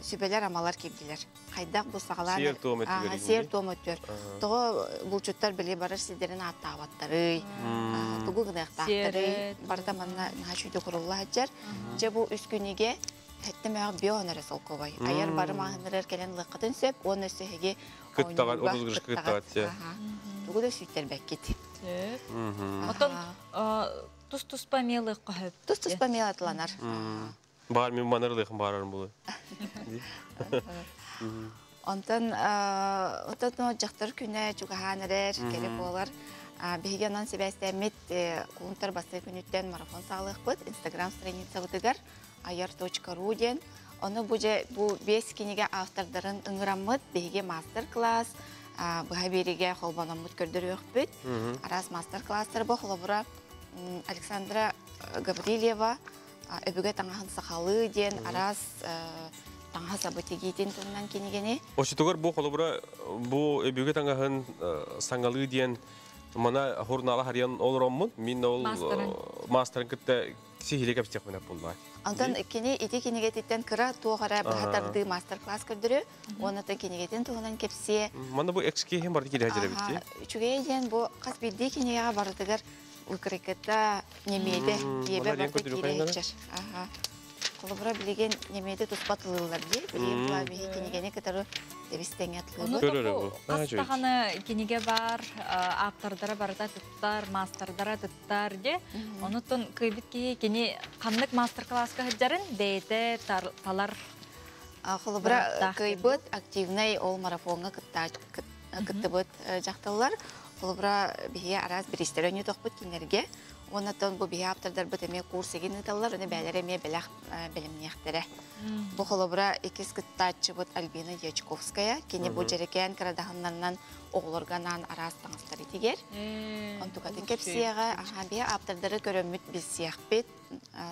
сүбэлэр амалар киирдилэр. Хайдах бу саҕалаан Сиэр туом өттүгэр сиэр туом өттүгэр. Тоҕо булчуттар били барар сирдэрин ааттаабаттарый, тугу гыныахтаахтарый, барыта манна наһаа үчүгэй курулла сылдьар. Дьэ бу үс күнүгэ хэттэ мөөх био эрэ солкуобай. Айар бары маҕаһыыннарыгар кэлэн ылыаххытын сөп, уонна өссө эһиги Кыттаҕат, 30 грышка кыттаҕат. Тугу да сүүттэрбэккит. Отон тус-туспа мелы қөһөп. Тус-туспа мел атыланар. Бар мен манарлыхым барарым булы. Онтон отон жактар күнэ чугаһаан эрэр, кэле буолар. Биһиги онон сибээстэммит кулунтар басты күнүттэн марафон саалыахпыт Инстаграм страницабытыгар ayar.ru диэн. Ону бу же бу бес кинигэ автордарын ыҥыраммыт биһиги мастер-класс быһа биэригэ холбономмут көрдөрүөхпүт. Араас мастер-класстар бу холобура Александра Гаврильева өбүгэ таҥаһын сахалыы диэн араас таҥаһа сабытигиитин туһунан кинигени. Очутугар бу холобура бу өбүгэ таҥаһын саҥалыы диэн мана журнала харыйан олороммун мин ол мастерын кытта сихили кэпсиэхпин булла. Антон кини ити кинигетиттен кыра туох эрэ быһа мастер-класс көрдөрү, оннотон кинигетин туһунан кэпсиэ. Мана бу экскиһин барды кире хажара битти. Үчүгэй диэн бу хас биирдии кинигэҕэ барытыгар выкройката немеде киэбэ барыта киирэ Аха. Холобура билигин немеде туспа тылылар дии. Билигин була биһи кинигени кытары тебистеңе тылыбыт. Хастаханы киниге бар, автордара барыта туттар, мастердара туттар де. Онутун кыйбит ки кини ханнык мастер-класска хыджарын бэйте талар. Холобура кыйбыт активный ол марафонга кыттыбыт жактылар. Холобура биһиге арас биристер өнү тохпут кинерге. Оннотон бу биһи автордар бу эме курс эгин ыталлар, өне бээлер эме белэх белемниэхтере. Бу холобура иккис кыттааччыбыт Альбина Дьячковская, кини бу жерекеэн кырадаһыннарынан оҕолорго анаан араас таҥастар итигер. Онтукатын кэпсиэҕэ, аха биһи автордары көрөммүт билсиэхпит,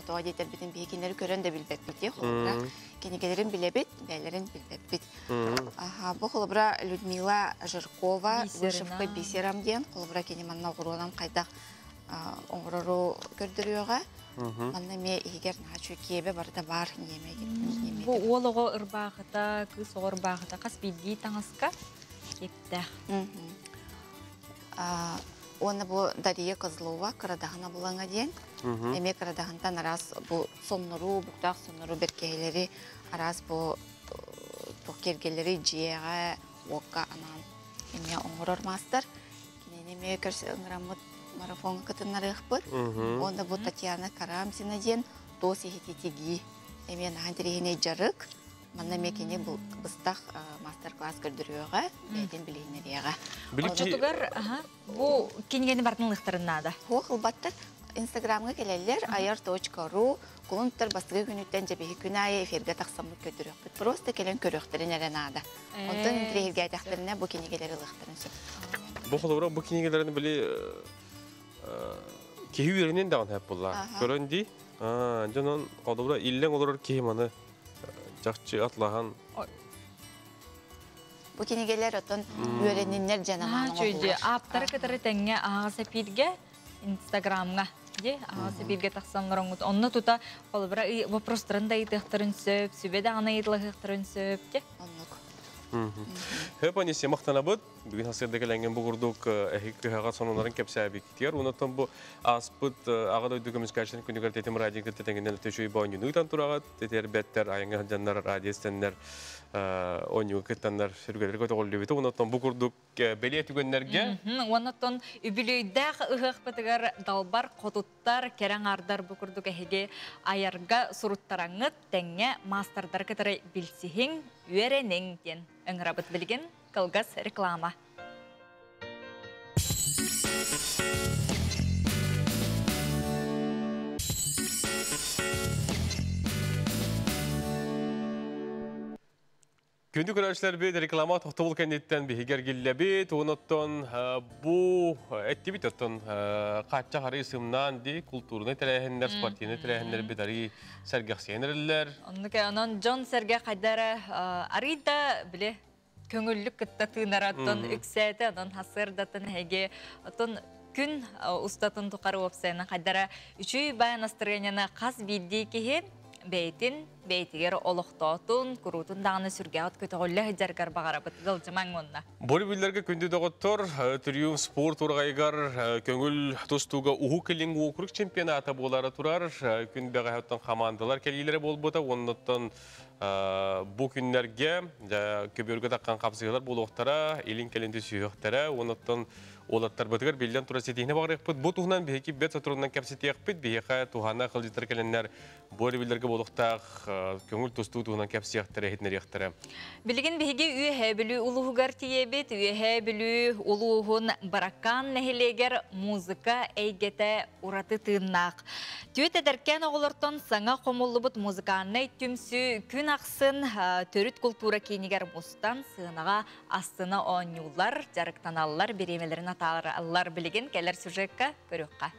тоҕо диэтэрбитин биһи кинилэри көрөн да билбэппит, холобура кинигелерин билэбит, бээлерин билбэппит. Аха, бу холобура Людмила Жиркова, вышивка бисером диэн, холобура кини манна оҕуруонан хайдах оҥорору көрдөрүөҕэ. Манна эмиэ иһигэр наачу киэбэ барыта бар ниэме. Бу уол оҕо ырбаахыта, кыыс оҕо ырбаахыта хас биирдии таҥаска киэптээх. Уонна бу Дария Козлова кырадаһына булаҥа диэн. Эмиэ кырадаһынтан араас бу соннору, буктаах соннору беркеһилери, араас бу кергелери дьиэҕэ, уокка анаан эмиэ оҥорор мастер. Кинини эмиэ көрсө ыҥыраммыт марафонга кытыннарыахпыт. Онда бу Татьяна Карамзина диэн туос иһититигии эмиэ наһаа интэриэһинэй дьарык. Манна эмиэ кини быстах мастер-класс көрдөрүөҕэ, бэйэтин билиһиннэриэҕэ. Оччотугар бу кинигени бартын ылыахтарын наада. Хуох ылбаттар Инстаграмга келеллер ayar.ru кулунтар бастыгы күнүттэн жебеһи күн аайы эфирге тахсаммыт көрдөрүөхпүт. Просто келен көрүөхтэрин эрэ наада. Онтон интириэһиргээтэхтэринэ бу кинигелери ылыахтарын сөп. Бу холобура бу кинигелерин били киһи үөрэнин даҕан хэп булла. Көрөн ди. Дьонон холобура иллең олорор киһи маны чахчы атлахан. Бу кинигелер отон үөрэниннер жанамаан Чөйдү ааптары кытары тэҥҥэ аһаҕас эпииргэ Инстаграмҥа ди аһаҕас эпииргэ тахсан ороҥҥут. Онно тута холобура вопростарын да ыйытыахтарын сөп, сүбэ даҕаны ыйытылаһыахтарын сөп де. Оннук. Хөп анисия мактанабыт. Бүгүн хасырда келенген бу курдук эхи кыһага сонунарын кепсээбиктиер. Унотон бу аспыт ага дойду көмүскәчен күнүгөр тетим радио тетеңинен төшөй бойнуну тан турагат. Тетер беттер аяңга жаннар радиостеннер оню кыттаннар сүргелер көтөголлүбүт. Унотон бу курдук беле түгөннерге Онотон үбүлүйдээх ыһыахпытыгар далбар хотуттар керең ардар бу курдук эһиги аярга суруттараңыт тэҥҥэ мастердар кытары билсиһиҥ үөрэниҥ диэн ыҥырабыт билигин кылгас реклама. Күндү көрөөччүлэрбит, реклама тохтобул кэнниттэн биһиги эргиллэбит. Онуттан бу эттибит оттон хааччах арыы сымнаан ди култуурунай тэрээһиннэр, спортивнай тэрээһиннэр бит арыы сэргэхсийэн эрэллэр. Оннук онон дьон сэргэ хайдара арый да биле көңүллүк кытта тыынара оттон үксээтэ, онон хасыардатын эһиги оттон күн устатын тухары уопсайынан хайдара үчүй бай настроениены хас биирдии киһи бэйтин бэйтигэр олохтоотун, куруутун даҕаны сүргэҕит көтөҕүллэ сылдьаргар баҕарабыт. Ыалдьымаҥ уонна. Бу биллэргэ күндү доҕоттор, Триумф спорт урагайыгар көҥүл тустууга Уһук Илин уокурук чемпионата буолара турар. Күн бэҕэһэттэн хамаандалар кэлиилэрэ буолбута, оннуттан бу күннэргэ көбүөргэ таххан хапсыһыылар буолуохтара, илин кэлин түсүһүөхтэрэ, оннуттан уолаттарбытыгар биллэн турар ситиһини баҕарыахпыт. Бу туһунан биһиги бэт соторунан кэпсэтиэхпит, биһиэхэ туһана кылдьыттар кэлэннэр бу өрөбүллэргэ буолуохтаах көҥүл тустуу туһунан кэпсиэхтэрэ, иһитиннэриэхтэрэ. Билигин биһиги Үөһээ Бүлүү улууһугар тиийэбит. Үөһээ Бүлүү улууһун Баракаан нэһилиэгэр музыка эйгэтэ ураты тыыннаах. Түөт эдэркээн оҕолортон саҥа хомуллубут музыкальнай түмсүү күн ахсын төрүт култуура киинигэр мустан сыанаҕа астына оонньууллар, дьарыктаналлар, бириэмэлэрин атаараллар. Билигин кэлэр сюжекка көрүөххэ.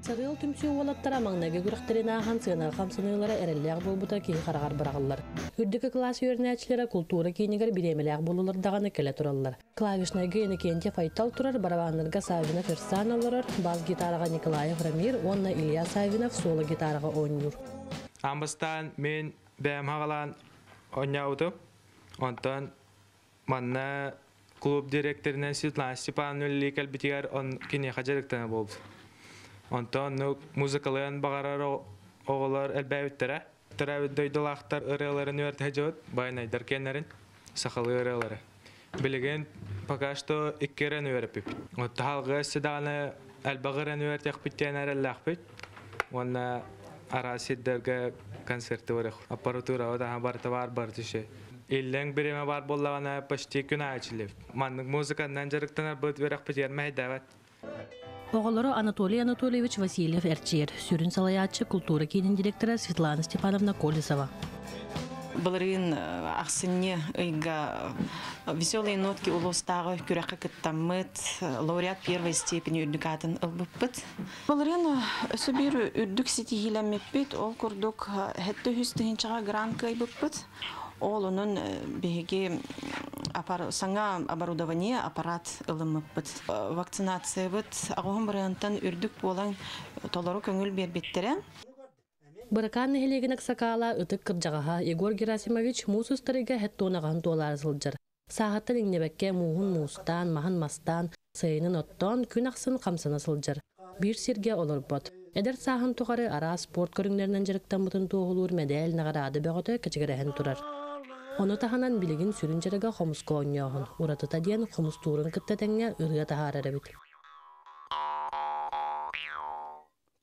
Сарыал түмсүү уолаттара маҥнайгы күрэхтэрин ааһан сыанаҕа хамсаныылара эрэллээх буолбута киһи хараҕар быраҕыллар. Үрдүкү кылаас үөрэнээччилэрэ култуура киинигэр бириэмэлээх буоллулар даҕаны кэлэ тураллар. Клавишнайга Иннокентьев Айтал турар, барабаннарга Саввинов Эрсан олорор, бас-гитараҕа Николаев Рамир уонна Илья Саввинов соло-гитараҕа оонньуур. Аан бастаан мин бэйэм хаҕалаан оонньообутум. Онтон манна клуб директорынан Светлана Степановна үлэлии кэлбитигэр он киниэхэ дьарыктана буолбут. Онтон оннук музыкалыан баҕарар оҕолор элбээбиттэрэ. Төрөөбүт дойдулаахтар ырыаларын үөрэтэ дьыбыт, байанайдар киэннэрин, сахалыы ырыалары. Билигин пока что икки ырыаны үөрэппиппит. Таһалгы өссө даҕаны элбэх ырыаны үөрэтиэхпит диэн эрэллээхпит. Уонна араас сирдэргэ концерты барыах. Аппаратура даҕаны барыта баар барыта үчүгэй. Иллэҥ бириэмэ баар буоллаҕына почти күн аайы чилиэбит. Маннык музыканнан дьарыктанарбыт үөрэхпитигэр мэһэйдээбэт. Оҕолору Анатолий Анатольевич Васильев эрчийэр, сүрүн салайааччы култуура киинин директора Светлана Степановна Колесова. Былырыын ахсынньы ыйга «Веселые нотки» улуустааҕы күрэххэ кыттаммыт, лауреат первой степени үрдүк аатын ылбыппыт. Былырыын өссө биир үрдүк ситиһиилэммиппит, ол курдук 700 тыһыынчаҕа грант кыайбыппыт. Ол онон биһиги саҥа оборудование, аппарат ылыммыппыт. Вакцинациябыт аҕыһын бырыһыантан үрдүк буолан толору көҥүл биэрбиттэрэ. Быракаан нэһилиэгин аксакаала ытык кырдьаҕаһа Егор Герасимович муус устарыга хэт туонаҕаһын туолаары сылдьар. Сааһыттан иҥнибэккэ мууһун муустаан, маһын мастаан, сайынын оттоон, күн ахсын хамсана сылдьар. Биир сиргэ олорбот. Эдэр сааһын тухары араас спорт көрүҥнэринэн дьарыктаммытын туоһулуур мэдээл наҕараада бөҕөтө кэчигирэһэн турар. Ону таһынан билигин сүрүн дьарыга хомуска оонньооһун, уратыта диэн хомустуурун кытта тэҥҥэ ырыа таһаарар эбит.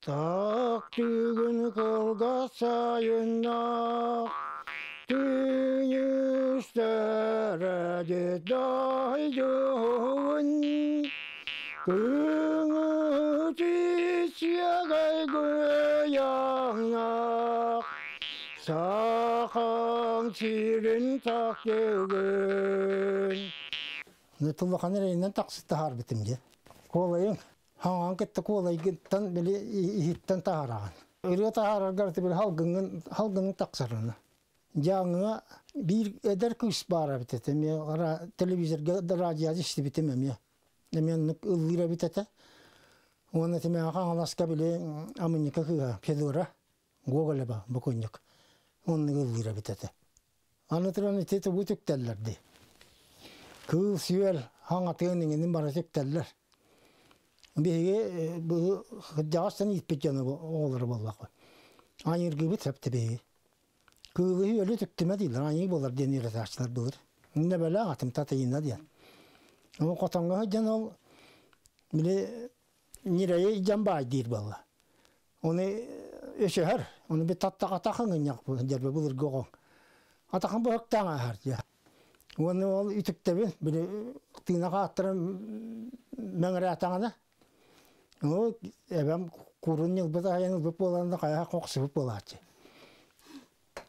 Так түүгүн кылгас сайыннаах Түүнүстэрэ дойдуһун Күҥү сиэгэй гыйаҥнах Сахаҥ сирин так бүгүн. Туллахан эрэйинэн тахсыт таһаарбытым дии. Куолайын хаҥаан кытта куолайгыттан били иһиттэн таһаараҕын. Ырыа таһаараргар били халгыҥын халгының тахсарына. Дьааҥыга биир эдэр кыыс баар эбит этэ. Эмиэ телевизорга да радио истибитим эмиэ. Эмиэ оннук ыллыыр эбит этэ. Уонна тимэҕэ Хаҥаласка били Амынньыка кыыһа Федора Гоголева бокуонньук оннук ыллыыр эбит этэ. Аны туран ити тугу түктэллэр дии. Кыыл-сүөл хаҥатыан иҥинин бары түктэллэр. Биһиги бу кырдьаҕастан ииппит дьоно оҕолоро буоллахпыт. Аньыыргыыбыт сөптө биһиги. Кыылы өлү түктүмэ дииллэр, аньыы буолар диэн үөрэтээччилэр былыр. Иннэ бэлээх атым татыйына диэн. Ол хотоҥҥо сылдьан ол били ньирэйи дьан баай диир буолла. Оны өсөһөр, оны би таттах атахын ынньах дьэрбэ былыргы оҕоҥ. Атахын быһыктаан ааһар дьэ. Уонна ол үтүктэбин, били тыына хааттаран мэҥирээтаҕына, ол эбэм курун ньылбыт айан ылбыт буолан хайа хохсубут буолааччы.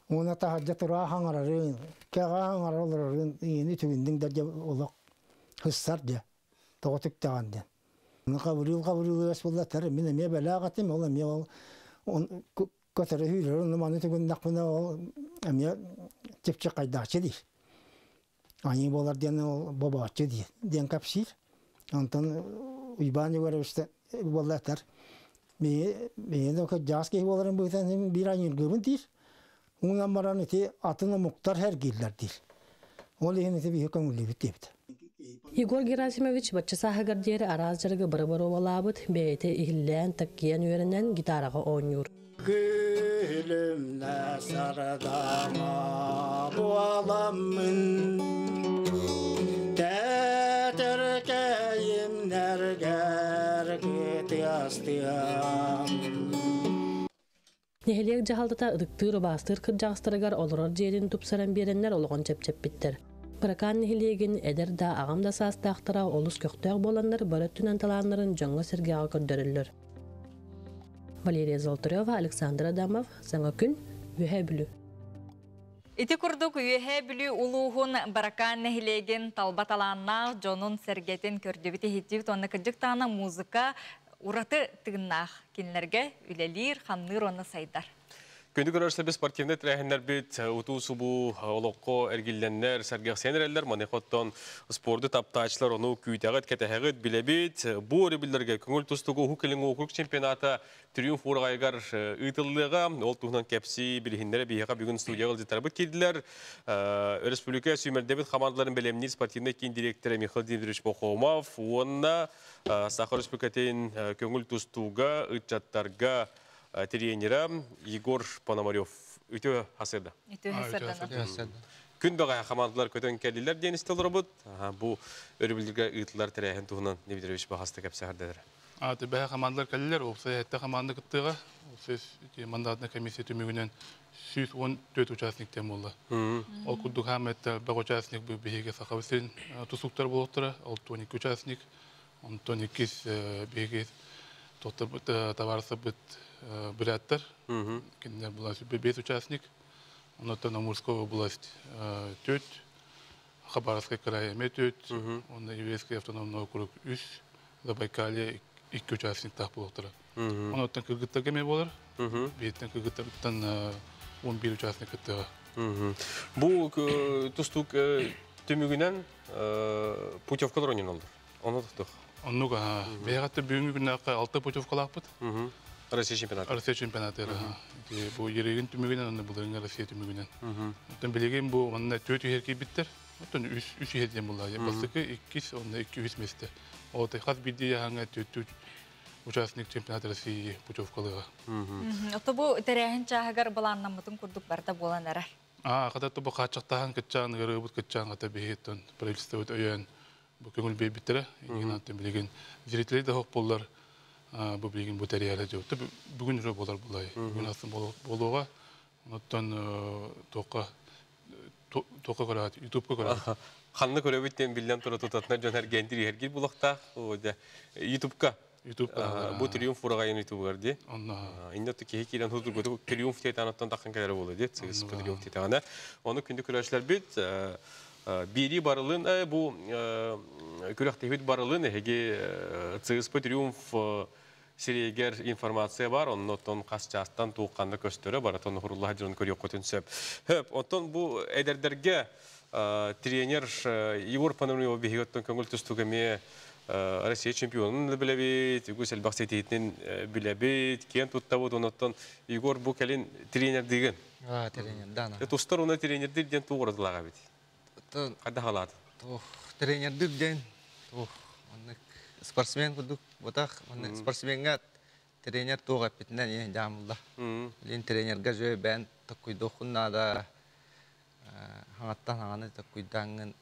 Уонна таһырдьа тура хаҥарарын, кэҕэ хаҥара олорорун ийэни үтүгүннүҥ да дьэ олох хыссар дьэ, тоҕо түктэҕин диэн. Хабырыыл хабырыылыгас буоллаттар, мин эмиэ бэлээх этим, ол эмиэ ол көтөрө сүүрэр, ону маны түгүннэхпинэ ол эмиэ чипчик хайдааччы диир. Аньыы буолар диэн ол бобооччу диир диэн кэпсиир. Онтон Уйбаан Егоровичта буоллаттар миин кырдьаҕас киһи буоларын быһыытынан биир аньыыргыыбын диир. Уунан баран ити атын омуктар сэргииллэр диир. Ол иһин ити биһи көҥүллүүбүт диэбит. Егор Герасимович бачча сааһыгар диэри араас дьарыгы бары боруобалаабыт, бэйэтэ иһиллээн, таккыйан үөрэнэн гитараҕа оонньуур. Күлүмнэ сардама буоламмын Тэтэркэйимнэргэр кытыастыам. Нэһилиэк дьаһалтата ытыктыыр-убаастыыр кырдьаҕастарыгар олорор дьиэтин тупсаран биэрэннэр олоҕун чэпчэппиттэр. Быракаан нэһилиэгин эдэр да, аҕам да саастаахтара олус көхтөөх буоланнар бары өттүнэн талааннарын дьоҥҥо-сэргэҕэ көрдөрөллөр. Валерия Золотарева, Александр Адамов, Саҥа күн, Үөһээ Бүлүү. Ити курдук Үөһээ Бүлүү улууһун Баракаан нэһилиэгин талба талааннаах дьонун-сэргэтин көрдүбүт-иһиттибит уонна кырдьык даҕаны музыка ураты тыыннаах кинилэргэ үлэлиир, хамныыр уонна сайдар. Күндү көрөрсөбү спортивный тэрээһиннэрбит утуу-субуу олоххо эргиллэннэр, сэргэхсийэн эрэллэр. Маныаха оттон спорду таптааччылар ону күүтэҕит, кэтэһэҕит, билэбит. Бу өрөбүллэргэ көҥүл тустууга Уһук Илин уокурук чемпионата Триумф уораҕайыгар ыытыллыаҕа. Ол туһунан кэпсии билиһиннэрэ биһиэхэ бүгүн студияҕа ыалдьыттарбыт киирдилэр. Өрөспүүбүлүкэ сүүмэрдэбит хамаандаларын бэлэмниир спортивнай киин дириэктэрэ Михаил Дмитриевич Пахомов уонна Саха Өрөспүүбүлүкэтин көҥүл тустууга ыччаттарга тренера Егор Пономарев. Үтүө хасырда. Үтүө хасырдана. Күн бөҕө хамаандалар көтөн кэллилэр диэн истэ олоробут. Бу өрөбүллэргэ ыытылар тэрээһин туһунан Дмитриевич баҕаста кэпсэһэрдэлэр. Бэһэ хамаандалар кэллилэр, уопсай сэттэ хамаанда кыттыаҕа. Уопсай мандатная комиссия түмүгүнэн 114 участник диэн буолла. Ол курдук хаама элбэх участник биһиги Сахабыт сирин тустууктар буолуохтара, ол 12 участник. Онтон иккис биһиги табаарыстарбыт буряттар, кинилэр була 5 участник. Онтон Амурская область 4, Хабаровскай край эмиэ 4, онно Еврейский автономный округ 3, Забайкалье 2 участниктаах буолуохтара. Онтон кыргыттарга эмиэ буолар. Бииртэн кыргыттарыттан 11 участник кыттыаҕа. Бу тустуук түмүгүнэн путевкалар оонньоноллор. Ону тохтох. Оннук бэйэҕэ бүгүҥҥү күннээххэ 6 путевкалаахпыт. Россия чемпионата. Россия чемпионата. Бу ерегин түмүгүнэн, онно былырыҥҥы Россия түмүгүнэн. Оттон билигин бу манна 4 иһэр киирбиттэр. Оттон 3 иһэр диэн буолла. Бастакы, иккис, онно 2-3 месте. Ол хас биирдии яһаҥа 4 участник чемпионата России путевкалыга. Ото бу тэрээһин чааһыгар былааннаммытын курдук барда буолан эрэр. Хата бу хааччахтаһан кытчаан ыгырыбыт кытчаан хата биһиттэн правительствобыт өйөөн бу көҥүл биэрбиттэрэ. Иннин билигин зрителей да хоқ боллар бу билигин бу тэрийэлэ дьэ. Бүгүн үрө болар булай. Бүгүн астын болуға. Оттон тоққа тоққа көрөт, ютубка көрөт. Ханны көрөбүт диэн биллэн тура тутатына дьон эргентир иһэргир булуохтаах. Ютубка. Ютубка. Бу Триумф ураҕайын ютубугар дии. Инне киһи киирэн худургуту Триумф тиэтаанаттан таххан кэлэр буолуо дии. Сыгыс Триумф тиэтаана. Ону күндү көрөөчүлэрбит бири барылын бу күрэхтэһибит барылын эһиги ЦСП Триумф сириэгер информация бар, оннотон хас чаастан туукканна көстөрө баратон хуруллаha дьон көрүөххүтүн сөп. Хөп, оттон бу эдердерге тренер Егор Пономарев биһиги көҥүл тустууга эмиэ Россия чемпионун билэбит, үгүс элбэх ситиһиитин билэбит, киэн туттабыт, оннотон Егор бу кэлин тренердиигин. Тренер, да. Тустар уна тренердир диэн тугурадылаага бит. Кайда халаат? Тренердир диэн спортсмен курдук ботах спортсменга тренер туох эппитинэн жаамылла. Билин тренерга жөө бээн токкуйдуоххун наада хаҥаттан хаҥаны токкуйдааңҥын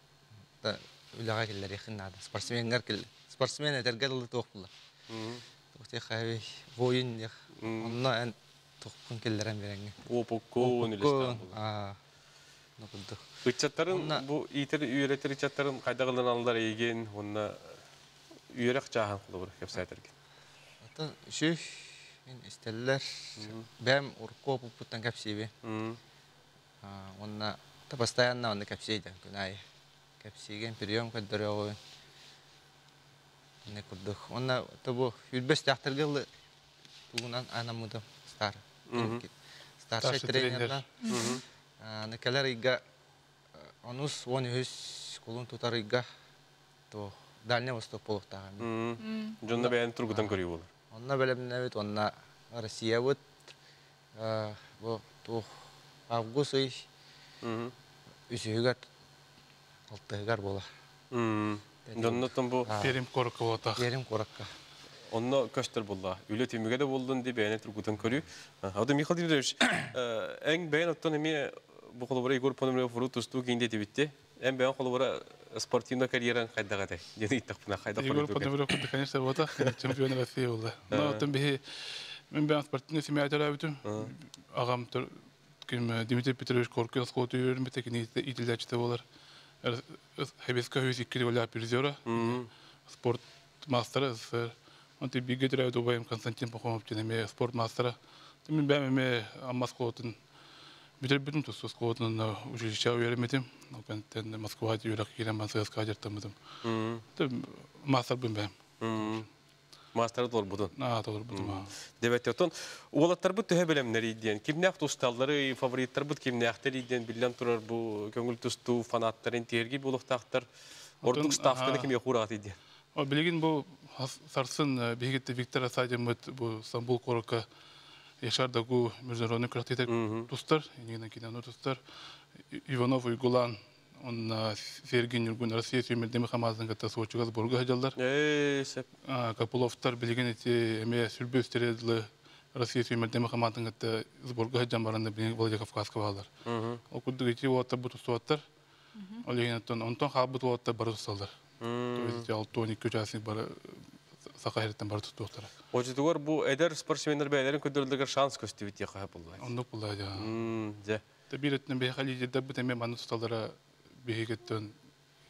үлэҕэ киллэриэххин наада. Спортсменгар спортсмен этэргэ дылы туох була. Туох воин диэх. Онно эн тухкун киллэрэн береңге. Опуккун үлэстэн була. Ыччаттарын бу иитэр үөрэтэр ыччаттарын хайдах ылыналлар эйигин уонна үөрэх чааһын холобур кэпсээтэргин. Оттон үчүгэй мин истэллэр. Бэйэм урукку опуппуттан кэпсиибин. Уонна та постоянно онно кэпсиэйдэн күн аайы. Кэпсиигин, прием көрдөрөҕүн. Инне курдук. Уонна то бу үрбэс тээхтэргэ ылы тугунан анаммытым стар. Старший тренерынан. Аны кэлэр ыйга онус 13 кулун тутар ыйга то Дальний Восток буолуохтаах. Дьонно бэйэн тургутан көрүү болар. Онно бэлэмнэбит, онно Россиябыт бу туох август ый үсүһүгэр алтыһыгар буолар. Дьоннотон бу Перим куоракка буолуохтаах. Перим куоракка. Онно көстөр булла. Үлэ түмүгэ да болдун ди бэйэни тургутан көрүү. Ада Михаил Дмитриевич, эң бэйэн оттон эми бу холобура Егор Пономарев урут тустуу киинде тибитти. Эн бэйэн холобура спортивный карьераң хайдах этэй? Диэн ыйыттахпына хайдах Егор Пономарев курдук, конечно, буолбатах, чемпион России буолла. Но оттон биһи мен бэйэм спортивный семья төрөөбүтүм. Аҕам ким Дмитрий Петрович Коркин оскуола үөрэммитэ, кини иитиллээччитэ буолар. Хэбеска хүйс икки роль призера, спорт мастера СССР. Онтон бииргэ төрөөбүт убайым Константин Пахомов диэн эмиэ спорт мастера. Мин бэйэм эмиэ Амма оскуолатын бүтэрбитим, тус оскуолатын училищеҕа үөрэммитим. Ол кэнниттэн Москваҕа үөрэх киирэн баран ССК дьарыктаммытым. Маастарбын бэйэм. Маастары толорбутун. Аа, толорбутум. Дебет отон уолаттарбыт төһө бэлэмнэрий диэн, кимнээх тусталлары, фавориттарбыт кимнээхтэрий диэн биллэн турар бу көҥүл тустуу фанаттарын тиэрги буолуохтаахтар. Ордук ставканы ким яхураатый диэн. Билигин бу сарсын биһигитте Виктор Асадиммыт бу Стамбул куоракка Яшар Дагу международный күрэхтэһиитэ тустар, инигинэн кинону тустар. Иванов Уйгулан онна Сергей Нюргун Россия сүүмэрдеми хамаазын кытта Сочига сборга сылдьаллар. Копыловтар билигин ити эмиэ сүрбэ үстэри дылы Россия сүүмэрдеми хамаатын кытта сборга сылдьан баран билигин Владикавказка бааллар. Ол курдук ити уолаттар бу тустубаттар. Ол иһин оттон онтон хаалбыт уолаттар бары тусталлар. То есть 62 участник бары саха сириттэн бары тустуохтара. Очутугар бу эдэр спортсменнар бэйэлэрин көрдөрөллөрүгэр шанс көстүбүт диэхэ булла. Оннук булла дьа. Дьэ. Биир өттүнэн биһиэхэ лидердэрбит эмиэ манна тусталлара биһигиттэн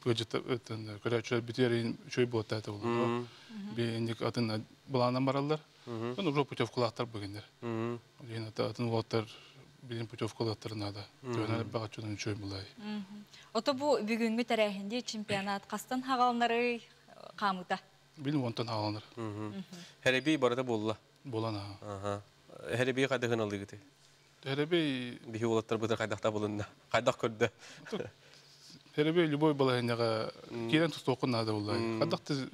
көрөөччүлэр бүтүөр үчүгэй буолта этэ буолла. Биһиник атын былаанан бараллар. Оны уже путевкалаахтар бүгүннэр. Ол атын уолаттар билин путевкалаахтар наада. Төөнөр баҕаччынан үчүгэй булай. Ото бу бүгүҥҥү тэрээһинди чемпионат хастан хагалнары хаамыта? Билин онтон хагаланар. Хәрәби барыта буолла. Буолан аха. Хәрәби хайдахын алыгыты? Хәрәби биһи уолаттар бытыр хайдахта булынна. Хайдах көрдө. Хәрәби любой балаһыннага кирен тустуокун наада булла. Хайдахты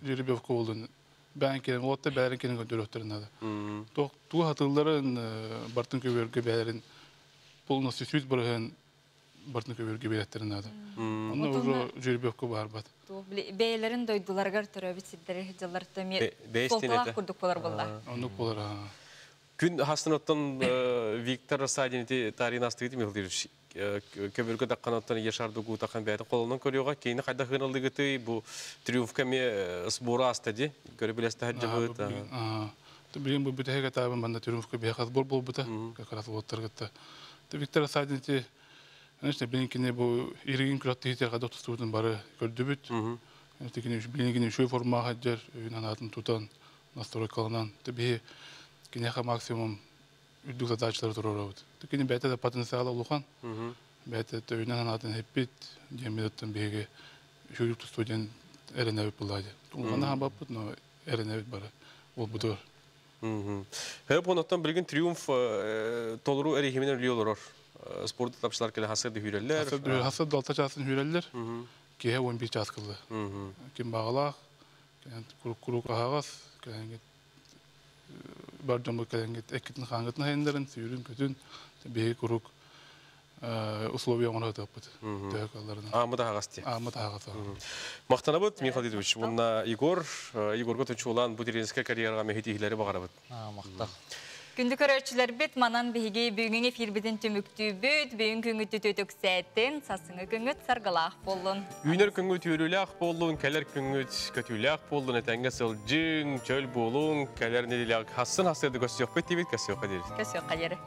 жеребьевка болдун. Бән кирен уолатта бәрин кирен көндөрөктөр наада. Туу хатылларын бартын көбөргө бәрин полностью сүз барыһын бартын көбөргө береттерин наада. Онно уже жеребьевка бар бат. Бэйэлэрин дойдуларыгар төрөөбүт сирдэри дьыллар төмө суолталаах курдук болар буолла. Оннук болар. Күн хастын оттон Виктор Рассадин ити тарин астыгыт Михаил көбөргө даккан оттон Яшар Дугу тахан бәйті қолынан көрüyorга кейini хайда хыналыгыты бу триумфка ме сбора астади көрө билесте хаджабыт. Билин бу бүтәһәгә табын банда триумфка бия сбор болбута как раз вот Виктор Рассадин ити конечно билин кине бу иригин күрәтте хитер кадак тустубутун бары көрдүбүт. Тикини билин кине шуй форма хаджар үйүнөн атын тутан настройкаланан бихи кинеха максимум үрдүк задачалар турорабыт. Кини бәйте да потенциалы улухан. Бәйте тöyүнөн атын хеппит жемидеттен биһиги шуйук студент эренебит буллади. Улухана хабаппыт, но эренебит бары. Ол бутур. Хөп оноттон билген триумф толору эрихименен үлүй олорор. Спорт тапшылар келе хасырды хүреллер. Хасыр далта часын хүреллер. Кеhe 11 час кылды. Ким багалах, курук ахагас, бар жомбу келенгет эккитин хангытын хайындарын, сүйрүн көтүн, бейи курук условия оңор таппыт. Төһөк алларына. Амы да хагас ти. Амы да хагас. Мактанабыт Михаил Дмитриевич, мунна Егор, Егорго тучулан бу тренерская карьерага мехитихлери багарабыт. Мактак. Күндү көрөөчүлөр бит манан биһиги бүгүн эфирбитин түмүктүүбүт, бүгүн күнгү төтөксәттин, сасыңы күнгүт саргалаах боллун. Үйнер күнгү түйрүлээх боллун, кэлэр күнгүт көтүүлээх боллун, этэнгэ сылдьыҥ, чөл болуң, кэлэр неделяк хассын хасырды көссүөхпүт тибит, көссүөххэ диэри. Көссүөххэ диэри.